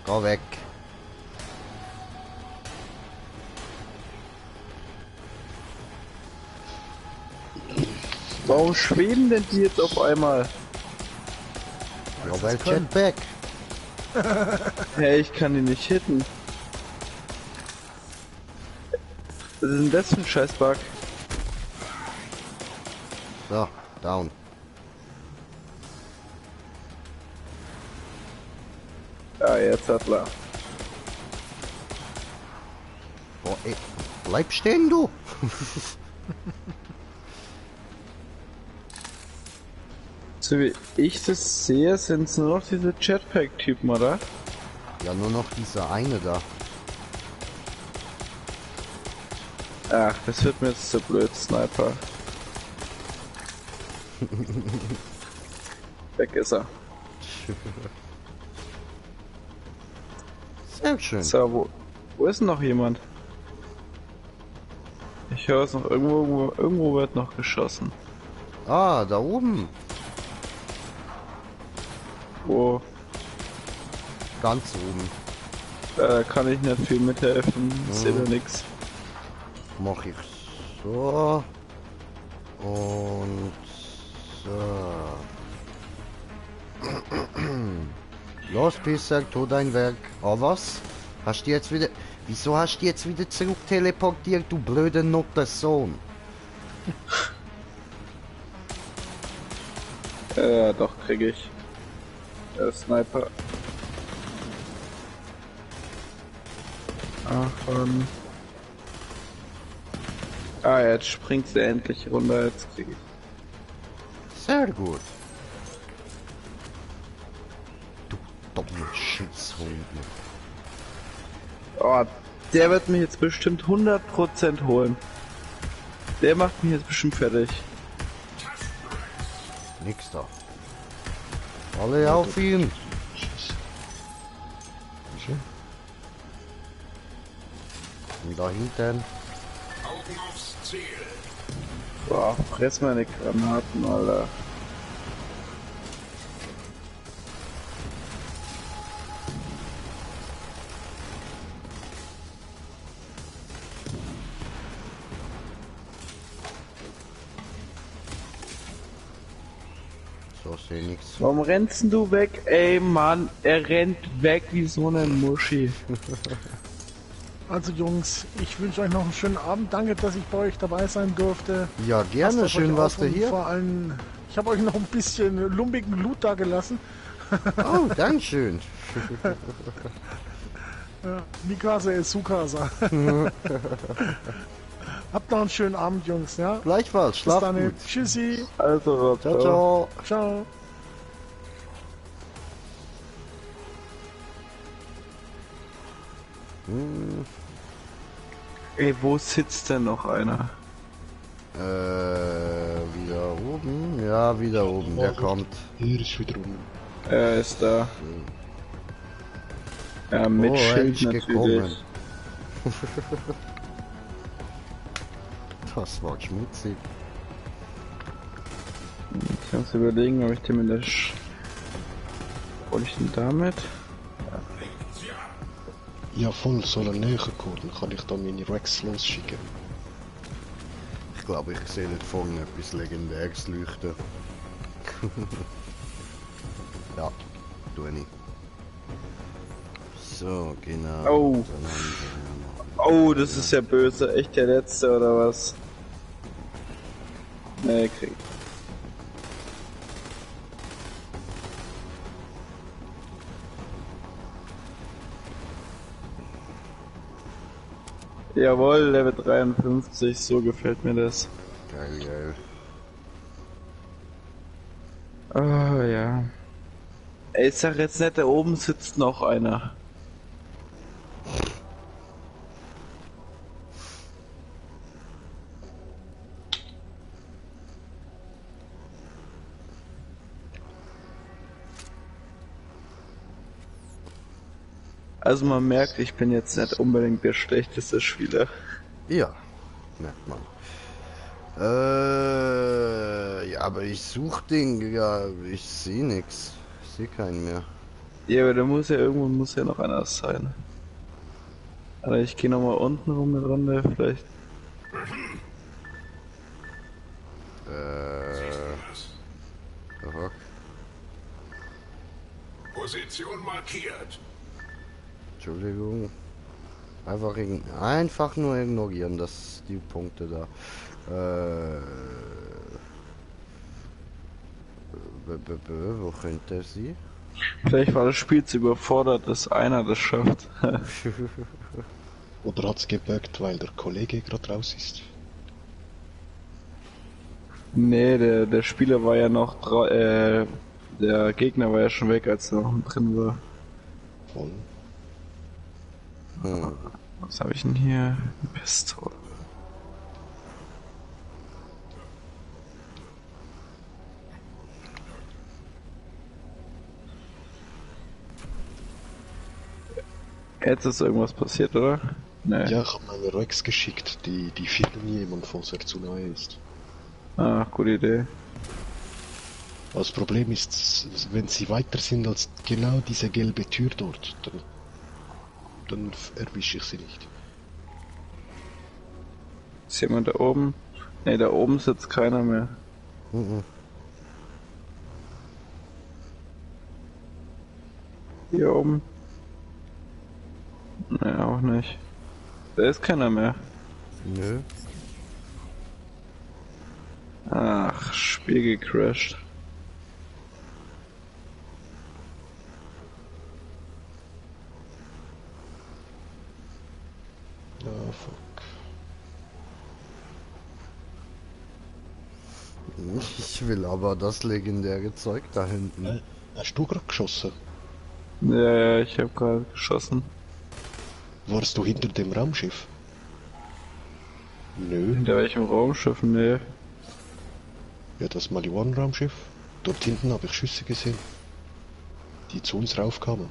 Geh weg!
Warum schweben denn die jetzt auf einmal?
Ja, weil Jetpack!
Hey, ich kann die nicht hitten. Was ist denn das für ein Scheißbug?
So, down.
Ja, jetzt hat er.
Boah, ey, bleib stehen, du!
So wie ich das sehe, sind es nur noch diese Jetpack-Typen, oder?
Ja, nur noch dieser eine da.
Ach, das wird mir jetzt zu blöd, Sniper. Weg ist er.
Sehr schön.
So, wo ist denn noch jemand? Ich höre es noch irgendwo wird noch geschossen.
Ah, da oben.
Wo?
Ganz oben.
Da kann ich nicht viel mithelfen. Sehe da nix.
Mach ich so. Und so. Los, Pisser, tu dein Werk. Oh, was? Hast du jetzt wieder... Wieso hast du jetzt wieder zurück teleportiert, du blöder Nuttersohn?
Ja, doch, krieg ich. Der Sniper. Ach, ah, jetzt springt sie endlich runter, jetzt krieg ich.
Sehr gut. Du dumme Scheißhund.
Oh, der wird mich jetzt bestimmt 100% holen. Der macht mich jetzt bestimmt fertig.
Nix da. Alle auf ihn. Und da hinten.
Boah, fress meine Granaten, Alter.
So, seh nix.
Warum rennst denn du weg? Ey Mann, er rennt weg wie so eine Muschi.
Also Jungs, ich wünsche euch noch einen schönen Abend. Danke, dass ich bei euch dabei sein durfte.
Ja, gerne. Schön warst du hier.
Vor allem, ich habe euch noch ein bisschen lumpigen Loot da gelassen.
Oh, dankeschön.
Ja, Mikasa ist Sukasa. Habt noch einen schönen Abend, Jungs, ja?
Gleichfalls, schlaf
Bis dann,
gut.
Tschüssi.
Also,
Ciao, ciao.
Ciao.
Ey, wo sitzt denn noch einer?
Wieder oben? Ja, wieder oben, der kommt.
Hier ist wieder oben.
Er ist da. Ja, mit Schild
endlich
natürlich.
Das war schmutzig.
Ich muss überlegen, ob ich den mit der Wollte ich denn damit?
Ja, voll, soll er näher kommen, dann kann ich da meine Rex losschicken.
Ich glaube, ich sehe nicht vorne etwas Legendäres leuchten. Ja, tue ich. So, genau.
Oh. Oh, das ist ja böse. Echt der letzte oder was? Nee, krieg. Jawohl, Level 53, so gefällt mir das.
Geil, geil.
Oh ja. Ey, ich sag jetzt nicht, da oben sitzt noch einer. Also man merkt, ich bin jetzt nicht unbedingt der schlechteste Spieler.
Ja, merkt man. Ja, aber ich such den, ja, ich sehe nix. Ich sehe keinen mehr.
Ja, aber da muss ja irgendwo noch einer sein. Aber ich gehe nochmal unten rum eine Runde, vielleicht.
Rock.
Position markiert.
Entschuldigung. Einfach nur ignorieren, dass die Punkte da. Wo könnte sie?
Vielleicht war das Spiel zu überfordert, dass einer das schafft.
Oder hat's gebuggt, weil der Kollege gerade raus ist?
Nee, der Spieler war ja noch der Gegner war ja schon weg, als er noch drin war.
Voll.
Was habe ich denn hier? Pistole. Jetzt ist irgendwas passiert, oder? Nee.
Ja, ich habe meine Rex geschickt, die finden jemand, falls er zu nahe ist.
Ah, gute Idee.
Das Problem ist, wenn sie weiter sind als genau diese gelbe Tür dort, dann erwische ich sie nicht.
Ist jemand da oben? Ne, da oben sitzt keiner mehr. Hier oben? Ne, auch nicht. Da ist keiner mehr.
Nö.
Ach, Spiel gecrashed.
Ah, fuck.
Ich will aber das legendäre Zeug da hinten.
Hast du gerade geschossen?
Ja, ich habe gerade geschossen.
Warst du hinter dem Raumschiff? Nö.
Hinter welchem Raumschiff? Nee.
Ja, das Maliwan-Raumschiff. Dort hinten habe ich Schüsse gesehen, die zu uns raufkamen.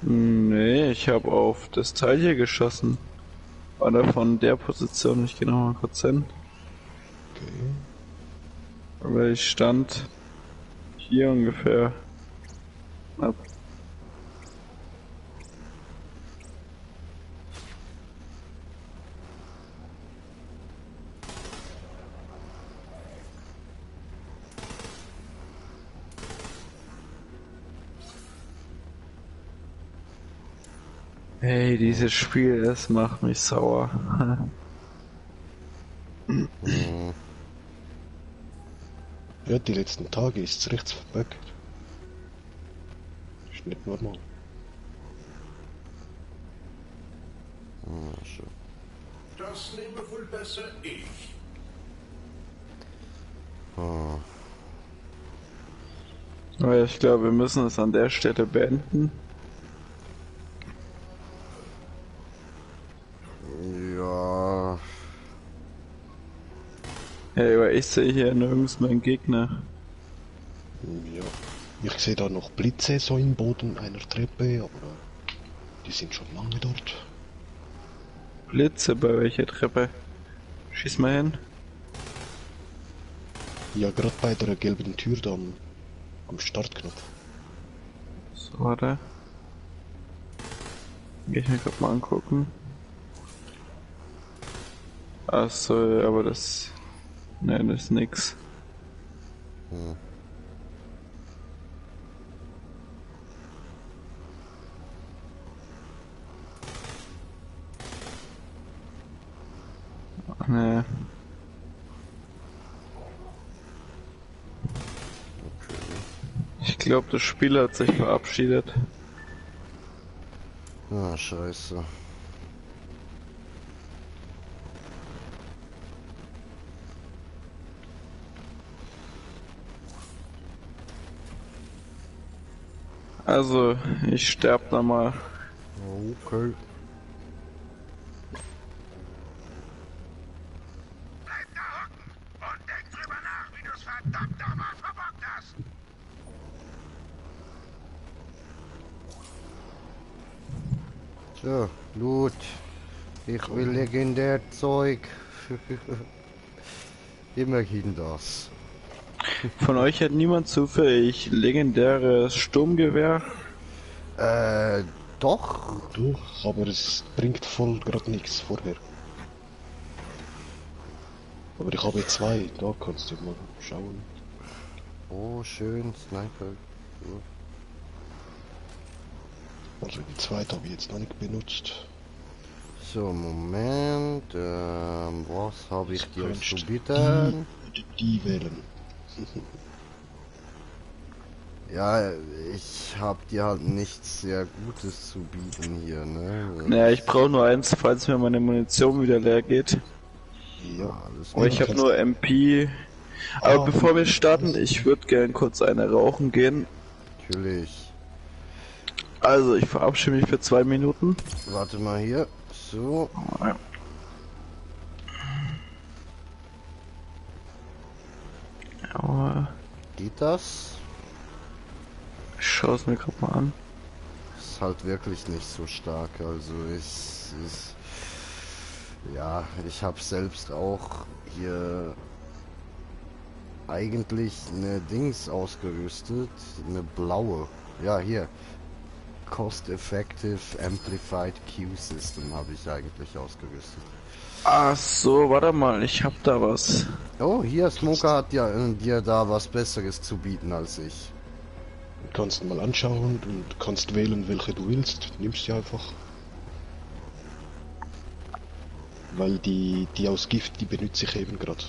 Nee, ich habe auf das Teil hier geschossen. Oder von der Position, ich gehe noch mal kurz hin.
Okay.
Aber ich stand hier ungefähr. Ab. Hey, dieses Spiel, es macht mich sauer.
Ja, die letzten Tage ist es rechts verbuggt. Ist nicht normal.
Das nehme wohl besser ich.
Aber ich glaube, wir müssen es an der Stelle beenden.
Ja.
Hey, aber ich sehe hier nirgends meinen Gegner.
Ja. Ich sehe da noch Blitze so im Boden einer Treppe, aber die sind schon lange dort.
Blitze bei welcher Treppe? Schieß mal hin.
Ja, gerade bei der gelben Tür da am Startknopf.
So, warte. Geh ich mir gerade mal angucken. Achso, aber das... Nein, das ist nix. Nee. Ich glaube, das Spiel hat sich verabschiedet.
Ah, scheiße.
Also, ich sterb da mal.
Okay.
Bleib da hocken und denk drüber nach, wie du's verdammt nochmal verbockt hast.
So, Loot. Ich will Legendärzeug. Immerhin das.
Von euch hat niemand zufällig legendäres Sturmgewehr?
Doch.
Doch, aber es bringt voll gerade nichts vorher. Aber ich habe 2, da kannst du mal schauen.
Oh, schön, Sniper. Ja.
Also die zweite habe ich jetzt noch nicht benutzt.
So, Moment. Was habe ich dir
Kannst
zu bieten?
Die wählen.
Ja, ich habe dir halt nichts sehr Gutes zu bieten hier, ne?
Naja, ich brauche nur eins, falls mir meine Munition wieder leer geht.
Ja,
alles
Aber ich habe nur MP. Aber bevor wir starten, ich würde gern kurz eine rauchen gehen.
Natürlich.
Also, ich verabschiede mich für 2 Minuten.
Warte mal hier. So.
Ja.
Geht das?
Ich schaue es mir gerade mal an.
Ist halt wirklich nicht so stark. Also ja, ich habe selbst auch hier eigentlich eine Dings ausgerüstet, eine blaue. Ja, hier. Cost-Effective Amplified Q-System habe ich eigentlich ausgerüstet.
Ach so, warte mal, ich hab da was.
Oh, hier, Smoker hat ja dir da was Besseres zu bieten als ich.
Du kannst mal anschauen und kannst wählen, welche du willst. Nimmst sie einfach. Weil die aus Gift, die benutze ich eben gerade.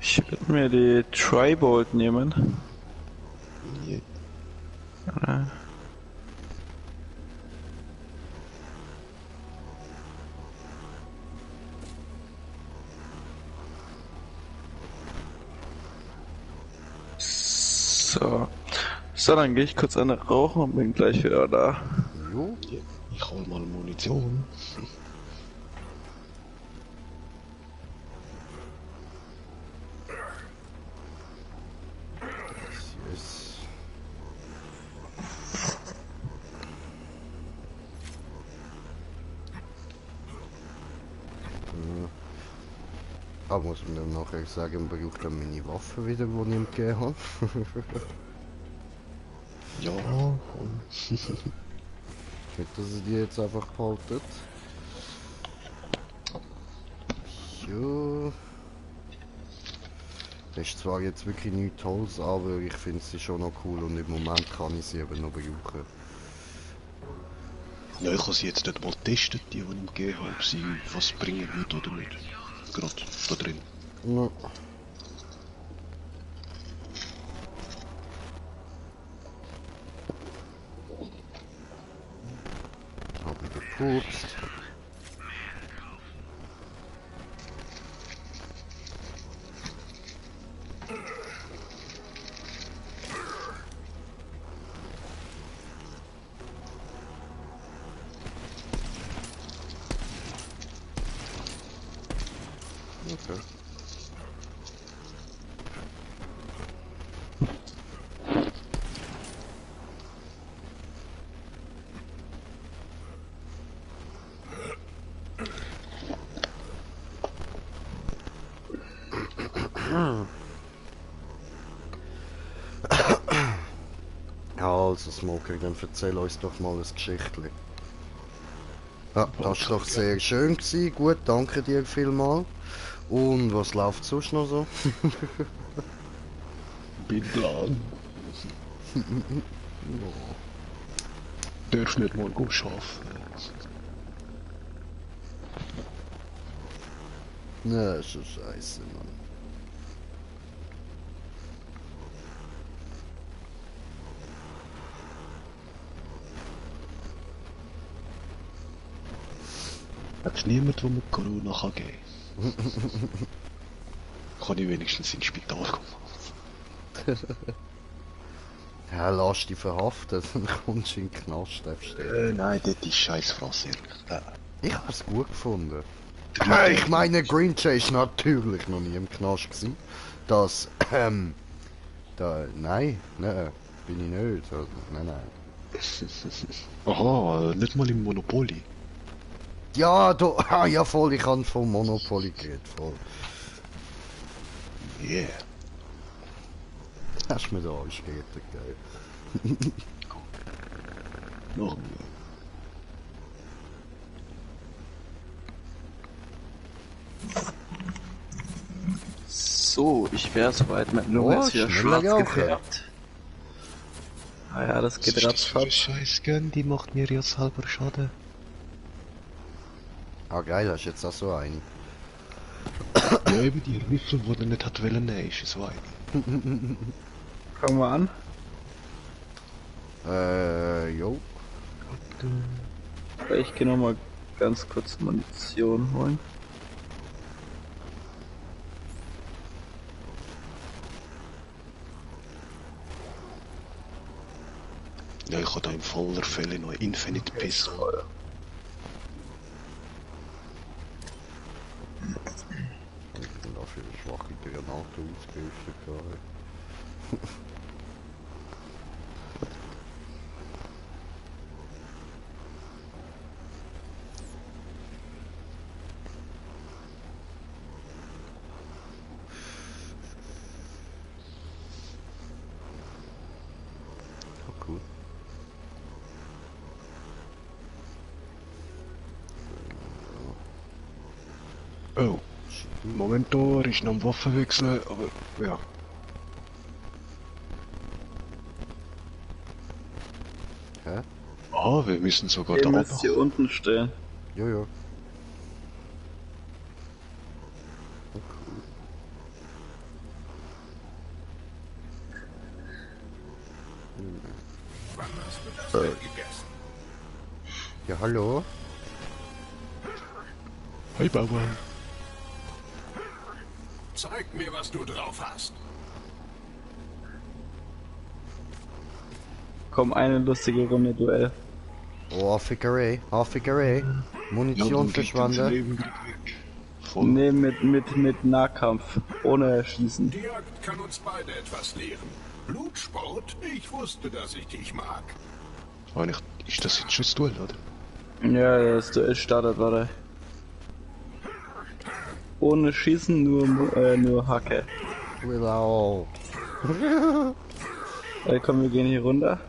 Ich würde mir die Tribolt nehmen.
Yeah.
Ja. So, dann gehe ich kurz eine rauchen und bin gleich wieder da.
Jo.
Yeah. Ich hol mal Munition.
Ah, muss man dann nachher sagen, braucht dann meine Waffe wieder, die ich ihm gegeben habe.
Ja.
Nicht, dass er die jetzt einfach behaltet. So. Das ist zwar jetzt wirklich nichts Tolles, aber ich finde sie schon noch cool und im Moment kann ich sie eben noch brauchen.
Ja, ich habe sie jetzt nicht mal getestet, die ich ihm gegeben habe, ob sie was bringen wird oder nicht. Gerade da drin.
Ja. Hab ich gepupst. Okay. Also Smoker, dann erzähl uns doch mal ein Geschichtli. Ja, das war doch sehr schön gewesen. Gut, danke dir vielmals. Und was läuft sonst noch so?
Bin plan. Darf nicht mal arbeiten.
Na, ist schon scheiße, Mann.
Hat niemand, der mir Corona kann geben kann ich wenigstens ins Spital kommen.
Ja, lass dich verhaften, dann kommst du in den Knast, darfst du.
Nein, das ist Scheißfraß, ehrlich.
Ich hab's gut gefunden. Ich meine, Green Jay ist natürlich noch nie im Knast gewesen. Das, nein, bin ich nicht. Also, nein.
Aha, nicht mal im Monopoly.
Ja, ja voll, ich habe von Monopoly geredet, voll.
Yeah.
Hast du mir da alles gerettet, geil.
Noch mehr.
So, ich wäre soweit mit Nummer jetzt wieder schwarz gefärbt. Ah ja, das geht ratzfatz.
Scheiß Gun, die macht mir ja selber Schaden.
Ah geil, hast du jetzt auch so einen?
Ja, eben die Riffel, die er nicht hat wollen nehmen, ist so eine.
Fangen wir an.
Jo.
Ich gehe nochmal ganz kurz Munition holen.
Ja, ich habe da im Fall der Fälle noch Infinite Pistol.
Ich bin dafür eine schwache Granate ausgerüstet gerade. Cool.
Oh, momentan ist noch am Waffenwechsel, aber ja.
Hä?
Ah, wir müssen sogar
Ihr
da
müsst hier unten stehen.
Jojo. Ja, hallo?
Hey, Bauer.
Zeig mir, was du drauf hast.
Komm, eine lustige Runde Duell.
Oh, Fickerei. Munition verschwanden.
Nee, mit Nahkampf. Ohne Schießen.
Die Jagd kann uns beide etwas lehren. Blutsport? Ich wusste, dass ich dich mag.
Ist das jetzt schon das Duell, oder?
Ja, das Duell startet, warte. ohne Schießen, nur Hacke.
Genau.
Komm, wir gehen hier runter.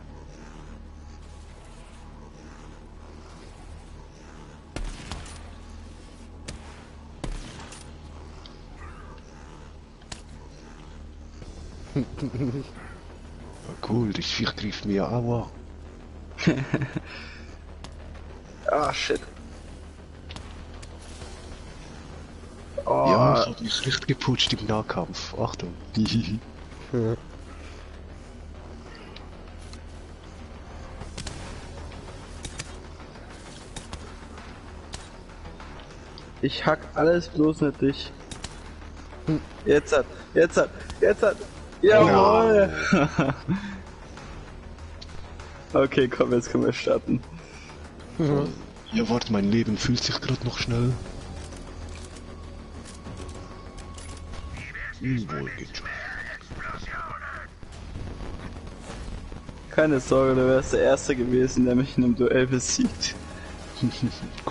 Cool, das Viech greift mir auch an.
Ah, shit. Oh.
Ja, ich hab mich richtig geputscht im Nahkampf. Achtung.
Ich hack alles bloß nicht dich. Jetzt hat. Jawohl! Okay, komm, jetzt können wir starten.
Ja, warte, mein Leben fühlt sich gerade noch schnell. Wohl geht schon.
Keine Sorge, du wärst der Erste gewesen, der mich in einem Duell besiegt.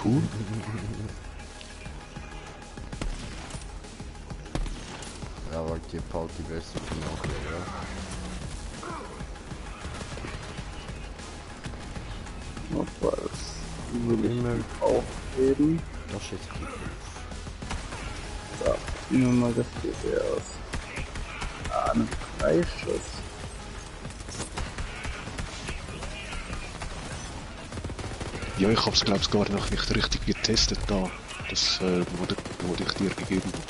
Cool.
Ja, weil die Party besser von nachher, ja.
Hoppa, das will ich mir aufheben.
Das ist jetzt gut.
So, ziehen wir mal das hier aus. Ah, ein Freischuss.
Ja, ich hab's glaub's gar noch nicht richtig getestet da. Das, wo ich dir gegeben habe.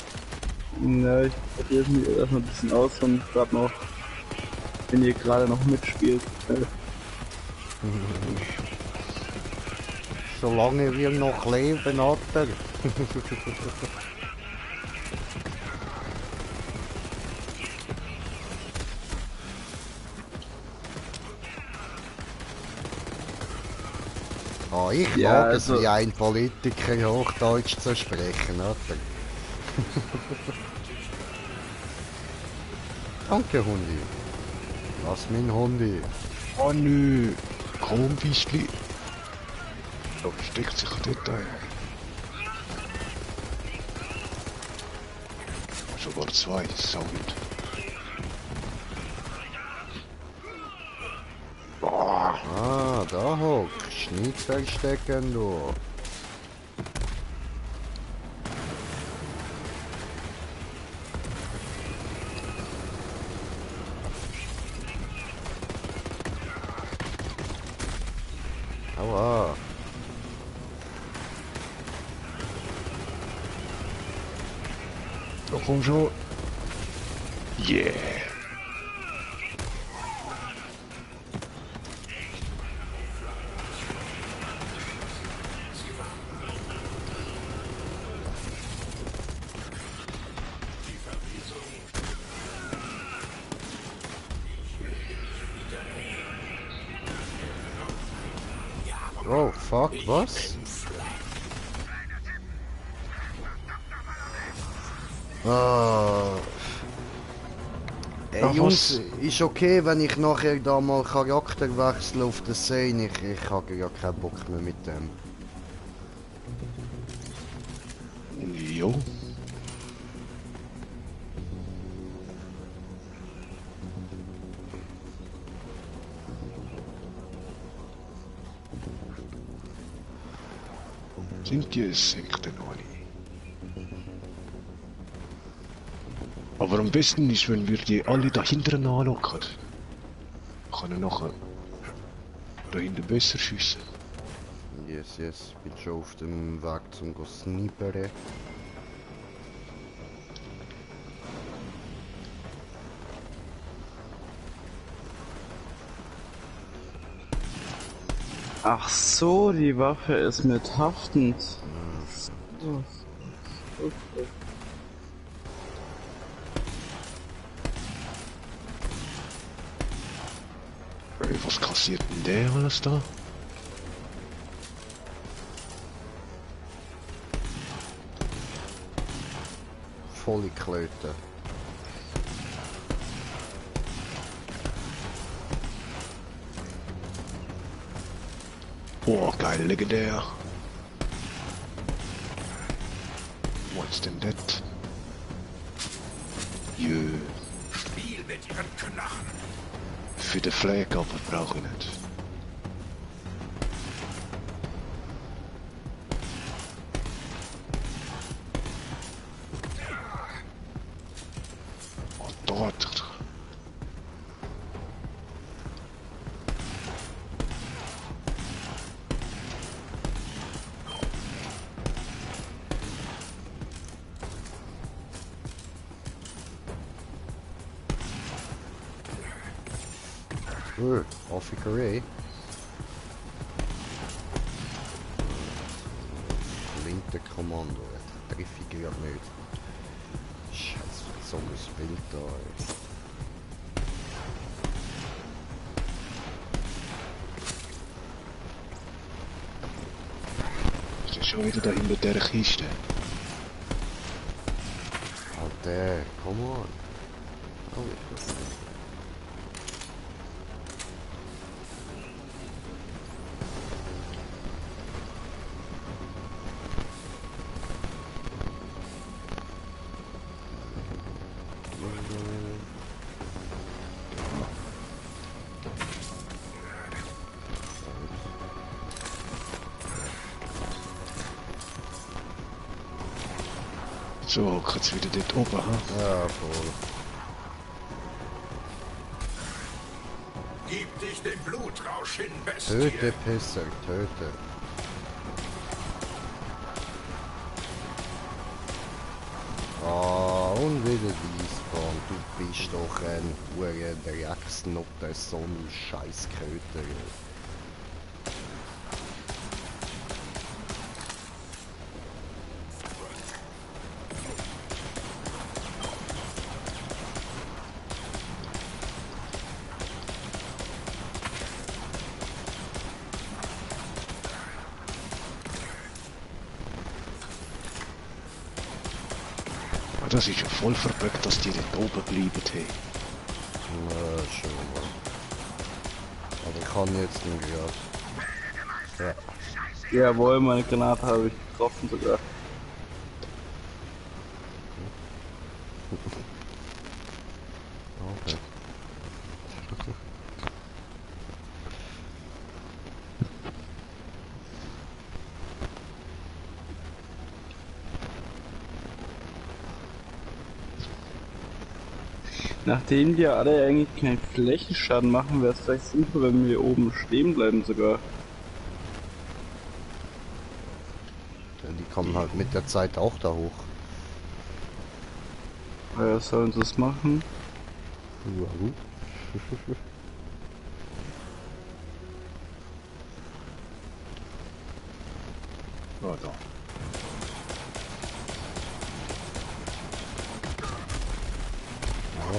Ja, ich probiere mich erstmal ein bisschen aus und gerade noch, wenn ihr gerade noch mitspielt.
Solange wir noch leben, Alter. Ah, ich
Ja,
mag es,
also-
wie ein Politiker Hochdeutsch zu sprechen, Alter. Danke, Hundi. Lass mein Hundi.
Oh nö, komm, Biestli. Da steckt sich dort ein. Sogar zwei, saugut.
Ah, da hockst. Nicht verstecken, du. Aua.
Da komm schon. Yeah.
Oh, fuck, was? Ah. Ey,
Ach,
Jungs, ist okay, wenn ich nachher da mal Charakter wechsle auf der Szene. Ich habe ja keinen Bock mehr mit dem.
Jo. Sind die Insekten alle? Aber am besten ist, wenn wir die alle da hinten anlocken. Können nachher da hinten besser schiessen.
Yes, yes, bin schon auf dem Weg zum Sniperen.
Ach so, die Waffe ist mit haftend. So. Okay.
Ey, was kassiert denn der alles da?
Volle Klöte.
Boah, geil, legendär. Was denn das? Jö.
Spiel mit ihren Knochen.
Für den Flag aber brauche ich nicht. Oh, dort.
Officeré. Linke Kommando, das treffe ich gerade nicht. Scheiße, so ein Bild da, ey.
Ist ja schon wieder da hinter der Kiste.
Alter, come on. Oh, ich weiß nicht.
So, jetzt wieder dort oben, ha?
Ja, voll.
Gib dich dem Blutrausch hin, Bestie.
Töte, Pisser, töte. Ah, und wieder Wiesbaden. Du bist doch ein Hure Drecksnutte, so ein Scheissköter.
Das ist ja voll verbuggt, dass die dort oben bleiben. Hey.
Ja, schon mal. Aber ich kann jetzt nicht gerade. Ja.
Jawohl, meine Granate habe ich getroffen sogar.
Okay.
Nachdem wir alle eigentlich keinen Flächenschaden machen, wäre es vielleicht sinnvoll, wenn wir oben stehen bleiben sogar.
Ja, die kommen halt mit der Zeit auch da hoch.
Ja, sollen sie es machen?
Ja, gut.
Oh, da.
Ja.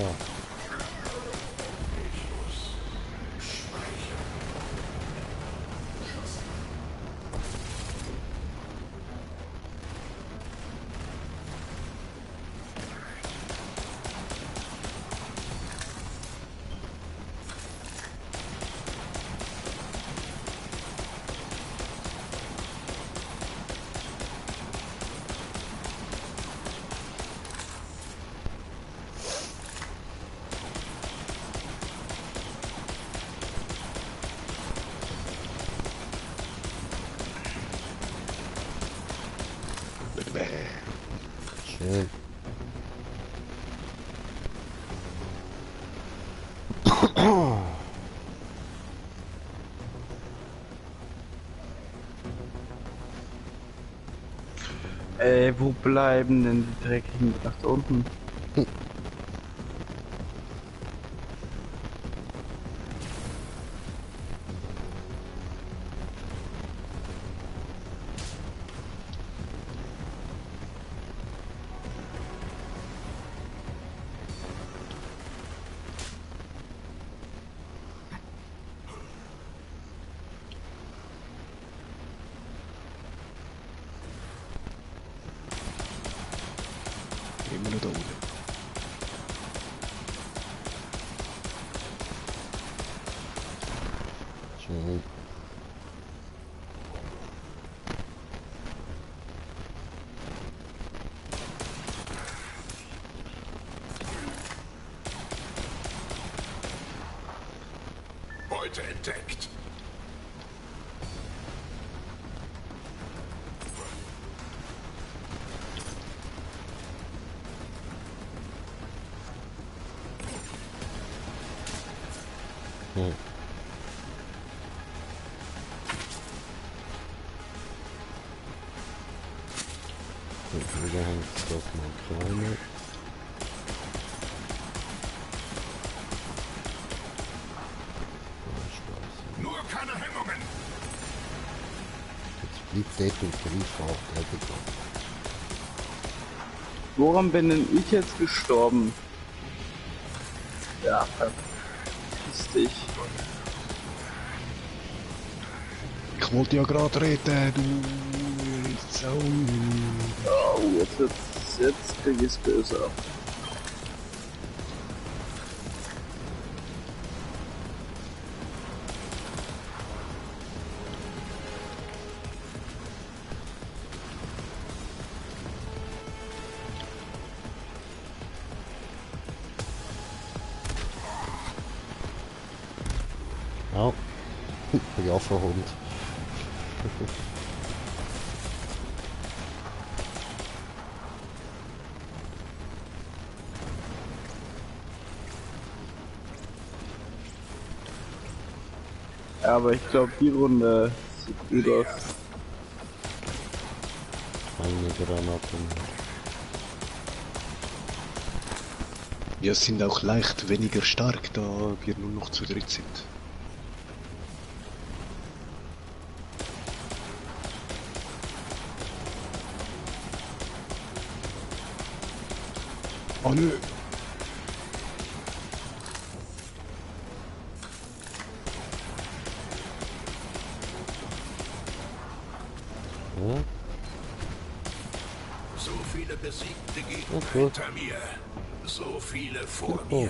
Schön.
Wo bleiben denn die dreckigen nach da unten?
Immer nur da oben.
Schön.
heute entdeckt.
Wieder hängt es doch mal kleiner.
Nur keine Hemmungen!
Jetzt blieb der Griff auf der Beton.
Woran bin denn ich jetzt gestorben? Ja, verpiss dich.
Ich wollte ja gerade reden, du Sau.
Oh, jetzt krieg ich's böse.
Au. Braver Hund.
Ja, aber ich glaube, die Runde sieht gut aus.
Eine Granate.
Wir sind auch leicht weniger stark, da wir nur noch zu dritt sind. Oh nö!
So viele besiegte Gegner
Okay.
hinter mir. So viele vor mir.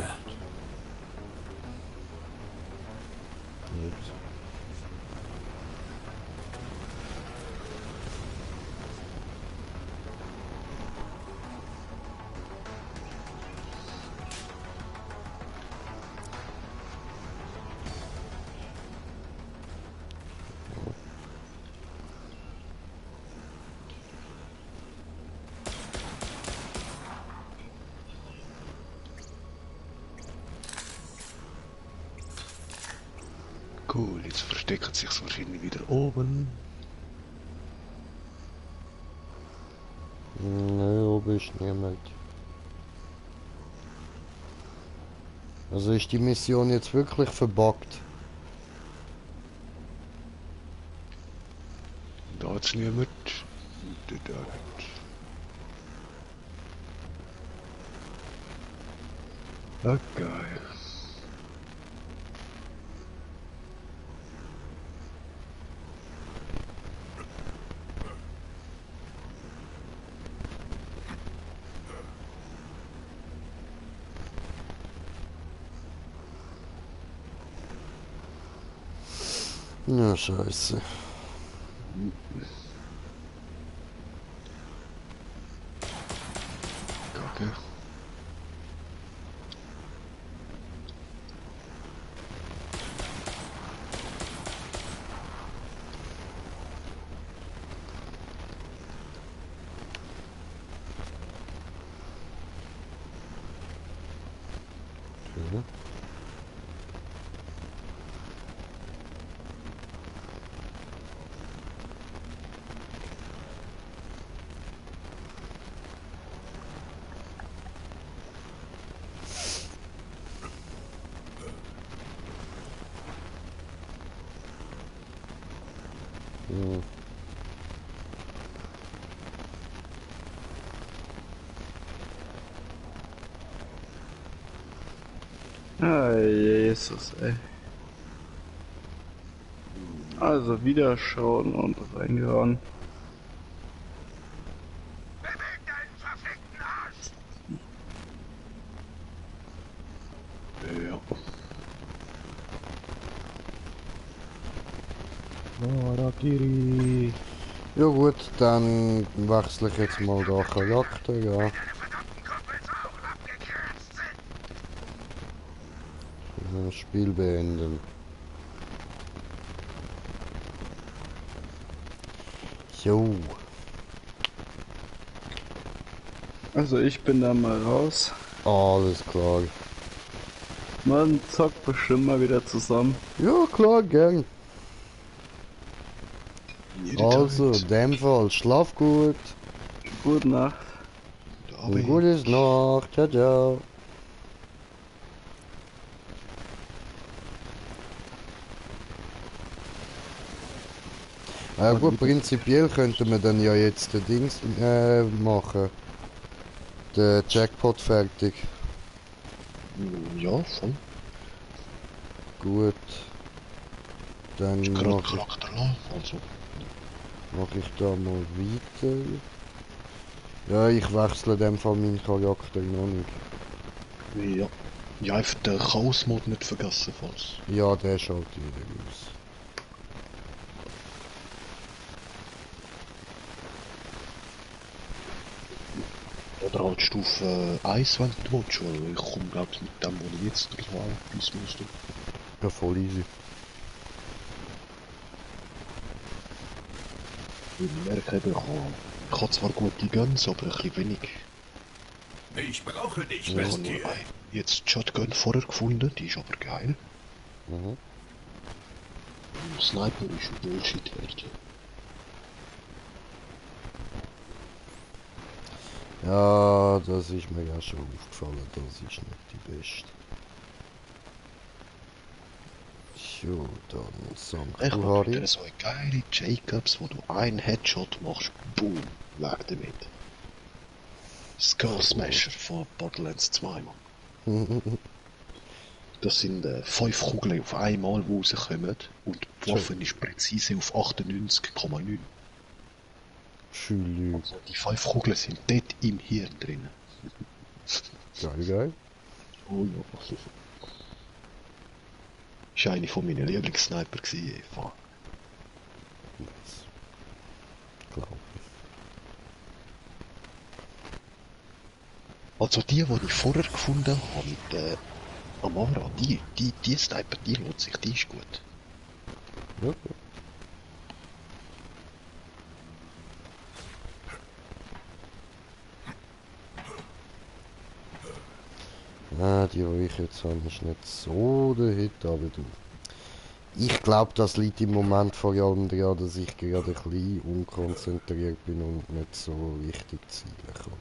Gut.
Cool, jetzt versteckt sich's wahrscheinlich wieder oben.
Ne, oben ist niemand. Also ist die Mission jetzt wirklich verbuggt?
Da hat's niemand. Da nicht. Ah, geil.
Ja, scheiße.
Kacke.
Okay. Hm.
Ah, Jesus, ey. Also wieder schauen und reingehauen.
Beweg deinen verfickten Arsch!
Ja.
Harakiri. Ja gut, dann wechsle ich jetzt mal den Charakter, ja. Das Spiel beenden. Jo.
Also ich bin da mal raus.
Alles klar.
Man zockt bestimmt mal wieder zusammen.
Ja, klar, gern. Also,
Jederzeit.
in dem Fall, schlaf gut.
Gute Nacht.
Und gutes Nacht. Ciao, ciao. Ja gut, prinzipiell könnte man dann ja jetzt den Dings machen. Den Jackpot fertig.
Ja, voll.
Gut. Dann
Ich
mache
Charakter lassen, also.
ich da mal weiter. Ja, ich wechsle in dem Fall meinen Charakter noch nicht.
Ja. Ja, einfach den Chaos-Mod nicht vergessen, falls.
Ja, der schaut wieder aus.
Oder halt Stufe 1, wenn du willst, weil ich komme glaube ich mit dem, was ich jetzt drauf habe, bis müsste.
Ja, voll easy.
Ich merke eben, ich habe zwar gute Guns, aber ein bisschen wenig.
Ich brauche dich,
Ich habe
Bestie.
nur jetzt die Shotgun vorher gefunden, die ist aber geil.
Mhm.
Sniper ist ein Bullshit-Wert.
Ja, das ist mir ja schon aufgefallen, das ist nicht die beste. So, dann St.
Ich
Harry.
wieder so eine geile Jacobs, wo du einen Headshot machst, boom, weg damit. Skull Smasher von Borderlands 2, Mann. Das sind 5 Kugeln auf einmal, die rauskommen und die Waffe ist präzise auf 98,9.
Schön.
Also die 5 Kugeln sind dort im Hirn drin.
Geil, geil.
Oh ja. Das war eine von meinen Lieblingssniper gewesen, Eva.
Nice. Glaub ich.
Also die ich vorher gefunden habe mit Amara, die Sniper, die lohnt sich, die ist gut.
Ja, ja. Die ich jetzt habe, ist nicht so der Hit, aber du. Ich glaube, das liegt im Moment vor allem daran, dass ich gerade ein bisschen unkonzentriert bin und nicht so richtig zielen kann.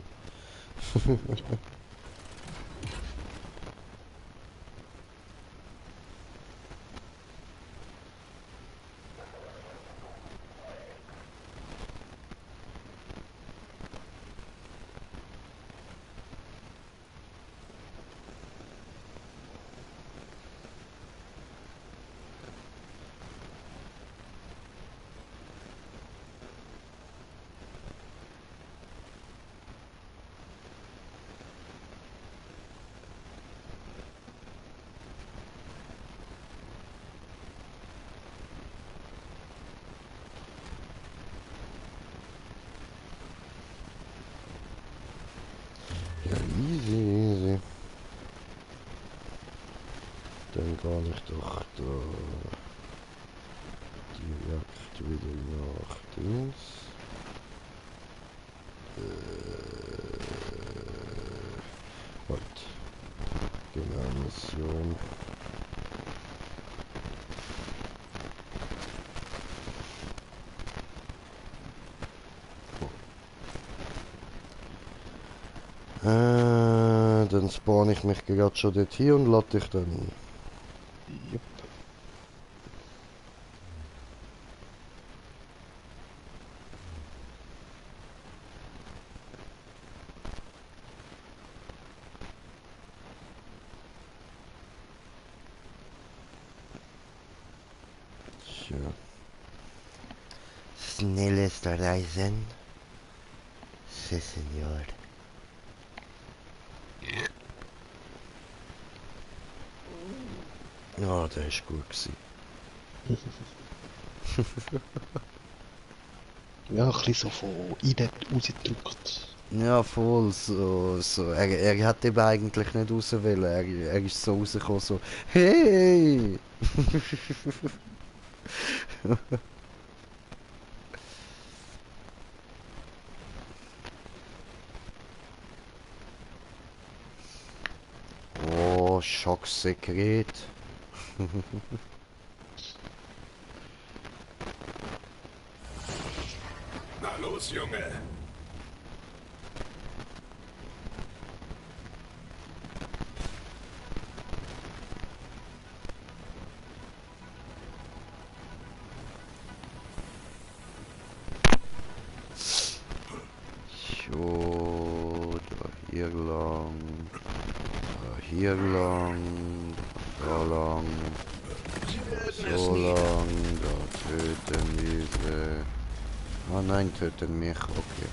Ja, easy, easy. Dann gehe ich doch da direkt wieder nach Dings. Halt. Genau, Mission. Dann spawn ich mich gerade schon dort hier und lade dich dann ein.
Jupp.
Tja. Schnelles Reisen. Sí, señor. Ja, der ist gut gewesen.
Ja, ein bisschen so von innen rausgedrückt.
Ja, voll, so. Er hat eben eigentlich nicht raus wollen. Er ist so rausgekommen, so, hey! Oh, Schocksekret.
Na los, Junge.
So, da hier lang. Da hier lang. Da lang. So lang. Da töten wir sie. Ah nein, töten mich. Okay.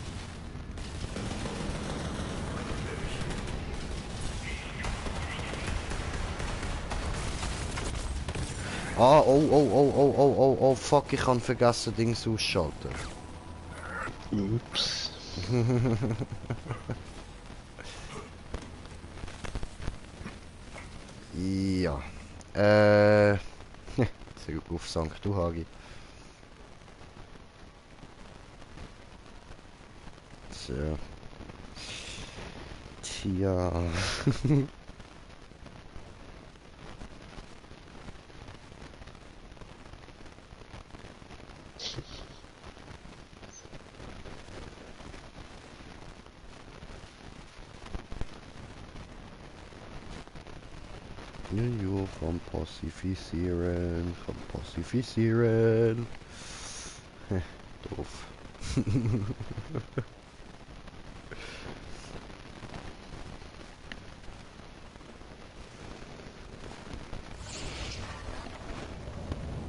Ah, oh, fuck, ich kann vergessen, Dings ausschalten.
Ups.
Ja. Zurück auf St. Duhagi. So. Tja. Jo, vom Pacificieren, Doof.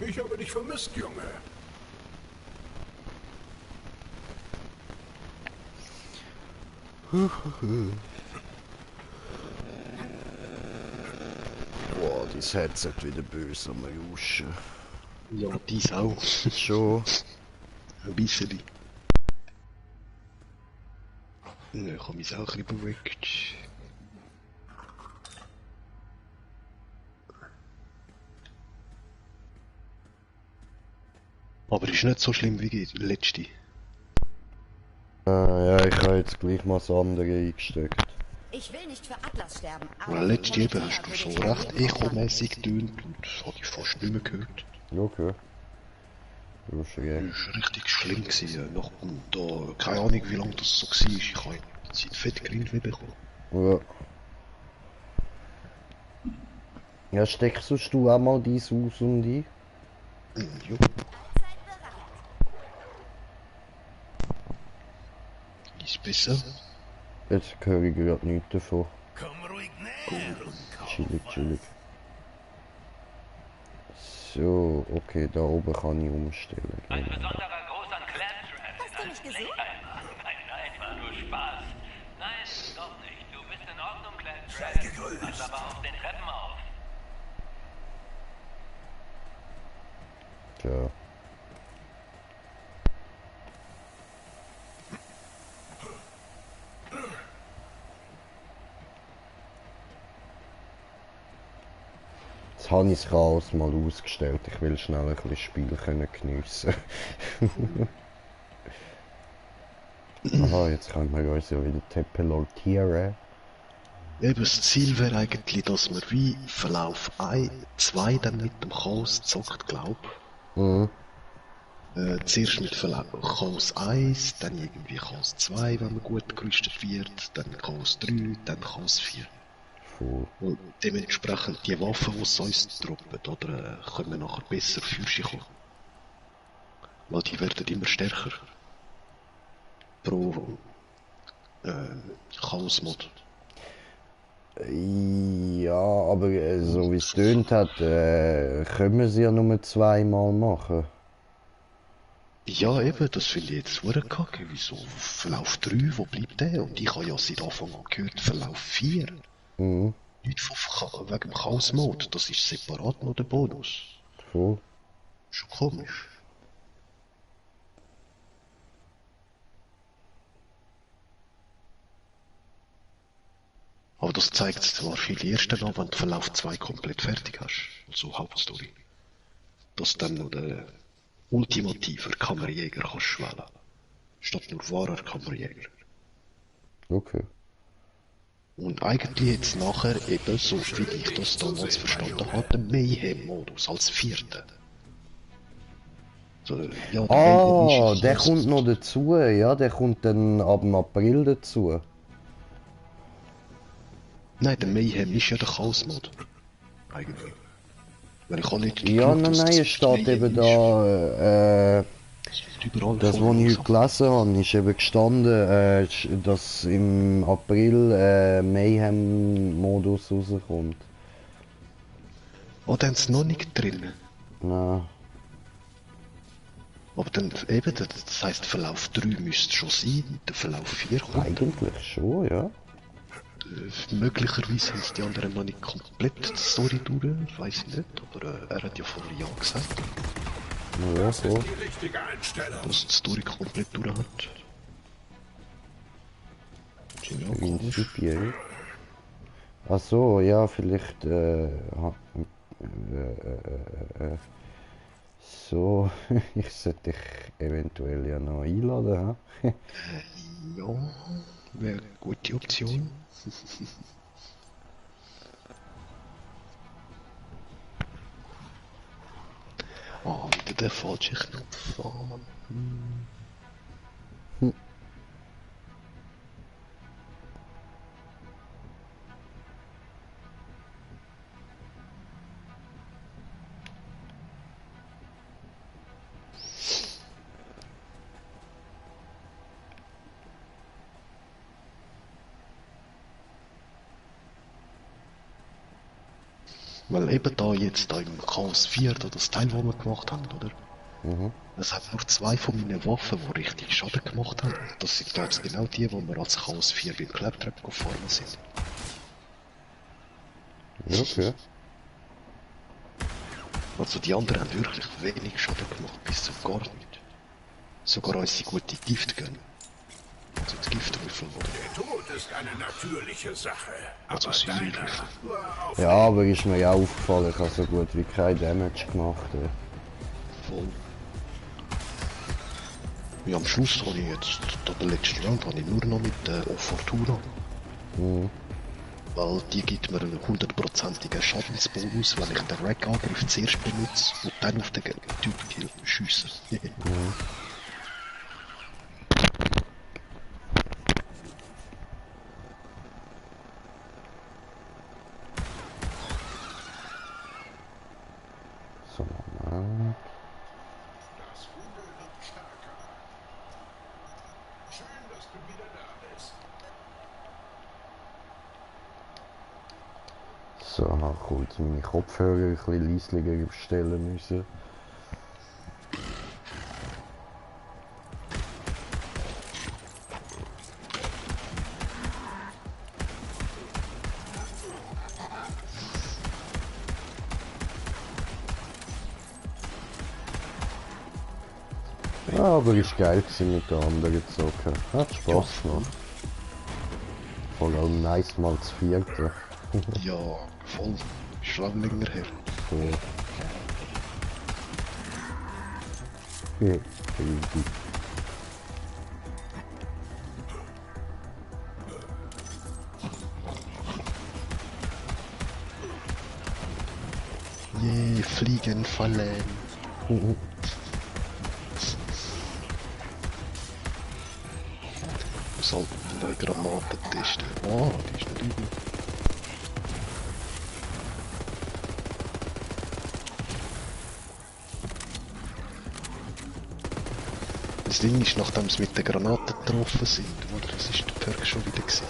Ich habe dich vermisst, Junge.
Boah, das Headset wieder böse am Rauschen.
Ja, dies auch.
Schon.
Ein bisschen. Ja, ich habe mich auch ein bisschen bewegt. Aber ist nicht so schlimm wie die letzte.
Ja, ich habe jetzt gleich mal das andere eingesteckt.
Ich will nicht für Atlas sterben,
Aber letzte Eben hast du so recht echomässig getönt und das habe ich fast nicht mehr gehört.
Okay. Du hast recht.
Das war richtig schlimm gewesen. Nach da, keine Ahnung wie lange das so war. Ich habe die Zeit fett gerinnt bekommen.
Ja. Ja, steckst du auch mal dies aus und die?
Ja. Ist besser?
Jetzt höre ich gerade nichts davon.
Komm ruhig näher.
Chillig. So, okay, da oben kann ich umstellen.
Ein besonderer Gruß an Clantrash.
Hast du mich gesehen?
Nein, war nur Spaß. Nein, doch nicht. Du bist in Ordnung, Clantrash. Pass aber auf den Treppen auf.
Tja. Jetzt habe ich das Chaos mal ausgestellt. Ich will schnell ein bisschen Spiel geniessen. Aha, jetzt können wir uns ja wieder teleportieren.
Eben, das Ziel wäre eigentlich, dass man wie Verlauf 2 dann mit dem Chaos zockt, glaub.
Mhm.
Zuerst mit Chaos 1, dann irgendwie Chaos 2, wenn man gut gerüstet wird, dann Chaos 3, dann Chaos 4.
Voll.
Und dementsprechend die Waffen, die es uns droppen, oder können wir nachher besser für sich kommen. Weil die werden immer stärker. Pro Chaos-Mod.
Ja, aber so wie es tönt hat, können wir sie ja nur zweimal machen.
Ja, eben, das finde ich jetzt verdammt kacke. Wieso? Verlauf 3, wo bleibt der? Und ich habe ja seit Anfang an gehört, Verlauf 4.
Mhm.
Nicht wegen dem Chaos-Mode, das ist separat noch der Bonus.
Voll.
Schon komisch. Aber das zeigt zwar viel erst an, wenn du Verlauf 2 komplett fertig hast. Also Hauptstory. Dass dann noch der ultimativer Kammerjäger kannst wählen. Statt nur wahrer Kammerjäger.
Okay.
Und eigentlich jetzt nachher eben, so wie ich das damals verstanden habe, den Mayhem-Modus als vierten. So, ja,
Der kommt noch dazu, ja, der kommt dann ab dem April dazu.
Nein, der Mayhem ist ja der Chaos-Mod. Eigentlich. Weil ich auch nicht
Ja, nein, es steht eben da, das, was ich heute gelesen habe, ist eben gestanden, dass im April Mayhem-Modus rauskommt.
Oh, da haben sie noch nicht drin.
Nein.
Aber dann eben, das heisst, Verlauf 3 müsste schon sein, der Verlauf 4 kommt.
Eigentlich schon, ja.
Möglicherweise haben die anderen noch nicht komplett die Story durch, weiß ich nicht, aber er hat ja vorher ja gesagt.
Ja, so.
Dass die Story komplett durch hat.
Prinzipiell. Ach so, ja, vielleicht, so, ich sollte dich eventuell ja noch einladen, hä?
Ja, wäre eine gute Option. Oh, wieder der falsche Knopf. Oh, Mann. Weil eben da jetzt da im Chaos 4, da das Teil, das wir gemacht haben, oder?
Mhm.
Es hat nur 2 von meinen Waffen, die richtig Schaden gemacht haben. Das sind jetzt genau die, die wir als Chaos 4 beim Claptrap gefahren sind.
Okay.
Also die anderen haben wirklich wenig Schaden gemacht, bis zu gar nicht. Sogar unsere gute Giftgun. Also die Giftwürfel, oder?
Der Tod ist eine natürliche Sache.
Also Säurewürfel.
Ja, aber ist mir ja aufgefallen, ich habe so gut wie kein Damage gemacht.
Voll. Ja, am Schluss habe ich jetzt, da der letzten Round, habe ich nur noch mit der Fortuna.
Mhm.
Weil die gibt mir einen 100%igen Schadensbonus, wenn ich den Rack-Angriff zuerst benutze und dann auf den Typ schiesse.
Mhm. So, Moment. So, habe kurz meine Kopfhörer ein bisschen leislicher stellen müssen. Ja, aber ist geil gewesen mit den anderen Zocken. Hat Spaß gemacht. Vor allem nice mal zu vierten.
Ja, voll. Schon länger her.
Ja. Easy.
Je, fliegen, fallen. Wir sollten die neue Granate testen. Oh, die ist nicht übel. Das Ding ist, nachdem sie mit den Granaten getroffen sind, oder? Das ist der Perk schon wieder gewesen.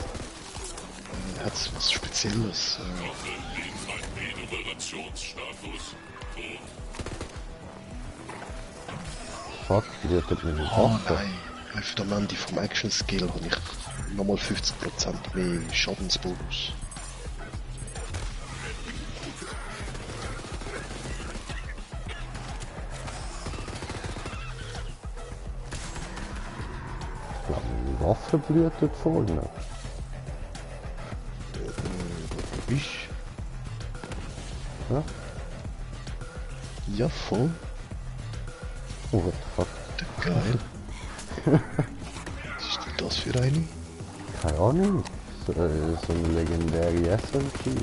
Hat es was Spezielles?
Fuck, die wird meine
Oh
Waffe.
nein, auf dem Ende vom Action Skill habe ich nochmal 50% mehr Schadensbonus.
Ich glaube, meine Waffe blutet vorne.
Wo bist
Ja?
Ja, voll.
Oh, what the fuck?
Geil. Was ist denn das für eine?
Keine Ahnung. so eine legendäre SMG.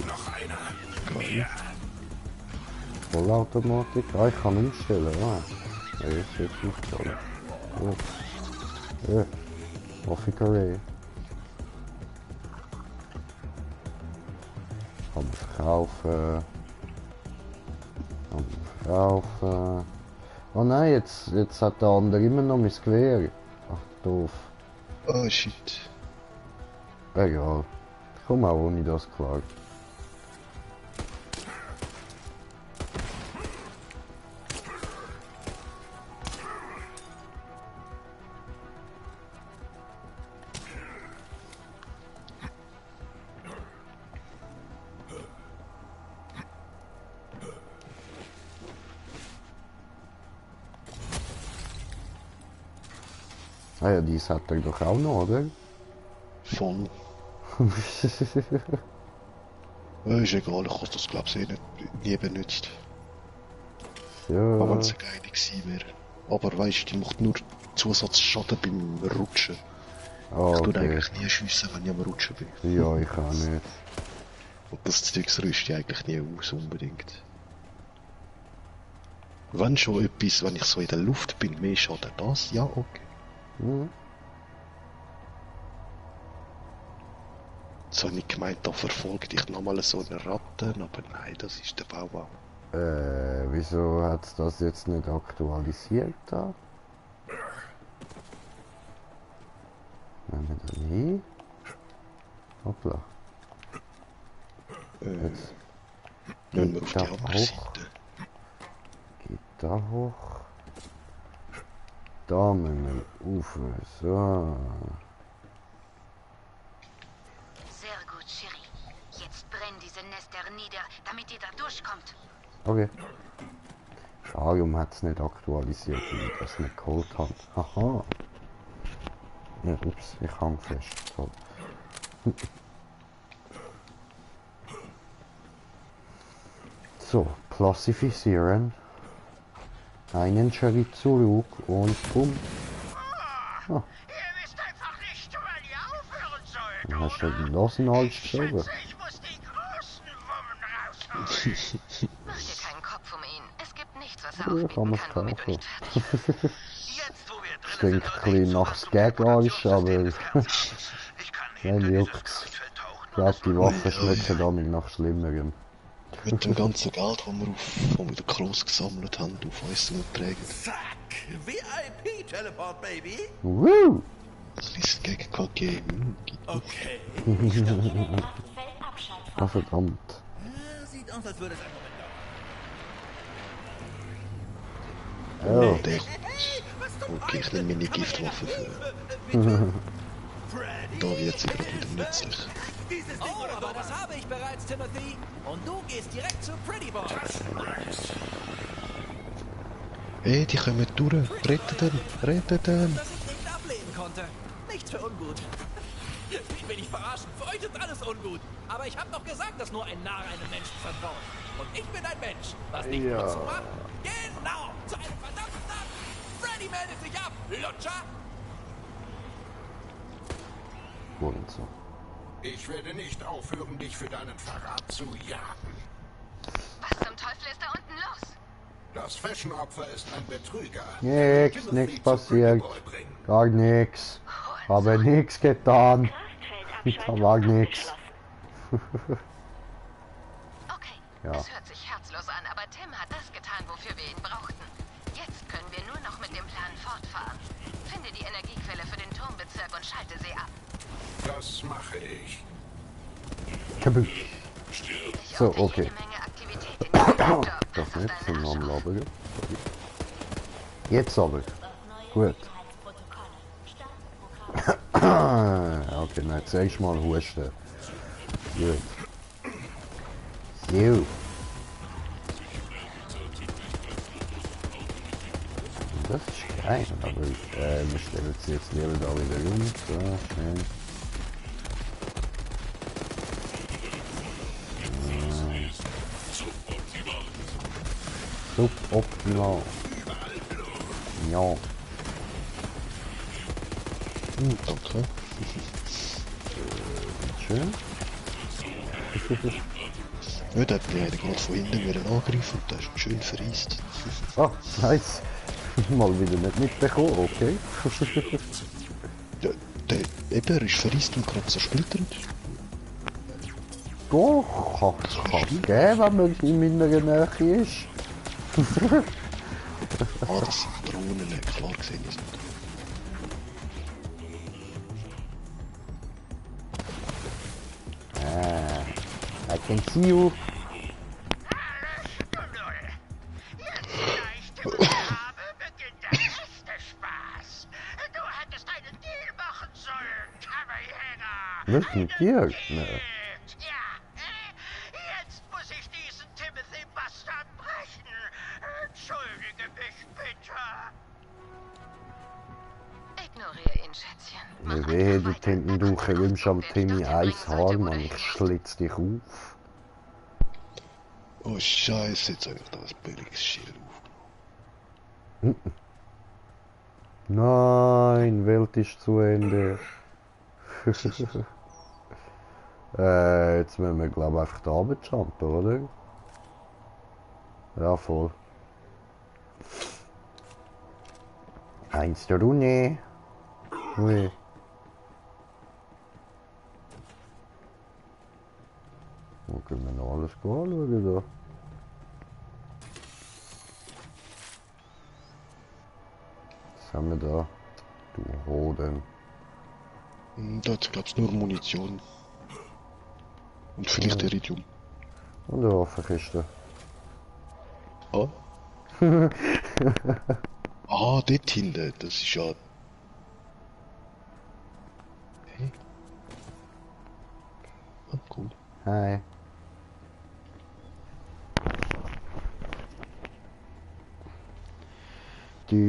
Geil.
Vollautomatik. Ah, ich kann umstellen, ah. Ja, jetzt wird es umstellen. Ja. Officeré. Kann man verkaufen. Kann man verkaufen. Oh nein, jetzt hat der andere immer noch mein Gewehr. Ach, doof.
Oh shit.
Egal. Ich komme auch ohne das klar. Ah ja, dies hat er doch auch noch, oder?
Voll. Ist egal, ich habe das glaube ich nie benutzt.
Ja.
Aber wenn es eine geile gewesen wäre. Aber weißt du, die macht nur Zusatzschaden beim Rutschen.
Oh,
ich tue
okay.
eigentlich nie schiessen, wenn ich am Rutschen bin.
Ja, ich auch nicht.
Und das Zeugs rüstet ich eigentlich nie aus, unbedingt. Wenn schon etwas, wenn ich so in der Luft bin, mehr Schaden das, ja, okay.
Mhm.
So habe ich gemeint, da verfolgt dich nochmal so eine Ratte, aber nein, das ist der Baubau.
Wieso hat es das jetzt nicht aktualisiert da? Nehmen wir da hin. Hoppla. Jetzt
Gehen wir auf die
da
andere
hoch.
Seite.
Geht da hoch. Da müssen wir rauf. So.
Sehr gut, Shiri. Jetzt brennen diese Nester nieder, damit ihr da durchkommt.
Okay. Darum hat es nicht aktualisiert, weil ich das nicht geholt habe. Haha. Ja, ups, ich hang fest. So. So, klassifizieren. Einen Schritt zurück und bumm. Ah.
Ihr wisst einfach nicht, wann ihr aufhören sollt.
Dann hast du das und alles geschrieben.
Ich muss die großen Wummen rausholen.
Mach dir keinen Kopf um ihn. Es gibt nichts, was er
Ja, kann
aufbieten
man
kann, womit du
kaufen.
nicht fertig bist.
Klingt ein bisschen nach Skagarsch, aber wenn juckt's. Ich glaube, die Waffen schmecken damit nach Schlimmerem.
Mit dem ganzen Geld, das wir den Klos gesammelt haben, auf uns tragen.
Zack! VIP-Teleport, Baby!
Woo!
Das ist gegen KG.
Okay.
Ah, verdammt.
Sieht aus, als würde es einen Moment
Oh.
Oh, der kommt. Okay, ich nehme meine Giftwaffe für. Da wird sie gerade wieder nützlich.
Oh, aber das habe ich bereits, Timothy. Und du gehst direkt zu Pretty Boy.
Hey, die kommen durch. Rettet den, rettet den.
Dass ich nicht ablehnen konnte. Nichts für ungut. Ich will dich verarschen. Für euch ist alles ungut. Aber ich habe doch gesagt, dass nur ein Narr einem Menschen vertraut. Und ich bin ein Mensch. Was nicht
Ja.
Nutzen macht? Genau. Zu einem verdammten Narr. Freddy meldet sich ab. Lutscher.
Und so.
Ich werde nicht aufhören, dich für deinen Verrat zu jagen.
Was zum Teufel ist da unten los?
Das Fashion-Opfer ist ein Betrüger.
Nix passiert. Gar nix. Habe nix getan. Ich habe nix.
Okay,
Ja.
es hört sich herzlos an, aber Tim hat das getan, wofür wir ihn brauchten. Jetzt können wir nur noch mit dem Plan fortfahren. Finde die Energiequelle für den Turmbezirk und schalte sie ab.
Das mache ich.
Kabusch.
Ich
So,
orte
okay.
jede Menge Aktivität in diesem Job.
Das nicht zum Namen labern. Jetzt aber. Gut. Okay, nein, zuerst mal husten. Gut. So. Das ist geil, aber wir stellen sie jetzt lieber da wieder rum. So, schön. Suboptimal. Ja.
Danke.
schön.
Ja, da hat mich einer gerade von hinten wieder angegriffen und der ist schön verreist.
Ah, nice. Mal wieder nicht mitbekommen, okay.
Ja, der Eber ist verreist und gerade zersplittert.
Doch, kann es geben, wenn man in meiner Nähe ist.
Ah, das sind Drohnen, klar gesehen ist nicht.
I can see you. Was ist mit dir? Ne.
Jetzt muss ich diesen Timothy Bastard brechen. Entschuldige mich bitte.
Ignoriere ihn, Schätzchen.
Mir wehe, du hinten du kriegst am Timmy Eis Haar, Mann, ich schlitz dich auf.
Oh Scheiße, jetzt habe ich da ein billiges Schild auf.
Nein, Welt ist zu Ende. Jetzt müssen wir glaube ich einfach da runterjumpen, oder? Ja, voll. Eins der Runde. Ui. Wo können wir noch alles anschauen da? Was haben wir da? Du Hoden.
Da hat glaube ich nur Munition. Und vielleicht Iridium.
Und eine Waffenkiste.
Ah? Ah, dort hinten, das ist ja... Hey. Ah, cool.
Hi.
Das ist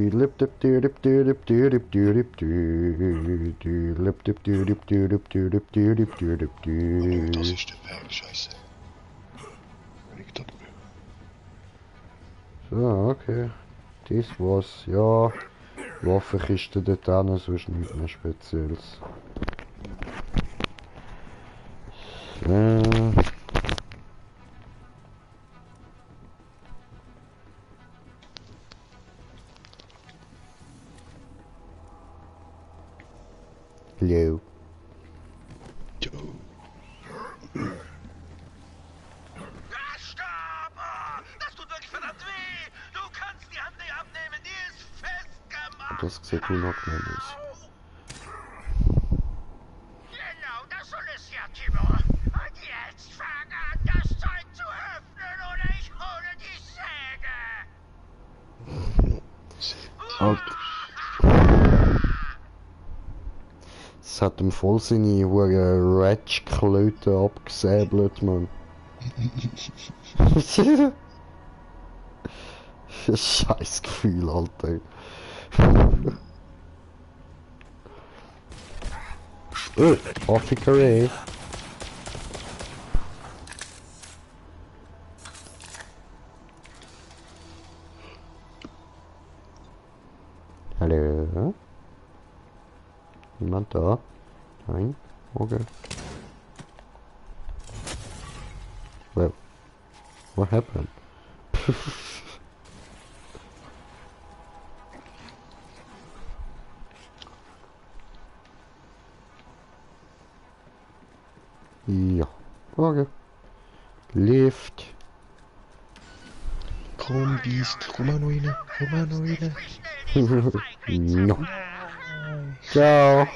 der Berg, scheiße. Liegt da drüben.
So, okay. Das war's, ja. Waffenkiste dort hin, sonst nichts mehr Spezielles. So. Hello.
Das tut wirklich verdammt weh! Du kannst die Hand nicht abnehmen, die ist festgemacht!
Das sieht unangenehm aus.
Genau, das soll es ja, Timo. Und jetzt fang an, das Zeug zu öffnen, oder ich hole die Säge.
Okay. Es hat ihm voll seine hure Ratch-Klöte abgesäbelt, Mann. Scheiß Gefühl, Alter. Officeré. Hallo? Niemand da? Nein? Okay. Well, what happened? Ja, okay. Lift.
Komm, Biest, komm mal noch rein, komm mal noch rein.
No. Ciao.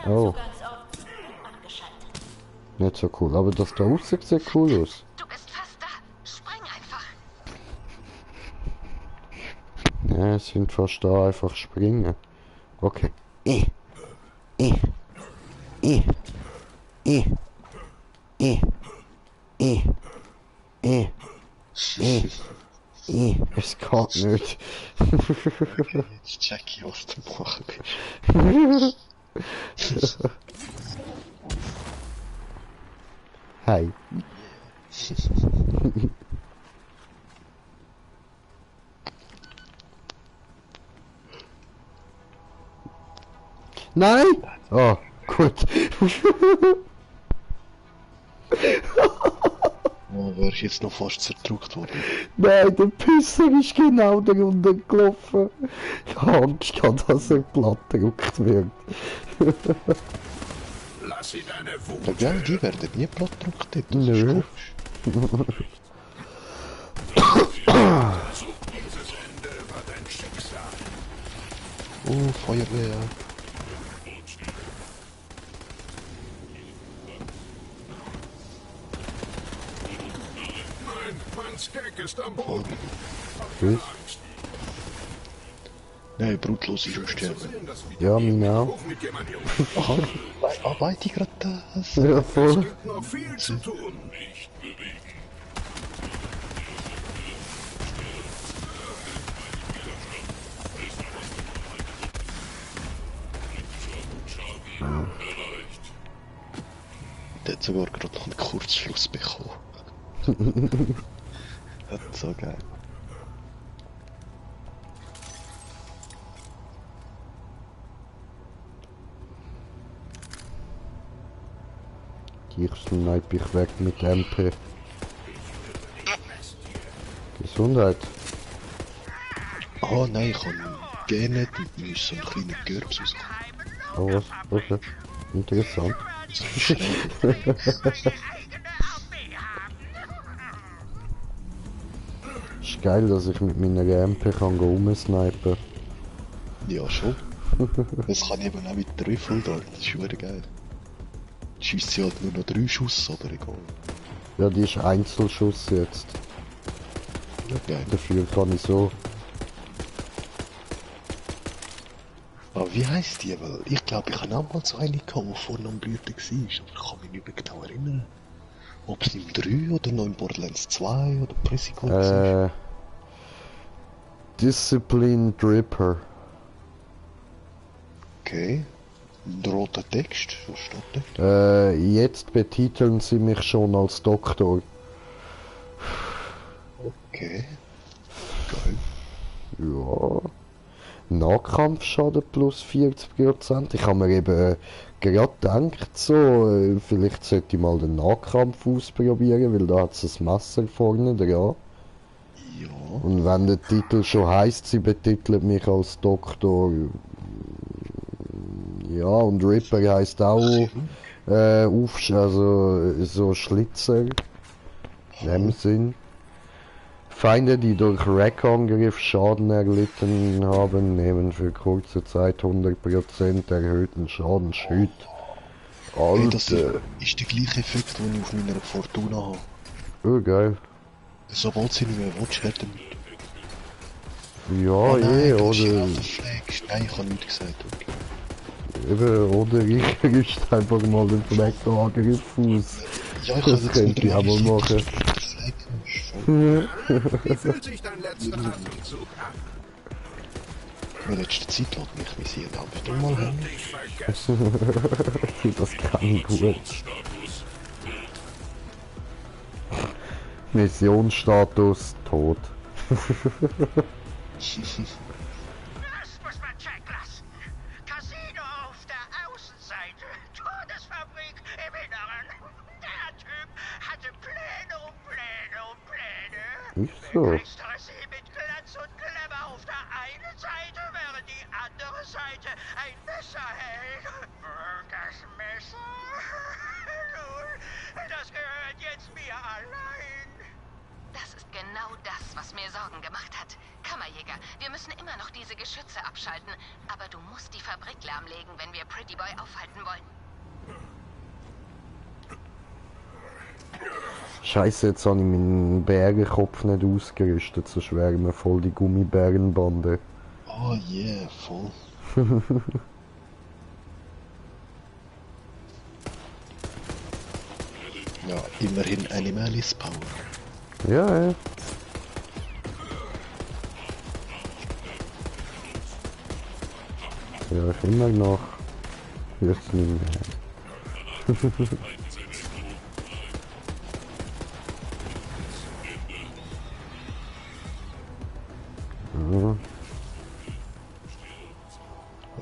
Oh. Nicht so cool, aber das da aussieht sehr cool aus.
Du bist fast da. Spring einfach.
Ja, es sind fast da, einfach springen. Okay. Es geht nicht.
Jetzt check ich, was du machen willst.
Hi. Nein! Oh, gut.
Oh, wer ist jetzt noch fast zerdrückt worden?
Nein, der Pisser ist genau da unten gelaufen. Ich habe Angst gehabt, dass er platt gedrückt wird.
Lass ihn eine Wut.
Ja, gell, die werden nie platt gedrückt dort. Das
Nö.
ist komisch.
Dieses Ende war dein Schicksal.
Oh, Feuerwehr.
Mein Skag ist am Boden.
Was?
Nein, brutlos ist am Sterben.
Ja, meine auch.
Aha, arbeite ich gerade das?
Ja, voll.
Noch viel zu tun. Nicht bewegen.
Der hat sogar gerade noch einen Kurzschluss bekommen. Das ist so geil.
Ich snipe ich weg mit MP. Gesundheit.
Ah nein, ich kann gerne und mir ist so ein kleiner Gürbs rauskommen.
Oh was? Okay. Interessant. Ist geil, dass ich mit meiner MP kann rumsnipen.
Ja, schon. Das kann ich eben auch mit der Riffel da, das ist schon geil. Schießt sie halt nur noch 3 Schuss, aber egal.
Ja, die ist Einzelschuss jetzt.
Ja, geil.
Dafür kann ich so.
Aber wie heisst die? Weil ich glaube, ich habe auch mal so eine gehabt, die vorne am Blüten war, aber ich kann mich nicht mehr genau erinnern. Ob es im 3 oder noch im Borderlands 2 oder Pressico war.
Discipline Dripper.
Okay. Ein roter Text, was steht da?
Jetzt betiteln sie mich schon als Doktor.
Okay. Geil.
Ja. Nahkampfschaden plus 40%. Ich habe mir eben gerade gedacht, so, vielleicht sollte ich mal den Nahkampf ausprobieren, weil da hat es ein Messer vorne dran.
Ja.
Und wenn der Titel schon heisst, sie betitelt mich als Doktor. Ja, und Ripper heisst auch also so Schlitzer. In dem Sinn. Feinde, die durch Rack-Angriff Schaden erlitten haben, nehmen für kurze Zeit 100% erhöhten Schadensschütt. Alter.
Hey, das ist der gleiche Effekt, den ich auf meiner Fortuna habe.
Oh, geil.
Sobald sie nicht mehr willst, hört er mit.
Ja,
Oh nein,
oder...
Nein, ich habe nichts gesagt. Okay.
Eben, oder ich richte einfach mal den Fleck-Angriff aus.
Ja, ich
das könnte ich aber machen.
Wie fühlt sich dein letzter Atemzug an?
In letzter Zeit lässt mich visieren, darf ich doch mal hin.
Das kann gut. Missionsstatus tot.
Das muss man check lassen. Casino auf der Außenseite, Todesfabrik im Inneren. Der Typ hatte Pläne um Pläne um Pläne.
Nicht so.
Extrasee mit Glanz und Glamour auf der einen Seite, während die andere Seite ein Messer hält. Das Messer? Nun, das gehört jetzt mir allein.
Das ist genau das, was mir Sorgen gemacht hat. Kammerjäger, wir müssen immer noch diese Geschütze abschalten. Aber du musst die Fabrik lahmlegen, wenn wir Pretty Boy aufhalten wollen.
Scheiße, jetzt habe ich meinen Bärenkopf nicht ausgerüstet, so schwer mir voll die Gummibärenbande.
Oh yeah, voll. Ja, immerhin Animalis Power.
Ja, ja. Ja, ich immer noch. Jetzt nicht mehr.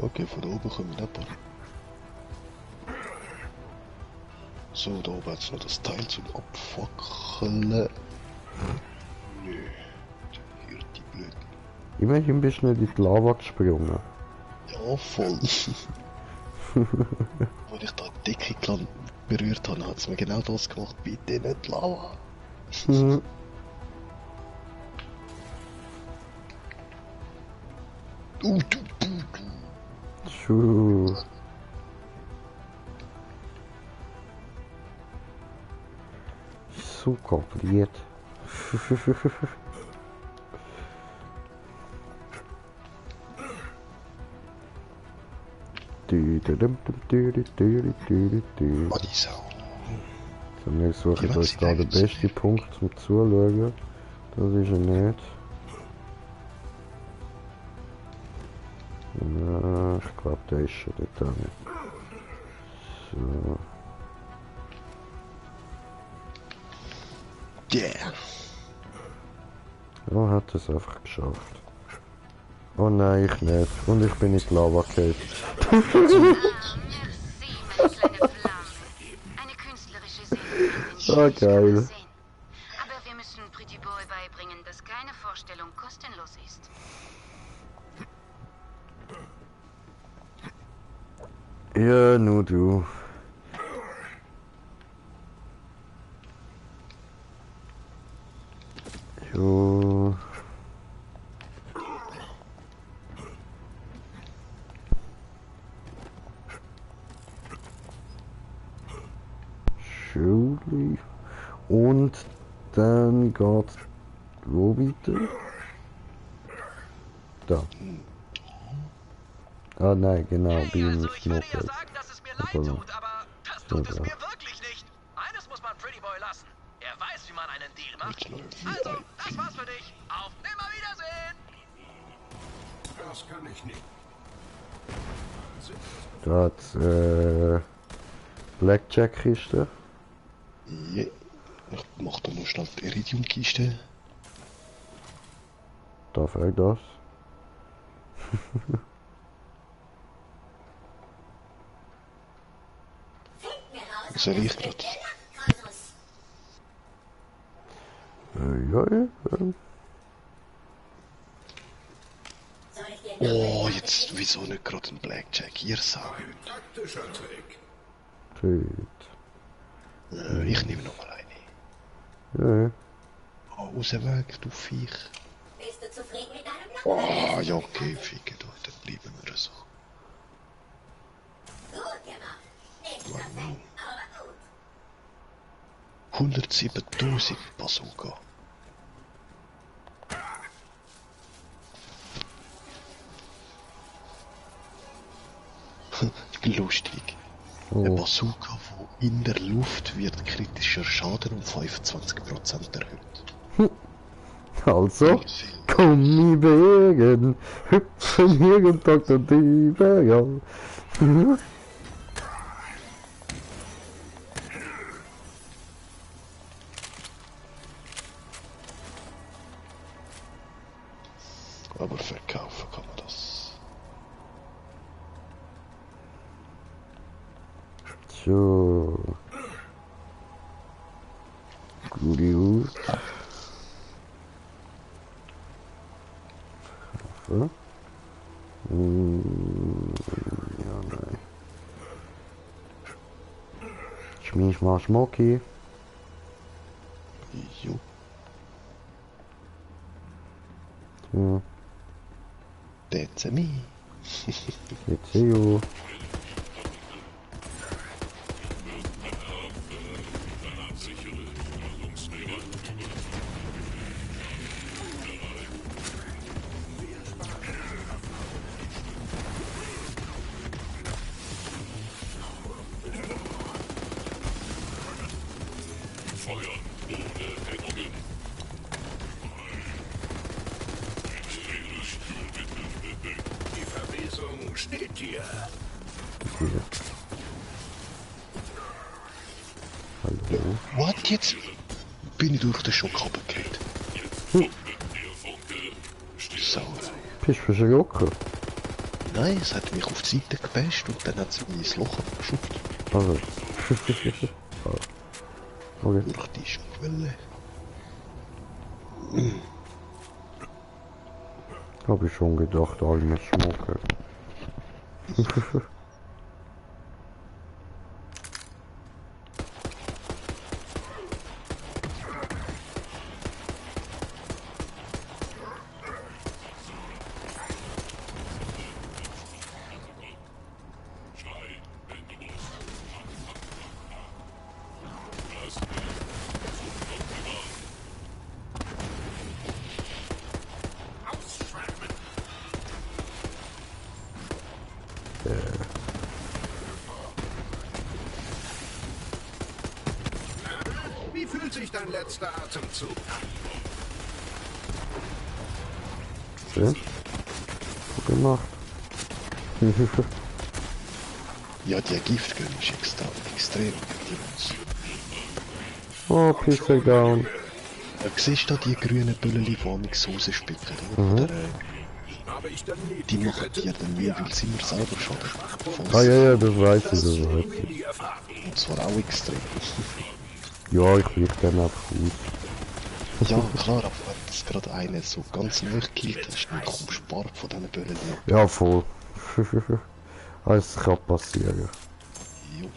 Okay, von da oben kommen aber. So, da oben jetzt noch das Teil zum Abfackeln. Nö. Hier die Blöden.
Immerhin bist du nicht in die Lava gesprungen.
Ja, voll. Als ich da die Decke berührt habe, hat es mir genau das gemacht. Bitte nicht Lava.
Schuh. So kompliziert. Wir suchen uns da den besten Punkt zum Zuschauen. Das ist er nicht. Ja, ich glaube, der ist schon dort dran. So.
Yeah.
Ja, hat es einfach geschafft. Oh nein, ich nicht. Und ich bin in die Lava gefallen. Ah, geil.
Aber wir müssen Pretty Boy beibringen, dass keine Vorstellung kostenlos ist.
Ja, nur du. Jo. Schule. Und dann geht's wo weiter? Da. Ah nein, genau, bei ihm ist noch was.
Aber das tut es mir wirklich nicht. Eines muss man Pretty Boy lassen. Er weiß, wie man einen Deal macht. Also, das war's für dich. Auf Nimmerwiedersehen.
Das kann ich nicht.
Da Blackjack-Kiste.
Ja. Ich mach da noch schnell die Iridium-Kiste.
Darf er das?
Was soll ich grad?
Ja.
Oh, jetzt wieso nicht gerade ein Blackjack? Ihr Sau.
Taktischer Trick.
Ich nehme noch mal eine.
Ja.
Oh, aus dem Weg, du Viech.
Bist du zufrieden mit deinem Plan?
Oh, ja, okay, Ficken, dann bleiben wir so.
Gut gemacht. Nicht perfekt, aber gut.
107.000 Bazooka. Lustig. Eine Bazooka, wo in der Luft wird kritischer Schaden um 25% erhöht.
Also, komm mi Bergen, hüpfen hier und Dr. Diebergal.
Aber verkaufen kann man das.
So. Gut. So. Ja, nein. Schmisch mal Schmucki.
Jo.
Ja.
That's me.
Jetzt you.
Die Verwesung steht dir.
Hallo.
What jetzt? Bin ich durch den Schock runtergefallen. Sauerei.
Bist du verschrocken?
Nein, es hat mich auf die Seite gebasht und dann hat sie mich ins Loch abgeschubst.
Also. Okay.
Durch die Schwelle.
Hab ich schon gedacht, alle Schmucke.
Wie fühlt sich dein letzter Atemzug an?
Schön. Gut gemacht.
Ja, die Giftgön ist extrem.
Oh, Pixel down.
Ja, siehst du die grünen Böllen, die mit Soße spicken?
Mhm.
Die machen die dann nie, weil sie immer selber schaden.
Ah ja, das weiß ich, das weiß ich.
Und zwar auch extrem.
Ja, ich wirke dann einfach aus.
Ja, klar, aber wenn das gerade einer so ganz neu killt hast, dann kommst du bald von diesen Böllen.
Ja, voll. Alles kann passieren.
Jo.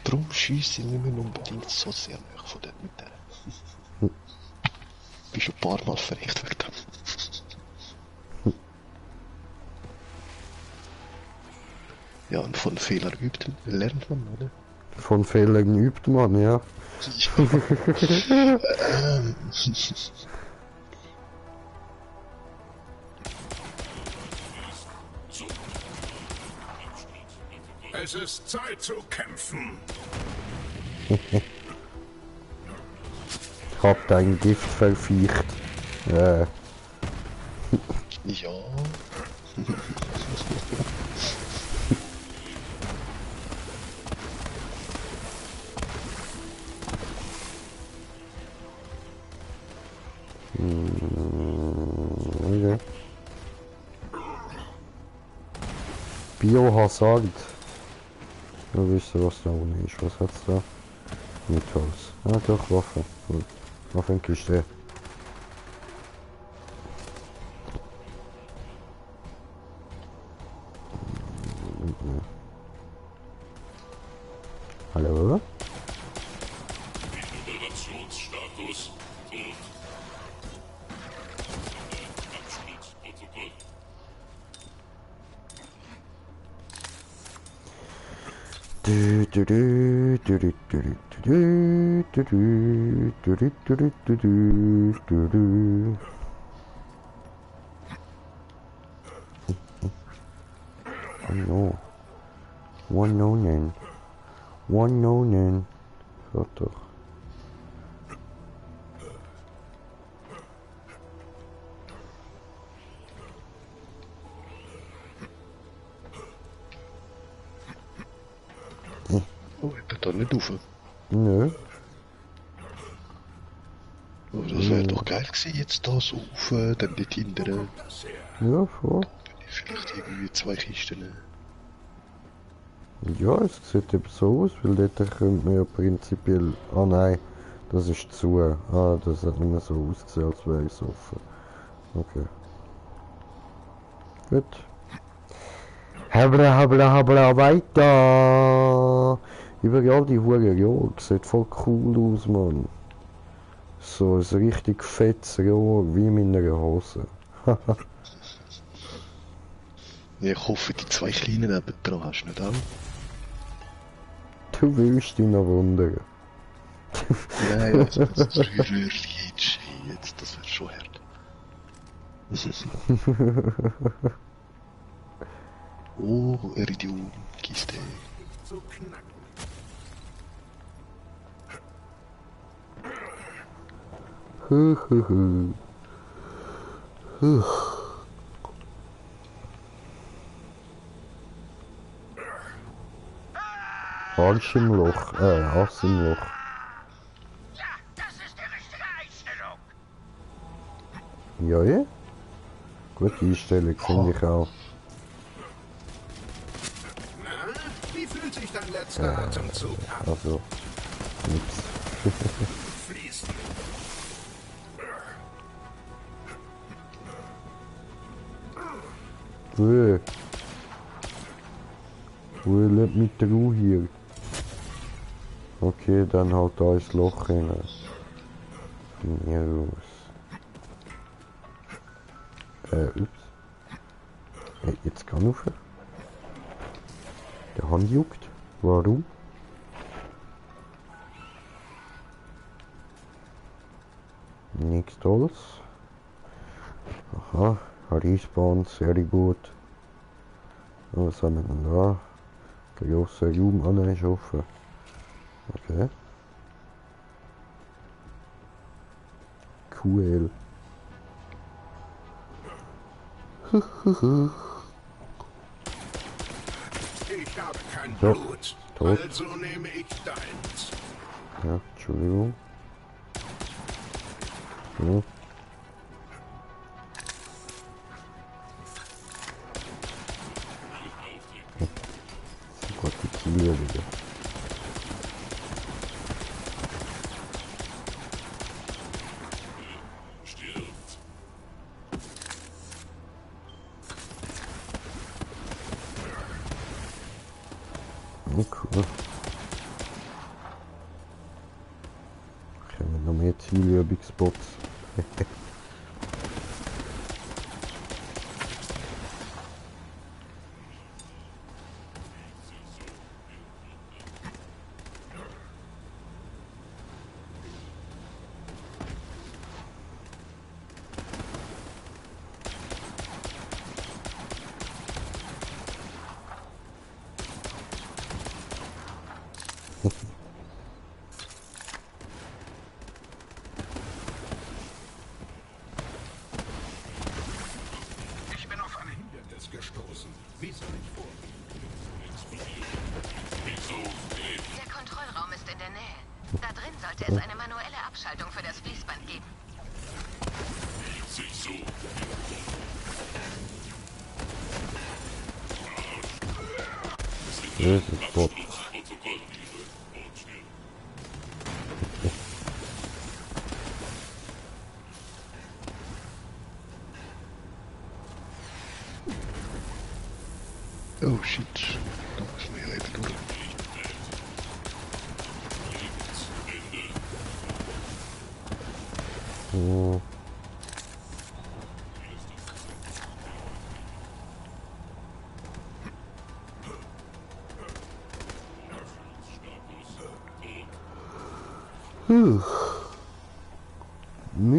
Darum schiesse ich nicht mehr unbedingt so sehr nahe von dort mit der. Bist ein paar Mal verreckt wegen dem. Ja, und von Fehlern lernt man, oder?
Von Fehlern übt man, ja.
Es ist Zeit zu kämpfen.
Ich hab dein Gift verfiecht.
Ja.
Okay. Biohazard. Ja, wisst ihr, was da unten ist? Was hat's da? Mit Holz. Ah, doch, Waffe. Gut. Waffenkiste. Hallo?
Operationsstatus tot.
No. One known. One known. So doch.
Oh, ich bin da nicht rauf.
Nö.
Oh, das wäre doch geil gewesen, jetzt da so rauf, dann dort hinten.
Ja, voll.
Vielleicht irgendwie 2 Kisten.
Ja, es sieht eben so aus, weil dort könnte man ja prinzipiell... Ah nein, das ist zu. Ah, das hat nicht mehr so ausgesehen, als wäre es offen. Okay. Gut. Habla, weiter! Überall die Huren Rohr, sieht voll cool aus, Mann. So ein richtig fettes Rohr, wie in meiner Hose.
Ich hoffe, die 2 kleinen nebendran hast du nicht auch.
Du willst dich noch wundern.
Nein, also das 3 Röhrchen jetzt, das wäre schon hart. Oh, Iridium, Kiste.
Zu knacken.
Arsch im Loch, Ass im Loch.
Ja, das ist die richtige Einstellung.
Ja, ja. Gute Einstellung, finde ich auch.
Letzter Atemzug ab.
Also, nix.
Fließen.
Let mich Ruhe hier. Okay, dann halt da ins Loch rein. Von mir aus. Ups. Jetzt kann ich. Der Hand juckt. Warum? Nichts Tolles. Aha, Respawn, sehr gut. Was haben wir denn da? Grosser Raum, nein, ist offen. Okay. Cool.
Ich habe kein
So,
Blut,
tot.
also nehme ich deins.
Ja, Entschuldigung. So. Gott, die Kiel wieder. Oh, cool. Haben wir noch mehr Zielübungsspots?
Ich bin auf ein Hindernis gestoßen. Wie soll ich vorgehen?
Der Kontrollraum ist in der Nähe. Da drin sollte es eine manuelle Abschaltung für das Fließband geben.
Böses Bot.
Oh shit. Da müssen wir ja eben durch.
So.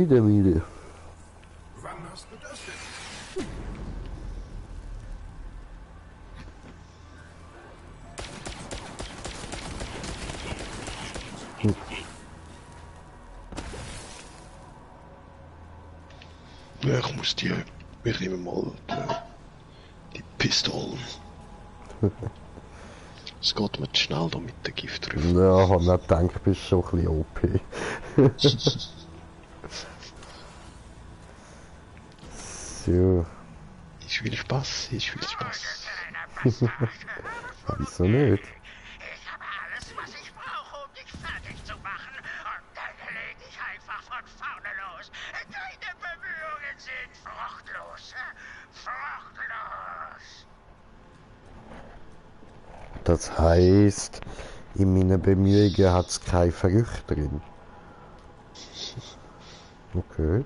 Müde.
Wann hast du das denn?
Ja, ich muss die, wir nehmen mal die Pistolen. Es geht mir zu schnell da mit dem Gift drauf.
Ja, ich hab nicht gedacht, du bist schon ein bisschen OP. So.
Ist viel Spaß, ist viel Spaß.
Wieso nicht?
Ich habe alles, was ich brauche, um dich fertig zu machen. Und dann leg ich einfach von vorne los. Deine Bemühungen sind fruchtlos. Fruchtlos.
Das heisst, in meinen Bemühungen hat es keine Früchte drin. Okay.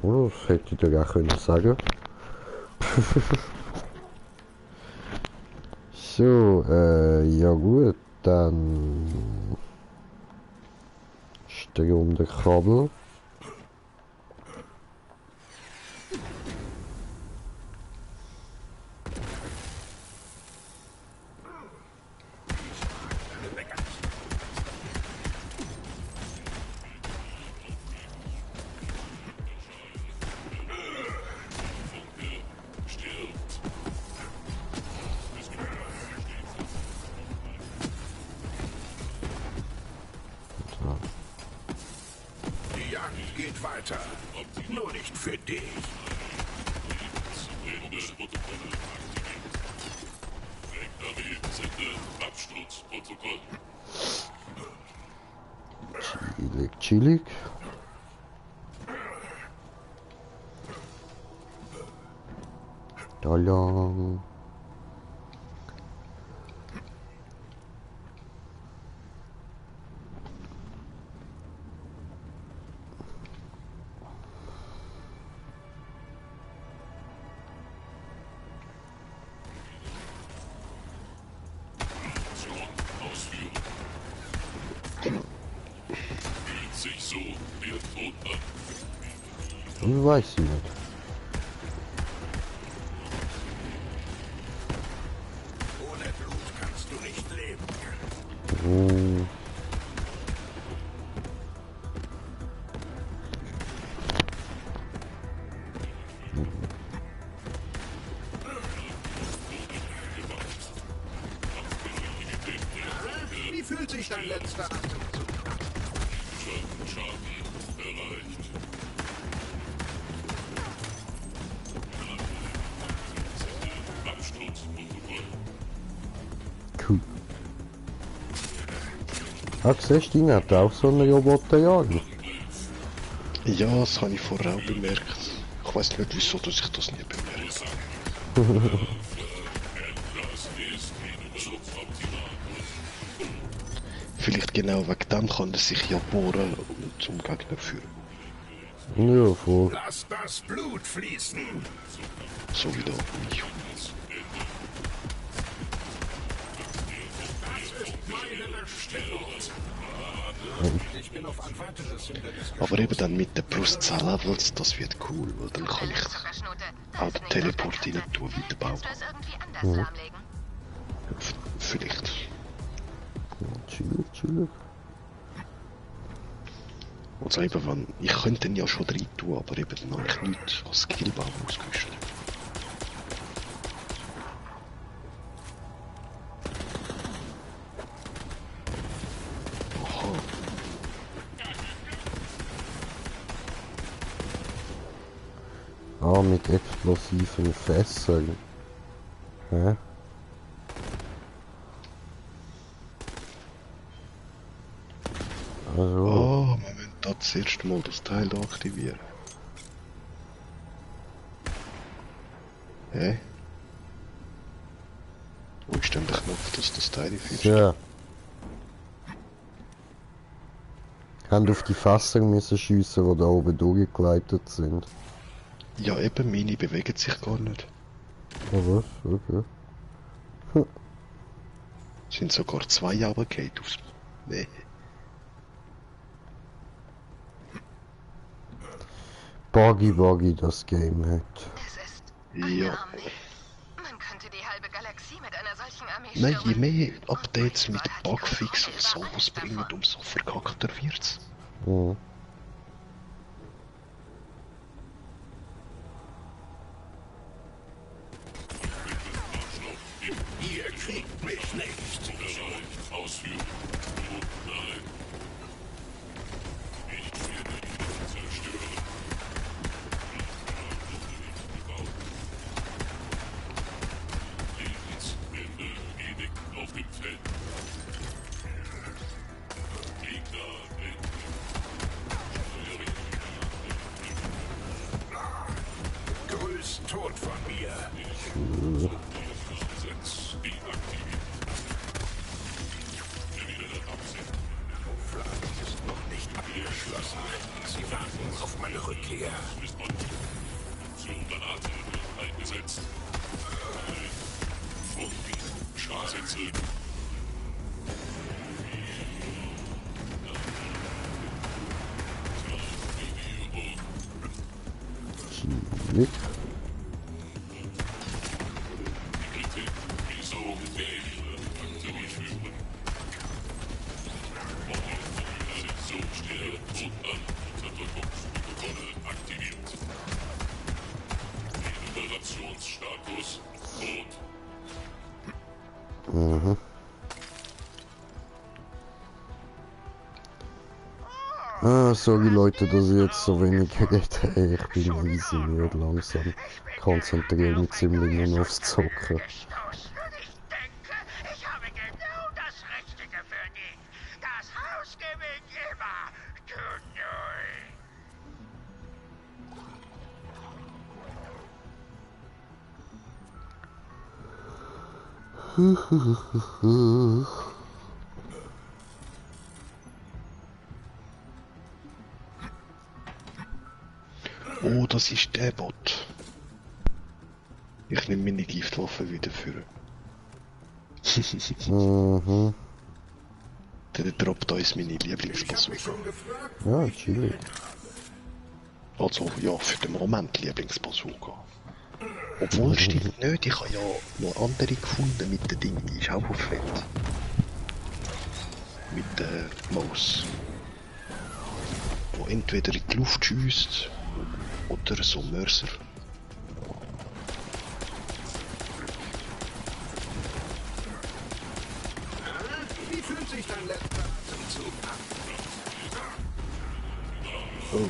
Oh, das hätte ich dir auch können sagen. So, ja gut, dann Strom der Kabel.
Die Jagd geht weiter. Nur nicht für dich.
Chillig, chillig. Da lang. Ich weiß ich nicht.
Ohne Blut kannst du nicht leben. Wie fühlt sich dein letzter Atemzug an? Schaden erreicht.
Cool. Ah, siehst du, hat auch so einen Roboterjager.
Ja, das habe ich vorher auch bemerkt. Ich weiß nicht, wieso dass ich das nie bemerkt. Vielleicht genau wegen dem kann er sich ja bohren und zum Gegner führen.
Ja, voll.
Lass das Blut fließen.
So wie da. Aber eben dann mit den Plus 10 Levels, das wird cool, weil dann kann ich auch den Teleport rein tun, weiterbauen.
Mhm.
Vielleicht.
Chillig, chillig.
Also eben, wenn, ich könnte ihn ja schon rein tun, aber eben dann habe ich nichts als Skillbaum ausgerüstet.
Ah, mit explosiven Fässern. Hä? Also.
Oh, Moment, da zuerst mal das Teil da aktivieren. Hä? Wo ist denn der Knopf, dass das Teil führst?
Ja. Haben auf die Fässer müssen schiessen, die da oben durchgeleitet sind.
Ja, eben, meine bewegen sich gar nicht.
Oh, was? Okay.
Sind sogar zwei runtergefallen aufs... Nee.
Buggy das Game hat.
Ja.
Man könnte die halbe Galaxie mit einer solchen Armee
Nein, je
stürmen.
mehr Updates mit Bugfix und sowas bringen, umso verkackter wird's.
Mhm.
Ihr kriegt mich nicht. Ausführen. Nein. Ich werde ihn zerstören. Lebensende ewig auf dem Feld. Gegner Grüß Tod von mir. Gesetz deaktiviert. Plan ist noch nicht abgeschlossen. Sie warten auf meine Rückkehr. Granate eingesetzt. Schadsätze.
Chillig. Mhm. Ah, sorry Leute, dass ich jetzt so wenig geredet habe. Ich bin easy müde langsam. Konzentriere mich ziemlich nur noch aufs Zocken.
Ich habe genau
Oh, das ist der Bot. Ich nehme meine Giftwaffe wieder für.
Mhm.
Der droppt uns meine Lieblingsbazooka.
Ja, chillig.
Also, ja, für den Moment Lieblingsbazooka. Obwohl, stimmt nicht, ich habe ja noch andere gefunden mit den Dingen, die ist auch auf Fett. Mit der Maus. Wo entweder in die Luft schießt oder so Mörser.
Wie fühlt sich dein letzter Atemzug an?
Oh.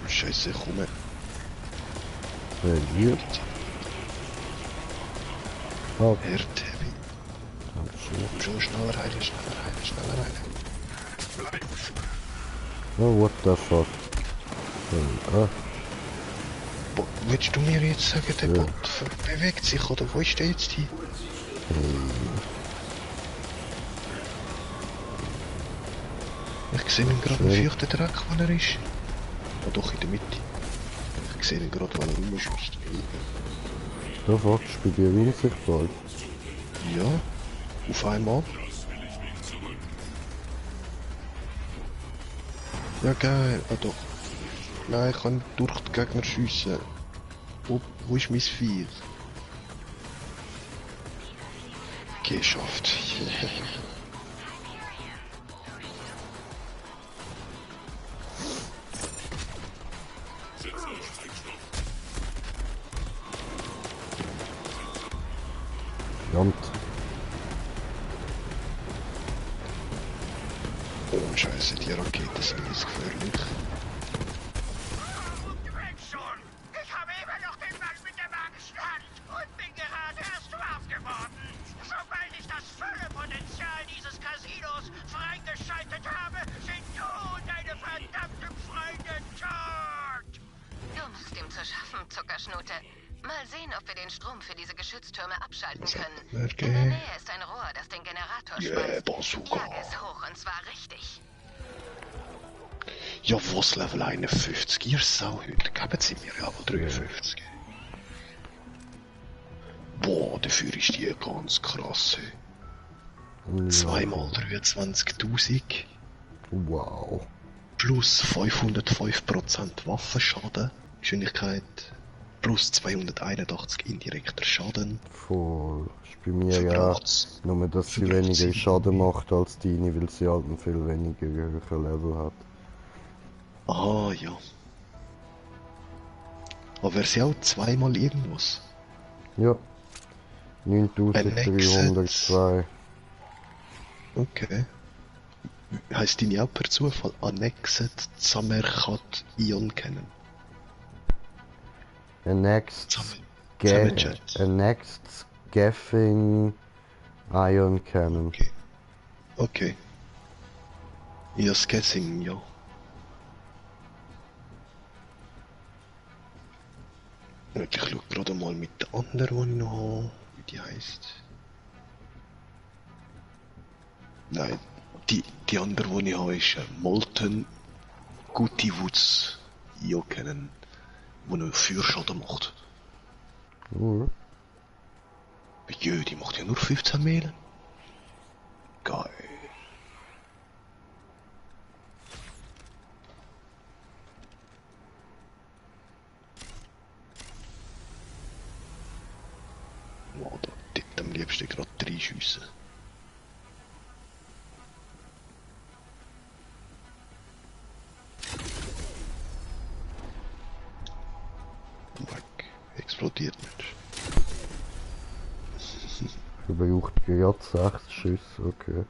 Scheiße, komm.
Verliert. Oh.
Herd heavy. Schon schneller heilen, schneller heilen.
Oh, what the fuck.
Willst du mir jetzt sagen, der Bot bewegt sich, oder wo ist der jetzt hin? Ich sehe ihn gerade im feuchten Dreck, wo er ist. Oh, doch, in der Mitte. Ich sehe ihn gerade, wo er rumschießt.
Da fuck, ist bei dir unsichtbar.
Ja, auf einmal. Ja, geil. Ah, doch. Nein, ich kann durch die Gegner schiessen. Wo ist mein Vieh? Geschafft.
Verdammt.
Oh, Scheiße, die Rakete ist ganz gefährlich.
Ich habe eben noch den Mann mit der magischen Hand und bin gerade erst warm geworden. Sobald ich das Völlepotenzial dieses Casinos freigeschaltet habe, sind du und deine verdammte Freundin tot.
Du machst ihm zu schaffen, Zuckerschnute. Mal sehen, ob wir den Strom für diese Geschütztürme abschalten können.
Okay.
In der Nähe ist ein Rohr, das den Generator schmeißt.
Bazooka.
Jag es hoch, und zwar richtig.
Ja, was Level 51? Ihr Sauhüter, geben sie mir ja wohl 53. Boah, dafür ist die ganz krass. Zweimal 23.000.
Wow.
Plus 505% Waffenschaden. Geschwindigkeit. Plus 281 indirekter Schaden.
Voll. Ist bei mir ja nur, dass sie weniger Schaden macht als deine, weil sie halt einen viel weniger Level hat.
Ah, ja. Aber wäre sie auch zweimal irgendwas?
Ja. 9302.
Okay. Heißt deine auch per Zufall Annexed Samerkhat Ion kennen?
Annexed Gaffing Ion Cannon.
Okay. Ja, Skessing, ja. Ich schaue gerade mal mit der anderen, die ich noch habe, wie die heisst. Nein, die andere, die ich habe, ist Molten Gutiwoods Io kennen, die einen Feuerschaden macht. Jö, die macht ja nur 15 Mehlen. Geil. Oh, da dort am liebsten gerade 3 Schüsse. Weg. Explodiert nicht.
Braucht gerade 6 Schüsse, okay.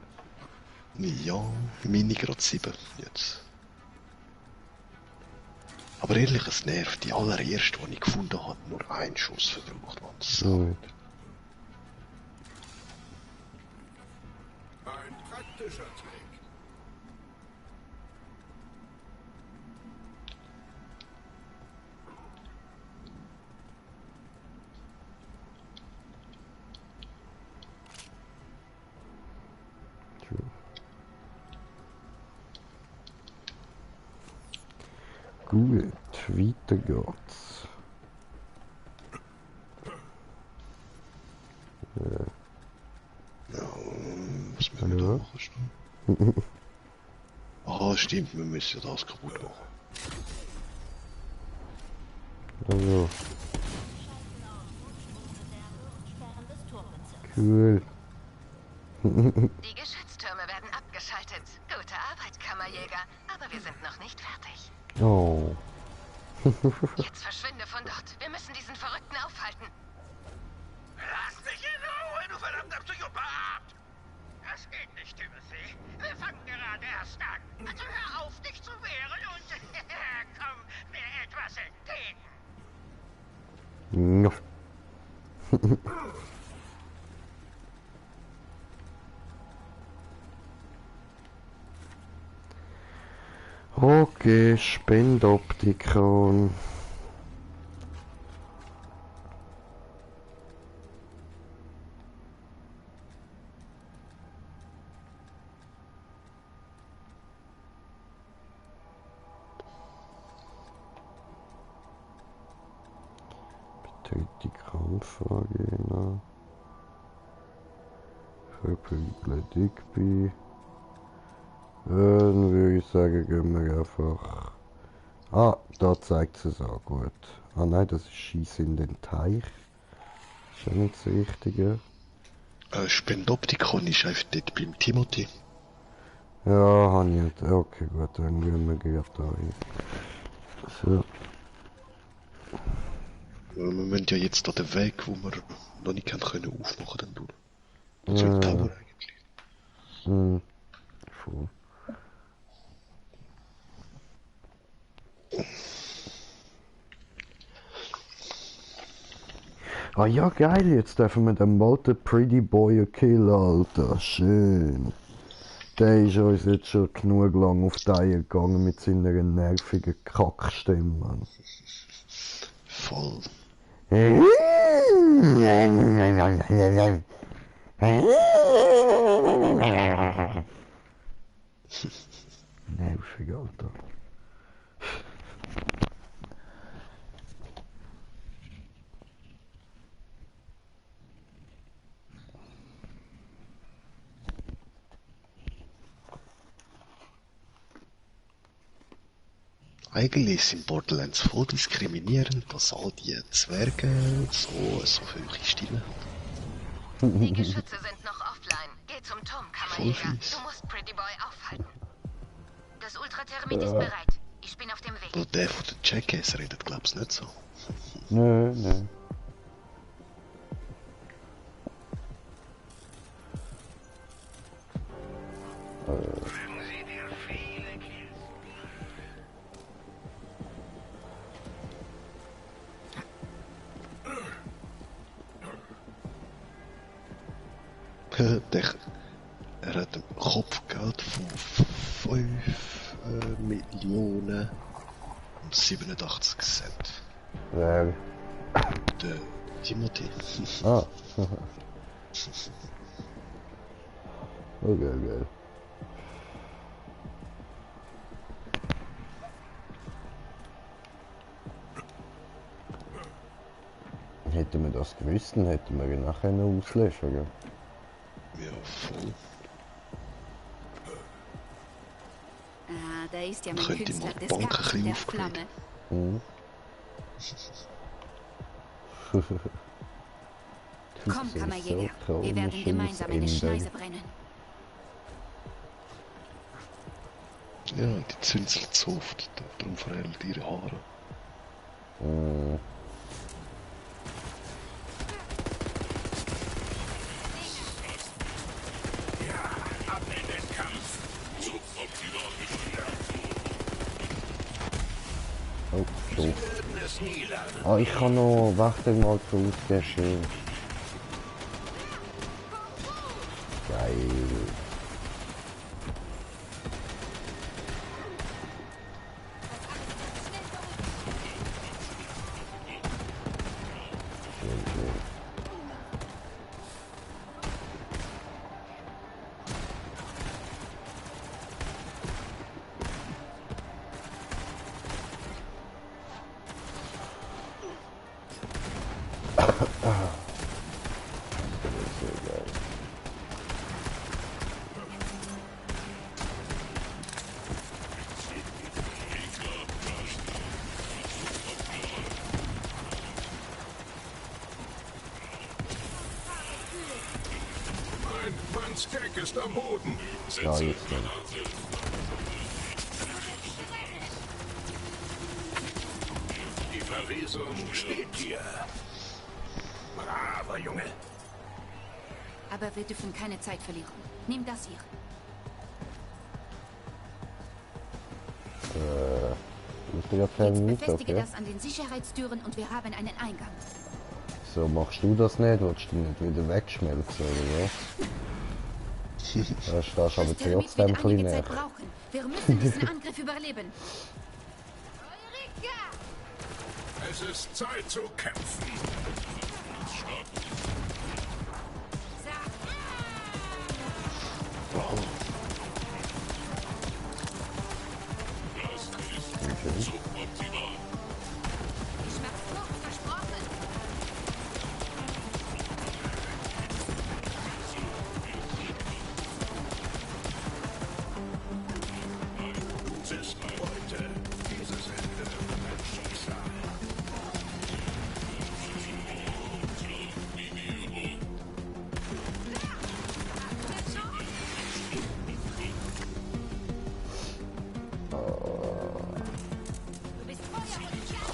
Ja, meine gerade 7 jetzt. Aber ehrlich, es nervt. Die allererste, die ich gefunden habe, nur einen Schuss verbraucht.
Mhm.
Ein praktischer Trick.
Gut, weiter geht's.
Ja, was müssen wir da machen? Ah, stimmt, wir müssen ja das kaputt machen.
Also. Cool.
Die Geschütztürme werden abgeschaltet. Gute Arbeit, Kammerjäger. Aber wir sind noch nicht fertig.
Oh.
Jetzt verschwinde von dort. Wir müssen diesen Verrückten aufhalten.
Lass mich in Ruhe, du verdammter Psychopath! Das geht nicht, Timothy. Wir fangen gerade erst an. Also hör auf, dich zu wehren und komm mir etwas entgegen.
Ja. Okay, Spendoptikon. Betritt die Kampfarena. Verprügle Digby. Dann würde ich sagen, gehen wir einfach... Ah, da zeigt es auch gut. Ah nein, das ist Schieß in den Teich. Ist ja nicht das Richtige.
Spendoptikon ist einfach dort beim Timothy.
Ja, habe ich nicht. Okay, gut, dann gehen wir gerade da hin. So.
Wir müssen ja jetzt da den Weg, wo wir noch nicht können aufmachen, dann durch. Das
Ja.
Tower eigentlich.
Hm. Voll. Ah ja, geil, jetzt dürfen wir den Motor Pretty Boy killen, Alter. Schön. Der ist uns jetzt schon genug lang auf die Eier gegangen mit seiner nervigen Kackstimme, Mann.
Voll.
Nervig, Alter.
Eigentlich sind Borderlands voll diskriminierend, dass all die Zwerge so hohe Stimme haben.
Die Geschütze sind noch offline. Geh zum Turm, Kammerjäger.
Voll fies.
Du musst Pretty Boy aufhalten. Das Ultrathermit ist bereit. Ich bin auf dem Weg.
Aber der von der Jackass redet, glaub's nicht so.
Nö, nö.
Er hat ein Kopfgeld von 5 Millionen und 87 Cent.
Wer?
Der Timothy.
Ah. Okay, geil. Hätten wir das gewusst, dann hätten wir ihn nachher noch auslöschen können.
Ja, voll.
Ah, da ist ja mein
Könnte
Künstler
man die
des
Bank ein
Garten der
bisschen
Flamme.
Mhm.
Komm, Kammerjäger, wir werden gemeinsam eine Schneise brennen.
Ja, die zünselt so oft, darum verhält ihre Haare.
Mhm.
Ab in den Kampf. Suboptimal
Oh, so.
würden es nie lernen.
Ah, ich kann noch Wachtel mal ausgeben, schön. Geil. Schön, schön.
Jack ist am Boden.
Ja, jetzt dann.
Die Verwesung steht hier. Braver Junge.
Aber wir dürfen keine Zeit verlieren. Nimm das hier.
Thermit,
Befestige
okay.
das an den Sicherheitstüren und wir haben einen Eingang.
So, machst du das nicht? Willst du nicht wieder wegschmelzen, oder was? Da stehst du aber trotzdem ein bisschen näher.
Wir müssen diesen Angriff überleben.
Es ist Zeit zu kämpfen.
Okay.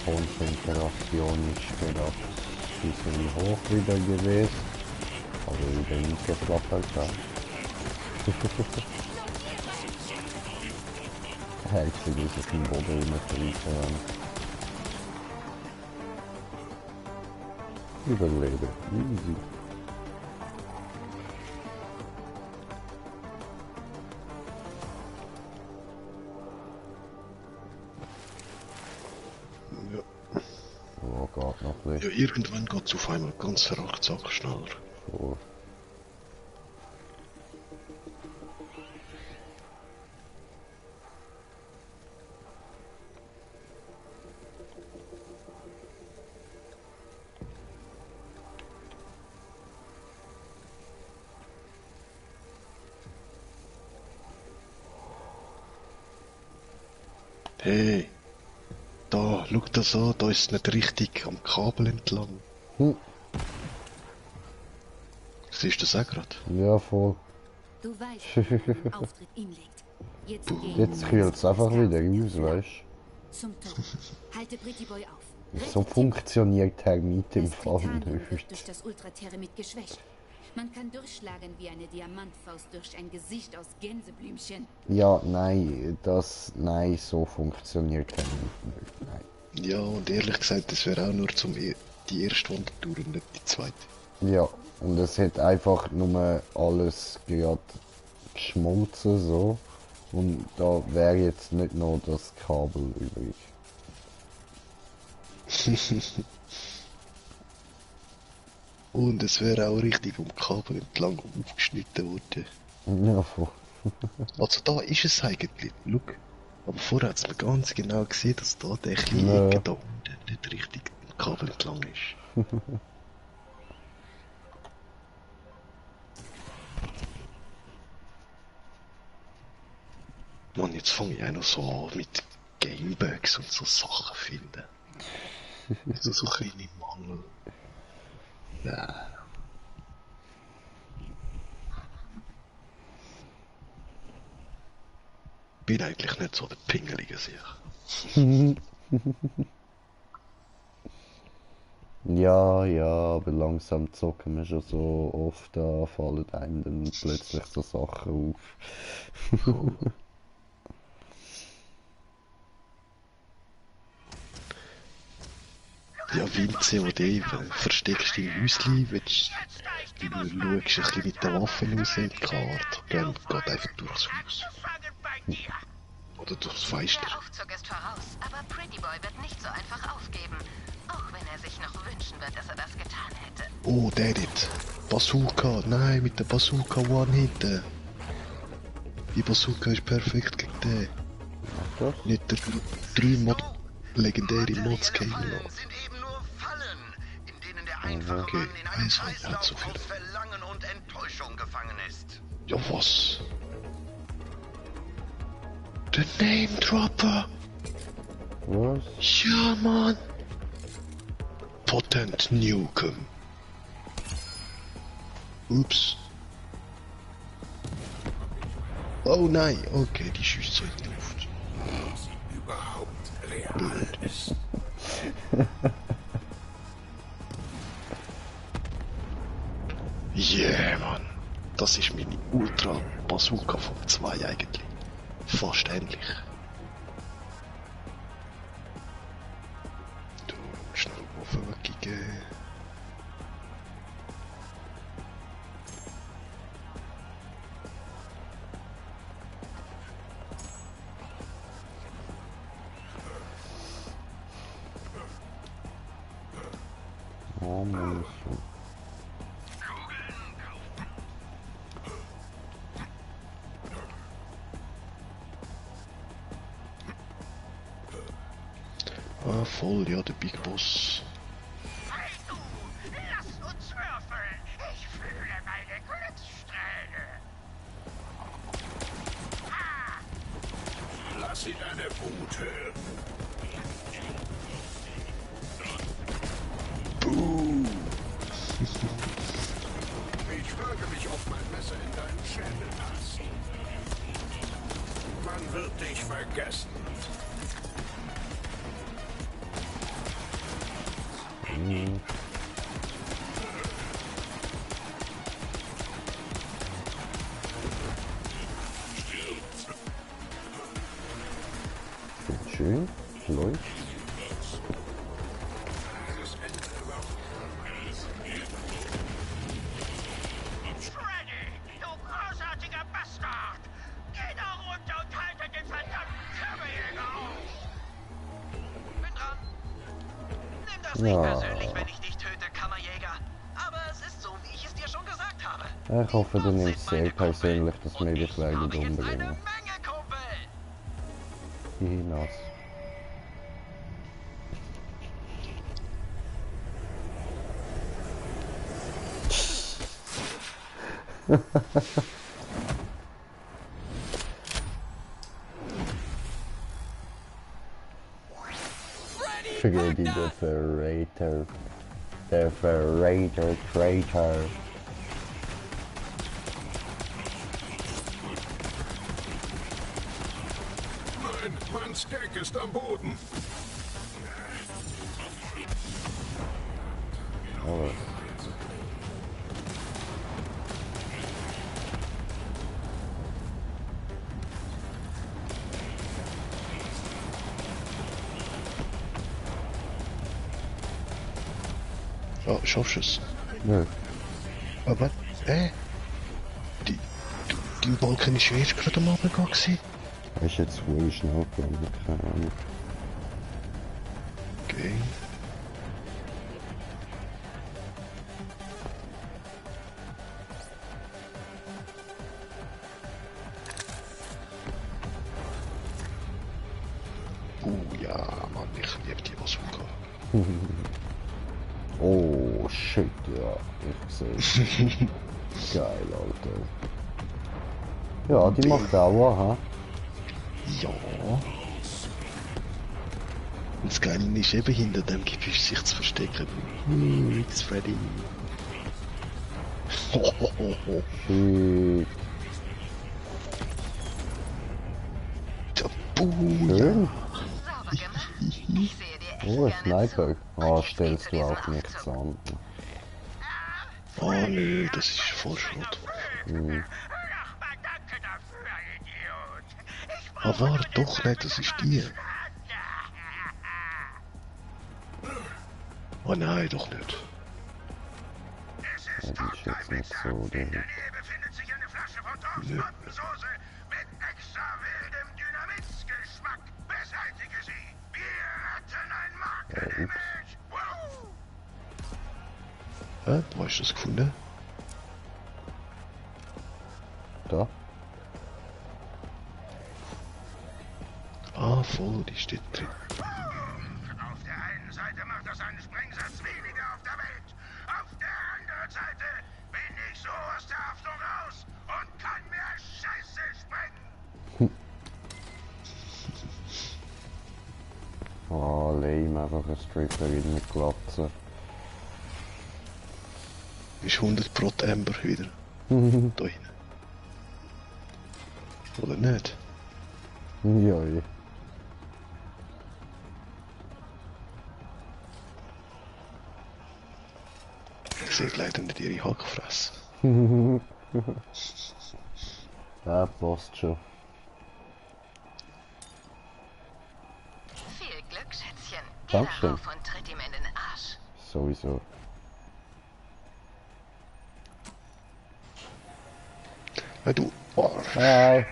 Konzentration ist gerade ein bisschen hoch wieder gewesen, aber wieder nicht geklappt hat. Herzlich ist es im Boden immer verlieren. Überleben, easy.
Ja, irgendwann geht es auf einmal ganz verrückt Sachen schneller.
So.
Hey, da, schau das an, da ist es nicht richtig am Kabel entlang. Siehst du das auch gerade?
Ja, voll.
Du weißt, Auftritt ihm liegt.
Jetzt kühlt es einfach wieder raus, weißt
Zum Tod. Halte Pretty Boy auf.
du? So funktioniert Thermit im Fall
Wird
nicht.
durch das Ultrathermit geschwächt. Man kann durchschlagen wie eine Diamantfaust durch ein Gesicht aus Gänseblümchen.
Ja, nein, nein, so funktioniert Thermit nicht. Nein.
Ja, und ehrlich gesagt, das wäre auch nur die erste Wandertour und nicht die zweite.
Ja, und es hat einfach nur alles gerade geschmolzen so. Und da wäre jetzt nicht noch das Kabel übrig.
Und es wäre auch richtig um Kabel entlang aufgeschnitten worden.
Ja, voll.
Also da ist es eigentlich, schau. Aber vorher hat es mir ganz genau gesehen, dass da der kleine Ecke da unten nicht richtig im Kabel entlang ist. Mann, jetzt fange ich auch noch so an mit Gamebugs und so Sachen finden. Also so kleine Mangel. Ja. Bin eigentlich nicht so der Pingelige Sieg.
Ja, aber langsam zocken wir schon so oft, da fallen einem dann plötzlich so Sachen auf.
Ja, wie im COD, versteckst du im Häuschen, du schaust ein bisschen mit den Waffen raus in die Karte, dann geht einfach durchs Haus. Oder durchs Fenster.
Der Aufzug ist voraus, aber Pretty Boy wird nicht so einfach aufgeben. Auch wenn er sich noch wünschen wird, dass er das getan hätte.
Oh, der dort. Bazooka. Nein, mit der Bazooka One-Hitten. Die Bazooka ist perfekt gegen den. Nicht der 3 legendäre Mods gegen noch. Okay, eins hat so viel.
Verlangen und Enttäuschung gefangen ist.
Ja, was? Der Name Dropper.
Was?
Ja, Mann. Potent Nukem. Ups. Oh nein, okay, die schießt so in die Luft.
Sie überhaupt real ist.
Yeah, Mann. Das ist meine Ultra-Bazooka von 2 eigentlich. Fast ähnlich. Du, schnell Waffe weggeben.
Oh Mann.
Ah, voll, ja, der Big Boss.
Hey du, lass uns würfeln. Ich fühle meine Glückssträhne.
Lass ihn eine Wut hören.
Buh.
Ich frage mich, ob mein Messer in deinen Schädel passt. Man wird dich vergessen.
Schön, läuft.
Freddy, du großartiger Bastard! Geh da runter und halte den verdammten Kammerjäger auf! Bin dran. Nimm das nicht persönlich, wenn ich dich töte, Kammerjäger. Aber es ist so, wie ich es dir schon gesagt habe.
Ich hoffe, du nimmst sehr persönlich, dass wir dich werden umbringen. Hihinas. Freddy the Verräter. Der Verräter, Traitor.
Nein, mein Steak ist am Boden.
Oh.
Ja, schaffst du es?
Nö.
Aber, die Wolken ist ja erst gerade am Abend gewesen.
Ist jetzt wohl schnell gegangen, keine Ahnung.
Okay. Ja, Mann, ich liebe die Bazooka.
Oh, shit, ja, ich sehe. Geil, Alter. Ja, die macht Dauer, ha?
Ja. Und das Geile ist eben, hinter dem Gebüsch sich zu verstecken. Nix, Freddy.
Shit.
Der Buh.
Schön. Oh, ein Sniper. Ah, stellst du auch nichts an.
Oh nö, das ist voll Schrott. Ah, war doch nicht, das ist die. Oh nein, doch nicht.
Ja, die ist jetzt nicht so der Hit.
Nö.
Mit extra wildem Dynamitsgeschmack. Beseitige sie. Wir retten ein Markenimage.
Wo hast du das gefunden?
Da.
Ah, voll, die steht drin.
Auf der einen Seite macht das einen Sprengsatz weniger auf der Welt. Auf der anderen Seite bin ich so aus der Haftung raus und kann mir Scheiße sprengen.
Oh, lame, einfach ein Stripperin mit Glatze.
Ist 100 Prot Amber wieder. Da hinten. Oder nicht?
Ja.
Ich sehe leider nicht ihre Hackfresse.
Ja, passt schon.
Viel Glück, Schätzchen. Geh
Dankeschön.
darauf und tritt ihm in den Arsch.
Sowieso.
Ja, du Arsch.
Hi.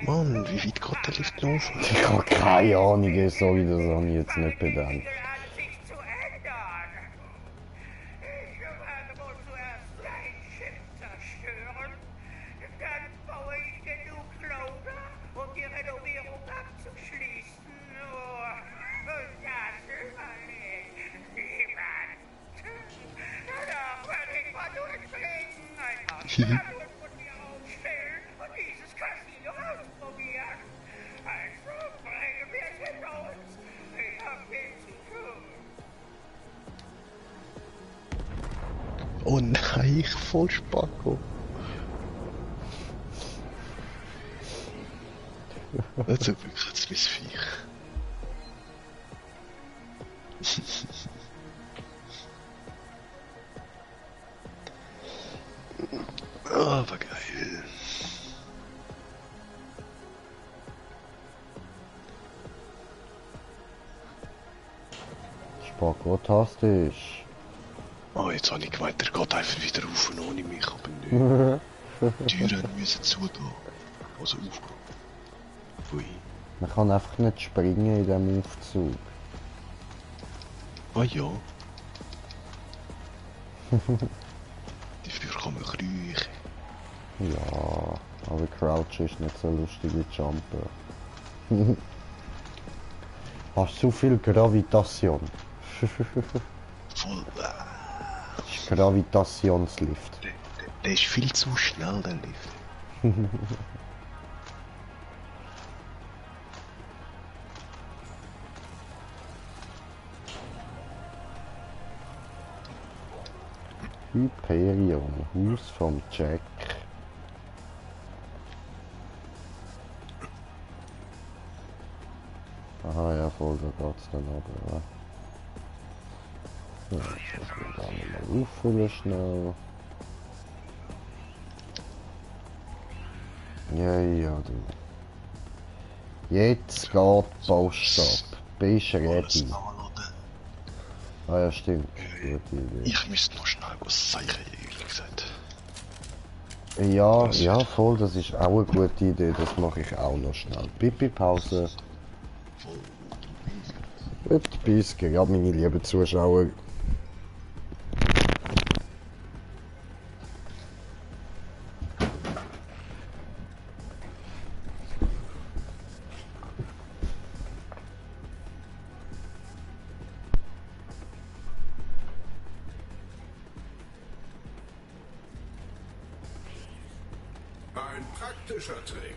Mann, wie weit geht der Lift noch?
Ich habe keine Ahnung, sorry, das habe ich jetzt nicht bedenkt.
Oh nein, ich voll Spacko. Das ist wirklich jetzt mein Viech. Aber geil.
Spacko-tastisch.
Oh, jetzt habe ich gemeint, der geht einfach wieder rauf und ohne mich, aber nicht. Die Türen müssen zugehen. Also aufgehen. Pfui.
Man kann einfach nicht springen in diesem Aufzug.
Ah ja. Dafür kann man kriechen.
Ja, aber Crouch ist nicht so lustig wie Jumper. Hast so viel Gravitation.
Voll.
Das ist Gravitationslift.
Der ist viel zu schnell, der Lift.
Hyperion, Haus vom Jack. Aha, ja, voll, da geht's dann aber. Ja, jetzt müssen wir da mal auffüllen schnell. Ja, ja, du. Jetzt geht Post ab. Bist ready? Ah ja, stimmt. Gute Idee.
Ich müsste noch schnell was zeigen, ehrlich gesagt.
Ja, ja, voll, das ist auch eine gute Idee. Das mache ich auch noch schnell. Pipi-Pause. Gut, bis gerade meine lieben Zuschauer.
Ein praktischer Trick.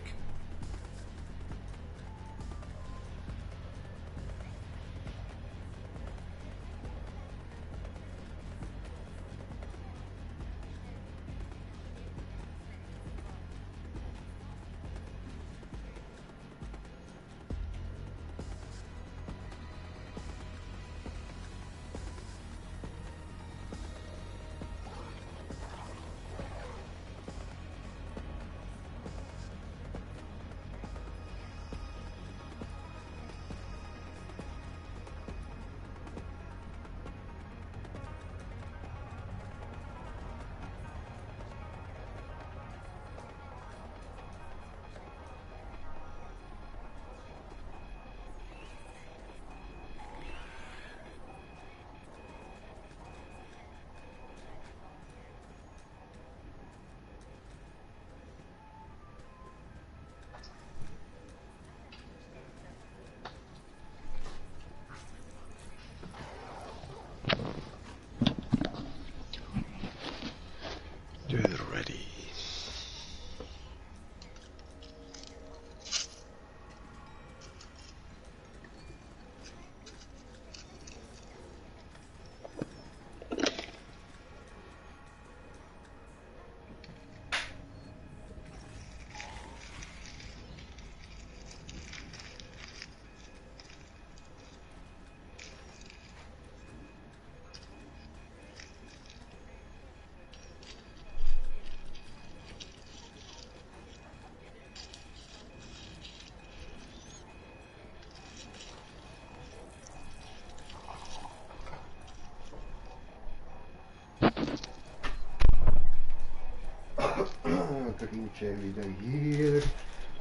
Grinche wieder hier.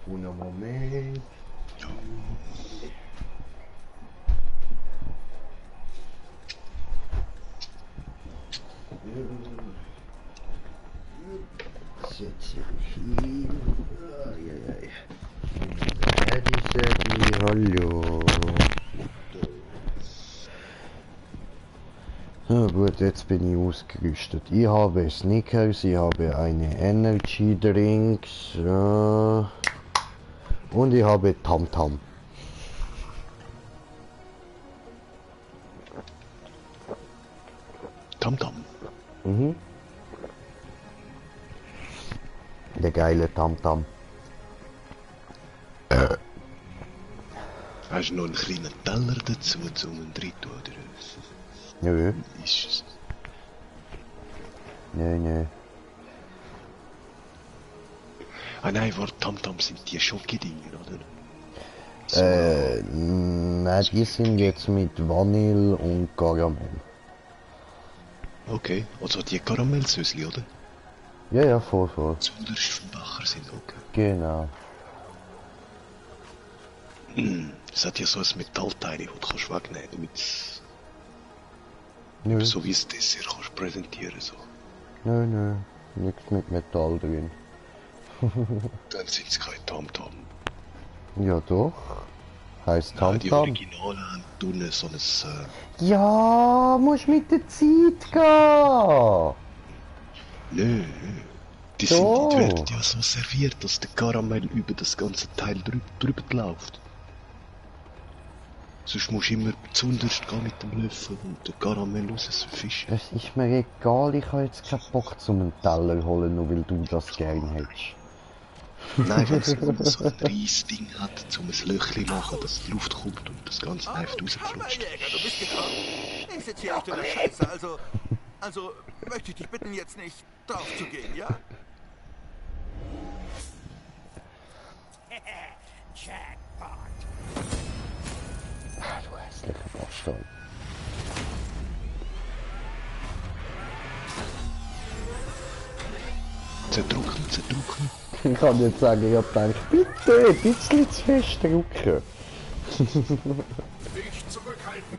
Uno Moment. Setze ich hin. Eieiei. Hallo. So gut, jetzt bin ich ausgerüstet. Ich habe Snickers, ich habe eine Energy Drink, so. Und ich habe Tamtam.
Tamtam?
Mhm. Der geile Tamtam.
Hast du noch einen kleinen Teller dazu zum Dritten oder?
Nö.
Ist es?
Nö.
Ah nein, warte, Tamtam sind die Schokodinger, oder? So.
Nein, die sind jetzt mit Vanille und Karamell.
Okay, also die Karamellsösli, oder?
Ja, voll.
Zuunterst vom Becher sind, okay.
Genau.
Es hat ja so ein Metallteil, das du kannst wegnehmen kannst,
Nö.
so wie es Dessert kannst präsentieren so.
Nö. Nichts mit Metall drin.
Dann sind es keine Tamtam.
Ja doch. Heißt
Nein, die
Tamtam.
Originalen haben unten so ein...
Ja, musst mit der Zeit gehen.
Nö. Die werden ja so serviert, dass der Karamell über das ganze Teil drüber läuft. Sonst musst du immer zuunterst gehen mit dem Löffel und den Karamell rausfischen.
Es ist mir egal, ich habe jetzt keinen Bock zum einen Teller holen, nur weil du das gern hättest.
Nein, wenn es so ein Reisding hat, um ein Löchchen machen, dass die Luft kommt und das ganze einfach rausflutscht.
Du bist gekommen. Ich sitze hier echt unter Scheiße, also möchte ich dich bitten, jetzt nicht drauf zu gehen, ja?
Jackpot.
Du hässlicher Bastard.
Zerdrücken.
Ich kann jetzt sagen, ich hab gedacht, bitte ein bisschen zu fest drücken.
Nicht zurückhalten.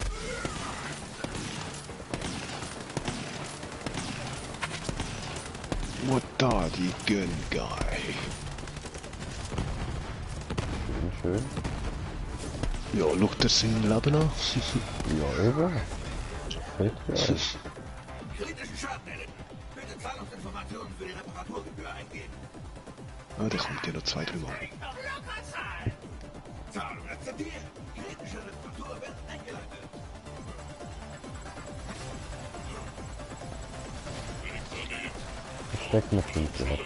What are you gun guy?
Schön.
Ja, schaut er sein Leben an?
Ja, eben. Fett geil.
Kritischen Schaden erlitten. Bitte Zahlungsinformationen für die Reparaturgebühr eingeben.
Ah, der kommt ja noch 2-3 Mal.
Zahlung akzeptiert. Kritische Reparatur wird eingeleitet.
Steck mich nicht ab.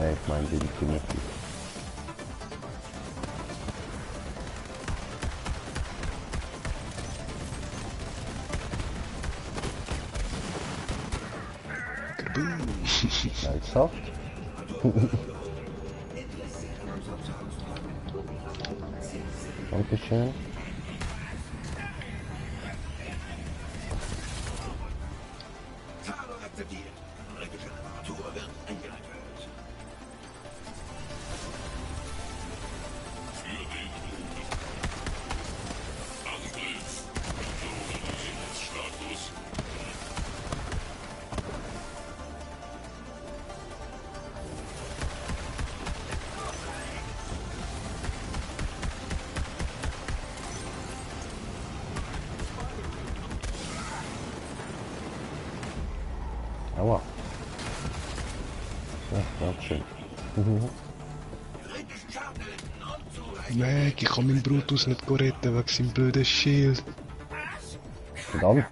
Ey, ich mein den Timothy. Ernsthaft? Dankeschön.
Zahlung akzeptiert. Kritische Reparatur wird eingeleitet.
Aua. Ja, Dankeschön.
Meg, ich kann meinen Brutus nicht retten wegen seinem blöden Schild.
Verdammt.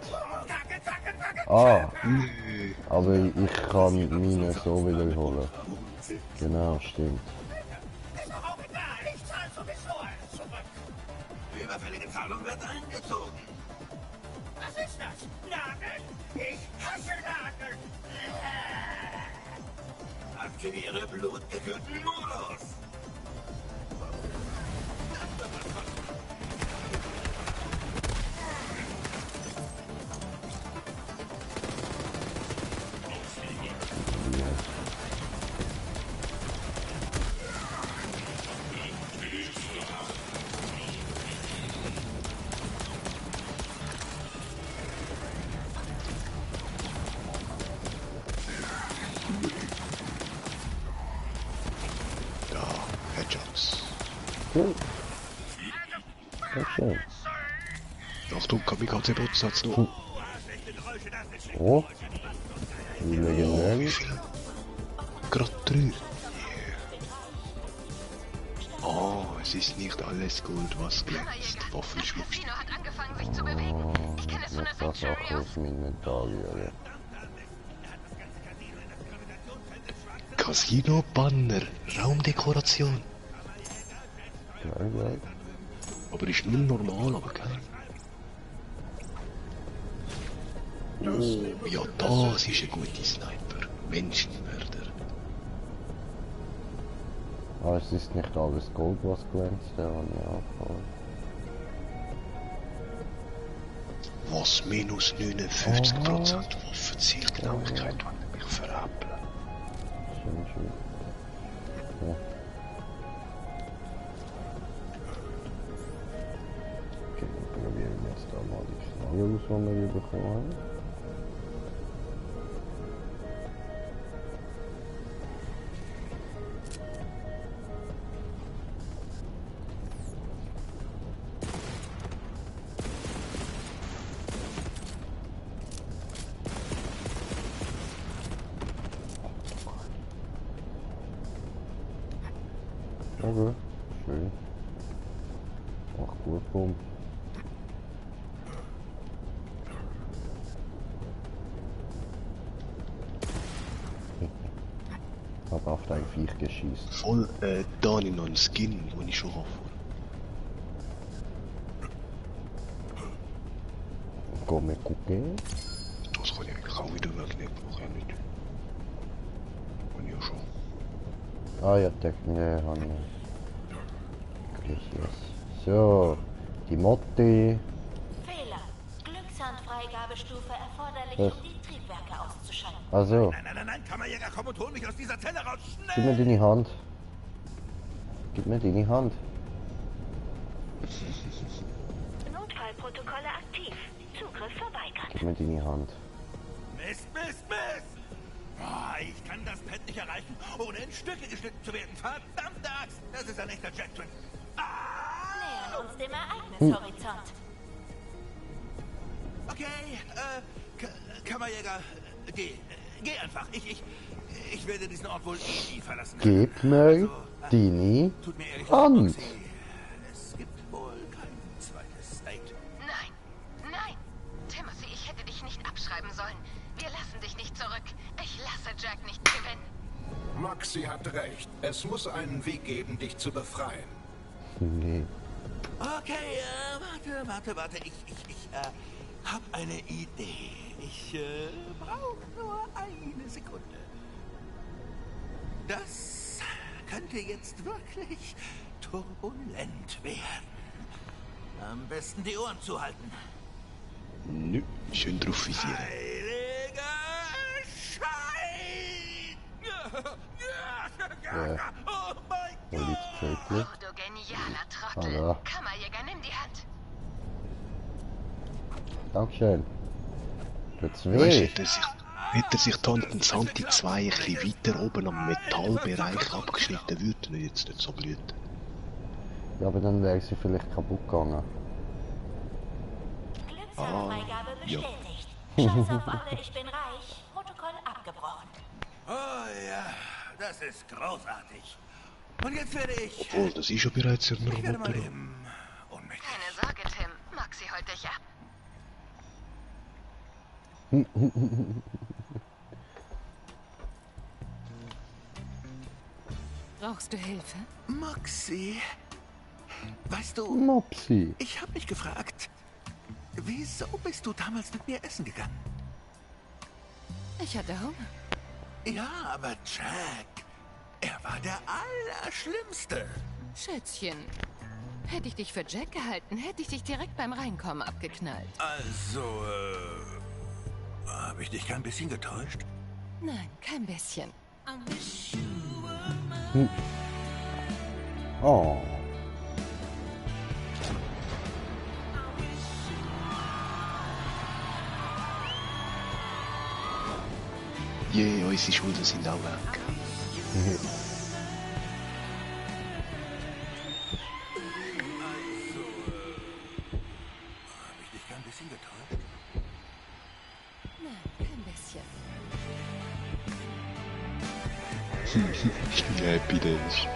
Ah. Aber ich kann meine so wiederholen. Genau, stimmt.
Überfällige Zahlung wird eingezogen.
Was ist das? Nadeln? Ich hasse Nadeln.
Aktiviere blutgekühlten Modus.
Platz.
Cool. Sehr schön.
Achtung, Kamikaze-Bots hat's noch.
Oh. Wie legendär.
Gerade 3. Oh, es ist nicht alles Gold, was glänzt. Waffenschmuck.
Oh, ich muss das auch aus dem Inventar wieder.
Casino-Banner, Raumdekoration.
Geil.
Aber ist nur normal, aber geil. Oh, ja, das ist ein guter Sniper. Menschenmörder.
Aber es ist nicht alles Gold, was glänzt, der habe ich aufgeholt.
Was minus 59% Waffenzielgenauigkeit, wenn ich mich veräpple.
Schön. Ja. Okay, dann probieren wir jetzt da mal die Schlange aus, die wir bekommen haben. Okay, schön. Ach gut, komm. Hab auf dein Viech geschießt.
Voll, da habe ich noch einen Skin, den ich schon habe.
Komm, wir gucken.
Das kann ich eigentlich auch wieder wegnehmen, brauche ich nicht. Kann ich ja schon.
Ah ja, ne, habe ich. Yes. So, die Motti.
Fehler. Glückshandfreigabestufe erforderlich,
Was?
um die Triebwerke auszuschalten.
Also,
Nein, Kammerjäger, komm und hol mich aus dieser Zelle raus, schnell!
gib mir deine Hand. Gib mir deine Hand.
Notfallprotokolle aktiv. Zugriff verweigert.
Gib mir deine Hand.
Mist! Oh, ich kann das Pad nicht erreichen, ohne in Stücke geschnitten zu werden. Verdammte Axt! Das ist ein echter Jack-Twin.
Nähern uns dem Ereignishorizont.
Okay, Kammerjäger, geh einfach. Ich werde diesen Ort wohl nie verlassen.
Gib mir deine
Tut mir ehrlich
Hand.
leid, Roxy. Es gibt wohl kein zweites State.
Nein. Timothy, ich hätte dich nicht abschreiben sollen. Wir lassen dich nicht zurück. Ich lasse Jack nicht gewinnen.
Moxie hat recht. Es muss einen Weg geben, dich zu befreien.
Nee.
Okay, warte. Ich hab eine Idee. Ich brauche nur eine Sekunde. Das könnte jetzt wirklich turbulent werden. Am besten die Ohren zuhalten.
Nö, schön drauf visieren.
Heiliger Schein! Oh mein
Oh, du genialer Trottel.
Ah, ja.
Kammerjäger, nimm die Hand.
Dankeschön. Tut's weh?
Weißt, hätte sich Tanten Santi 2 ein bisschen weiter oben am Metallbereich abgeschnitten, würde er jetzt nicht so blüten.
Ja, aber dann wäre sie vielleicht kaputt gegangen.
Glückshandfreigabe
ja.
bestätigt. Scheiß auf alle, ich bin reich. Protokoll abgebrochen.
Oh ja, das ist großartig. Und jetzt werde ich...
Obwohl, das ist ja bereits ein
Ich werde mal
Roboter.
eben ohnmächtig.
Keine Sorge, Tim. Moxie holt dich ab.
Brauchst du Hilfe?
Moxie, weißt du,
Mopsi.
ich habe mich gefragt, wieso bist du damals mit mir essen gegangen?
Ich hatte Hunger.
Ja, aber Jack, er war der Allerschlimmste.
Schätzchen, hätte ich dich für Jack gehalten, hätte ich dich direkt beim Reinkommen abgeknallt.
Also, habe ich dich kein bisschen getäuscht?
Nein, kein bisschen.
Oh.
Je, unsere Schulden sind auch weg. Happy Days.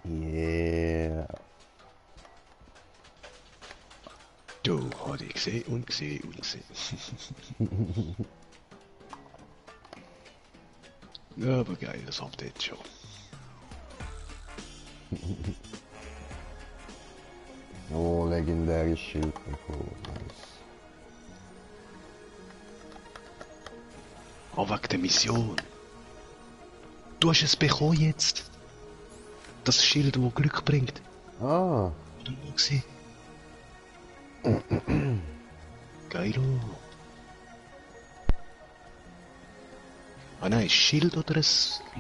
Yeah.
Du, habe ich gesehen und gesehen und gesehen. Ja, aber geil, das Update schon.
Oh, legendäres Schild bekommen. Nice.
Oh, wegen der Mission. Du hast es bekommen jetzt. Das Schild, das Glück bringt.
Ah.
Du noch gesehen? Geilo. Ah nein, Schild oder ein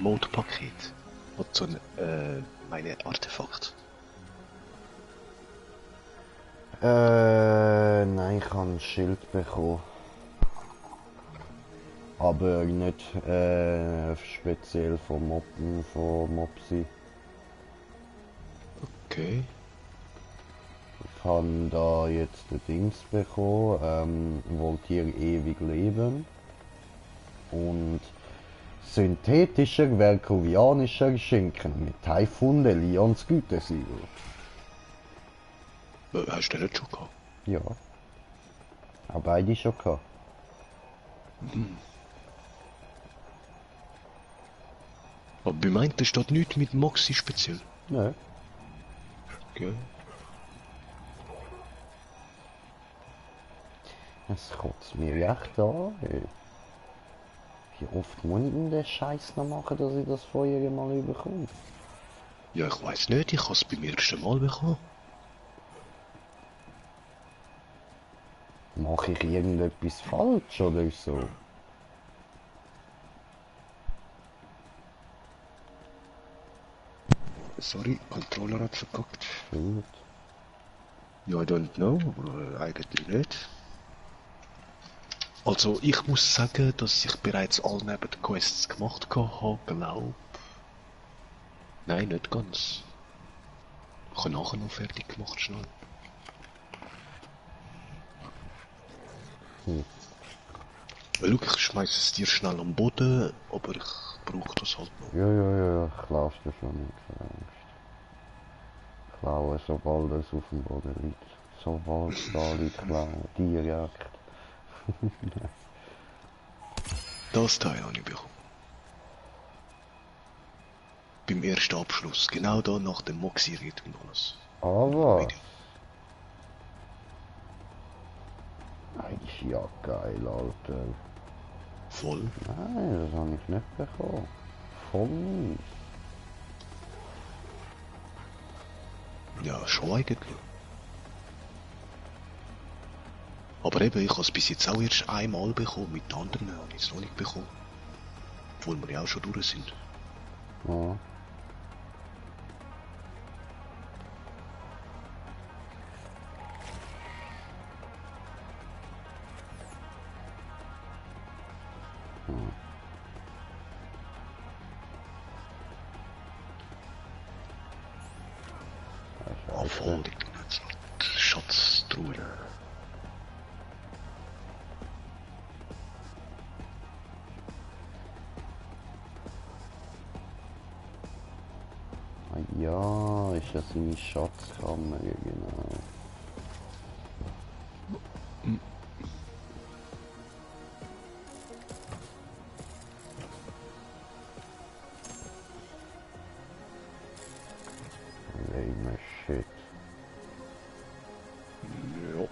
Modpaket? Oder so ein, meine Artefakt.
Nein, ich habe ein Schild bekommen. Aber nicht speziell von Mopsi.
Okay.
Ich habe da jetzt ein Dings bekommen, Voltier ewig leben. Und synthetischer verkovianischer Schinken mit Taifun der Lions Gütesiegel.
Hast du den nicht schon gehabt?
Ja. Hab beide schon gehabt.
Mhm. Aber bei meinen steht nichts mit Moxie speziell.
Nein.
Okay.
Es kotzt mir echt an. Ey. Wie oft muss ich denn den Scheiß noch machen, dass ich das Feuer mal bekomme?
Ja, ich weiß nicht, ich habe es beim ersten Mal bekommen.
Mache ich irgendetwas falsch oder so?
Sorry, Controller hat verkackt.
Gut.
Ja, I don't know, aber eigentlich nicht. Also, ich muss sagen, dass ich bereits alle Nebenquests gemacht habe, glaub. Nein, nicht ganz. Ich habe nachher noch fertig gemacht, schnell. Schau, ich schmeiß es dir schnell am Boden, aber ich brauche das halt noch.
Ja, ich lauf's dir schon nicht, keine Angst. Ich klaue, sobald es auf dem Boden liegt. Sobald es da liegt, klaue. Direkt.
Das Teil habe ich bekommen. Beim ersten Abschluss, genau da nach dem Moxie-Ritt und alles.
Aber. Ist ja geil, Alter.
Voll?
Nein, das habe ich nicht bekommen. Voll nicht.
Ja, schon eigentlich. Aber eben, ich habe es bis jetzt auch erst einmal bekommen, mit anderen habe ich es noch nicht bekommen. Obwohl wir ja auch schon durch sind.
Ja.
Oh, voll, Schatztruhe.
Ja, ist ja seine Schatzkammer, genau. Lame shit.
Ja.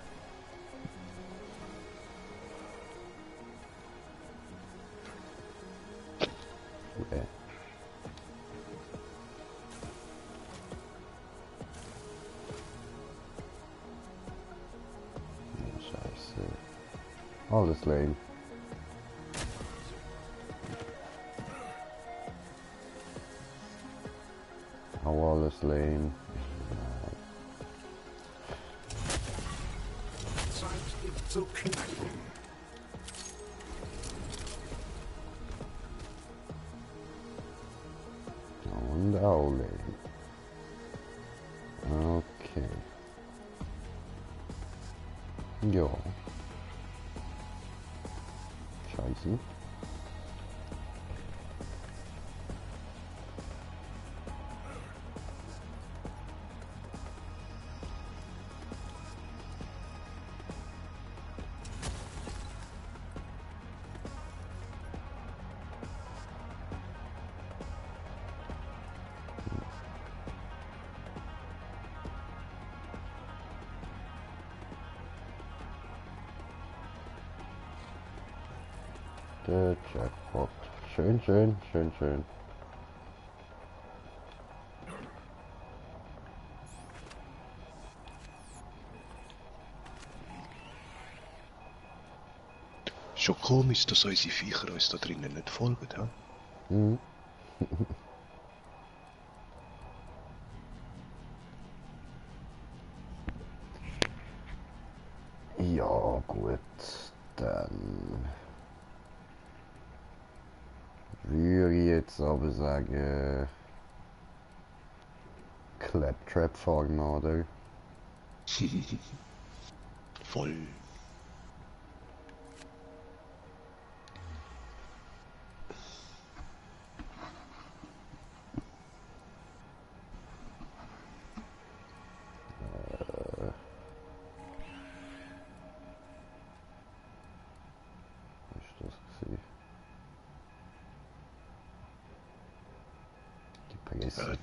Okay. Scheiße. Alles lame. Hau alles lame.
Zeit zu knacken.
Und auch lame. Ja. Scheiße. Der Jackpot. Schön, schön, schön, schön.
Schon komisch, dass unsere Viecher uns da drinnen nicht folgen, hä?
Mhm. Ja, gut, dann würde ich jetzt aber sagen, Claptrap fangen, oder?
Voll.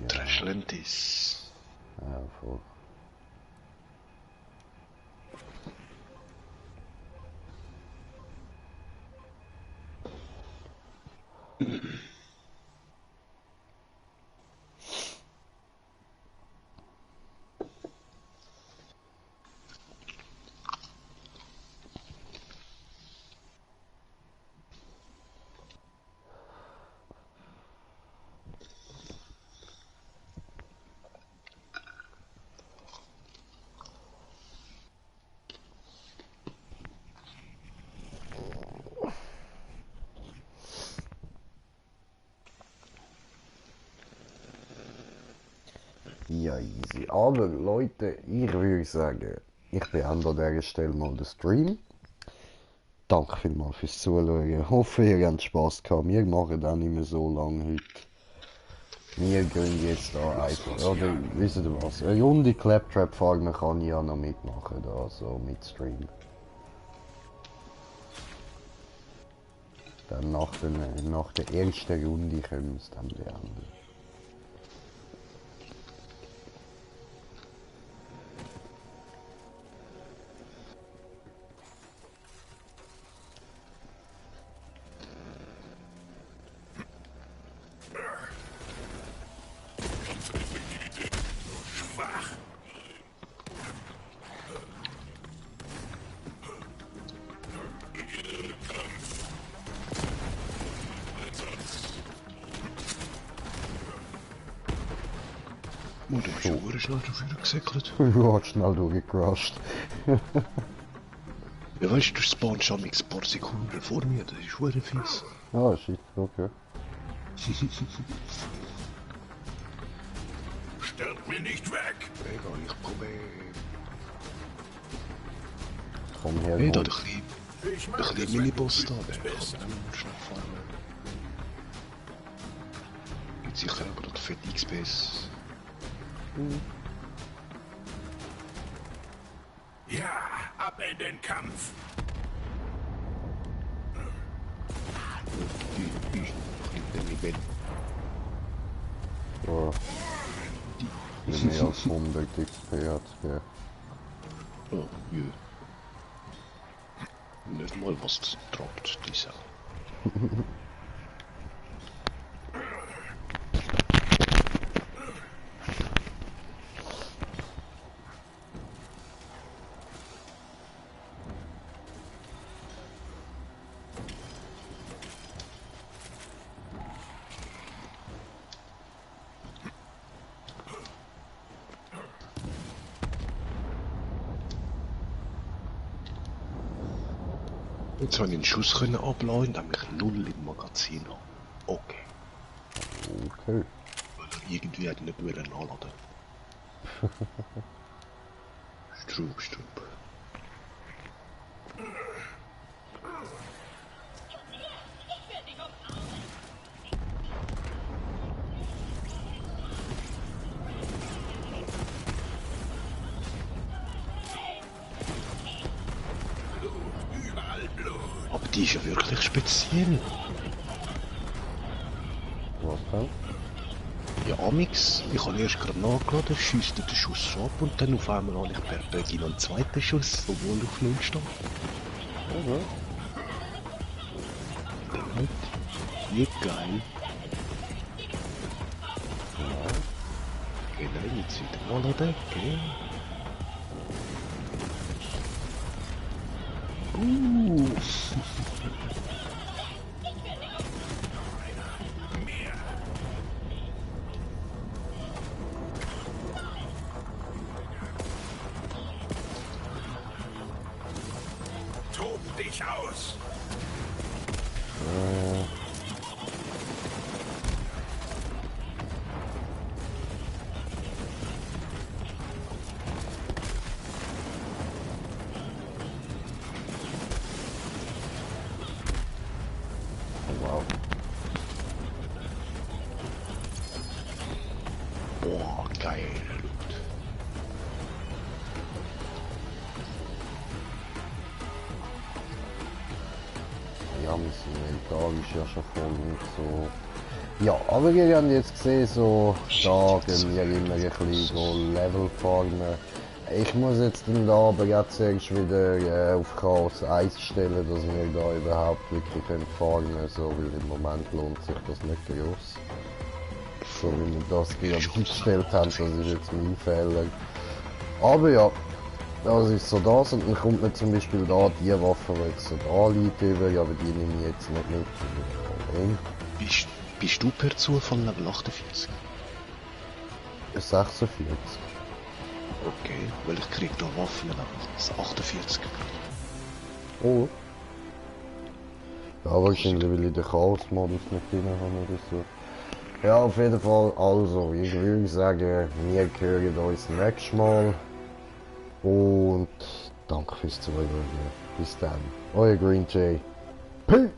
Trashlentis.
Ja, voll. Ja, easy. Aber Leute, ich würde sagen, ich beende an dieser Stelle mal den Stream. Danke vielmals fürs Zuschauen. Ich hoffe, ihr habt Spass gehabt. Wir machen auch nicht mehr so lange heute. Wir gehen jetzt da einfach, oder wisst ihr was? Eine Runde Claptrap Farmen kann ich ja noch mitmachen, da, so mit Stream. Dann nach der ersten Runde können wir es dann beenden.
Und du bist schon schnell dafür gesäckelt.
Du hast schnell durchgerusht.
Ja, weißt du, du spawnst schon ein paar Sekunden vor mir, das ist verdammt fies.
Ah, shit, okay.
Stirb mir nicht weg!
Hey, gar nicht Problem.
Komm her,
hey, da
komm.
ein bisschen Miniboss da, der kann schnell farmen. Gibt sicher aber dort fette XPs.
Ja, ab in den Kampf!
So. Mehr als 100 XP hat's gegeben.
Oh, ja. Nicht mal was droppt, dieser. Jetzt habe ich einen Schuss abladen, nämlich 0 im Magazin haben. Okay.
Okay.
Weil er irgendwie hat nicht wollen anladen. Strub. Aber die ist ja wirklich speziell.
Was denn?
Ja, Amix, ich habe erst gerade nachgeladen, schiesst den Schuss ab und dann auf einmal habe ich per Bögi noch einen zweiten Schuss, obwohl auf 0 steht.
Mhm.
Halt. Wie geil.
Ja.
Genau, jetzt wieder mal laden, okay.
Tob dich aus!
Wow.
Boah, geil.
Ja, mein Inventar ist ja schon voll und so. Ja, aber ihr habt jetzt gesehen, so, da gehen wir immer ein bisschen Level farmen. Ich muss jetzt dann da aber jetzt erst wieder auf Chaos 1 stellen, dass wir da überhaupt wirklich farmen können, so, weil im Moment lohnt sich das nicht groß. So wie wir das gerade eingestellt haben, das ist jetzt mein Fehler. Aber ja, das ist so das und dann kommt mir zum Beispiel da die Waffe, die jetzt so da liegt über, aber die nehme ich jetzt nicht mit.
Bist du per Zufall Level 48?
46.
Okay, weil ich krieg da Waffen Level 48.
Oh. Ja, wahrscheinlich will ich den Chaos-Modus nicht drin haben oder so. Ja, auf jeden Fall, also, ich würde sagen, wir hören uns nächstes Mal. Und danke fürs Zuhören. Bis dann. Euer Green Jay. Peace!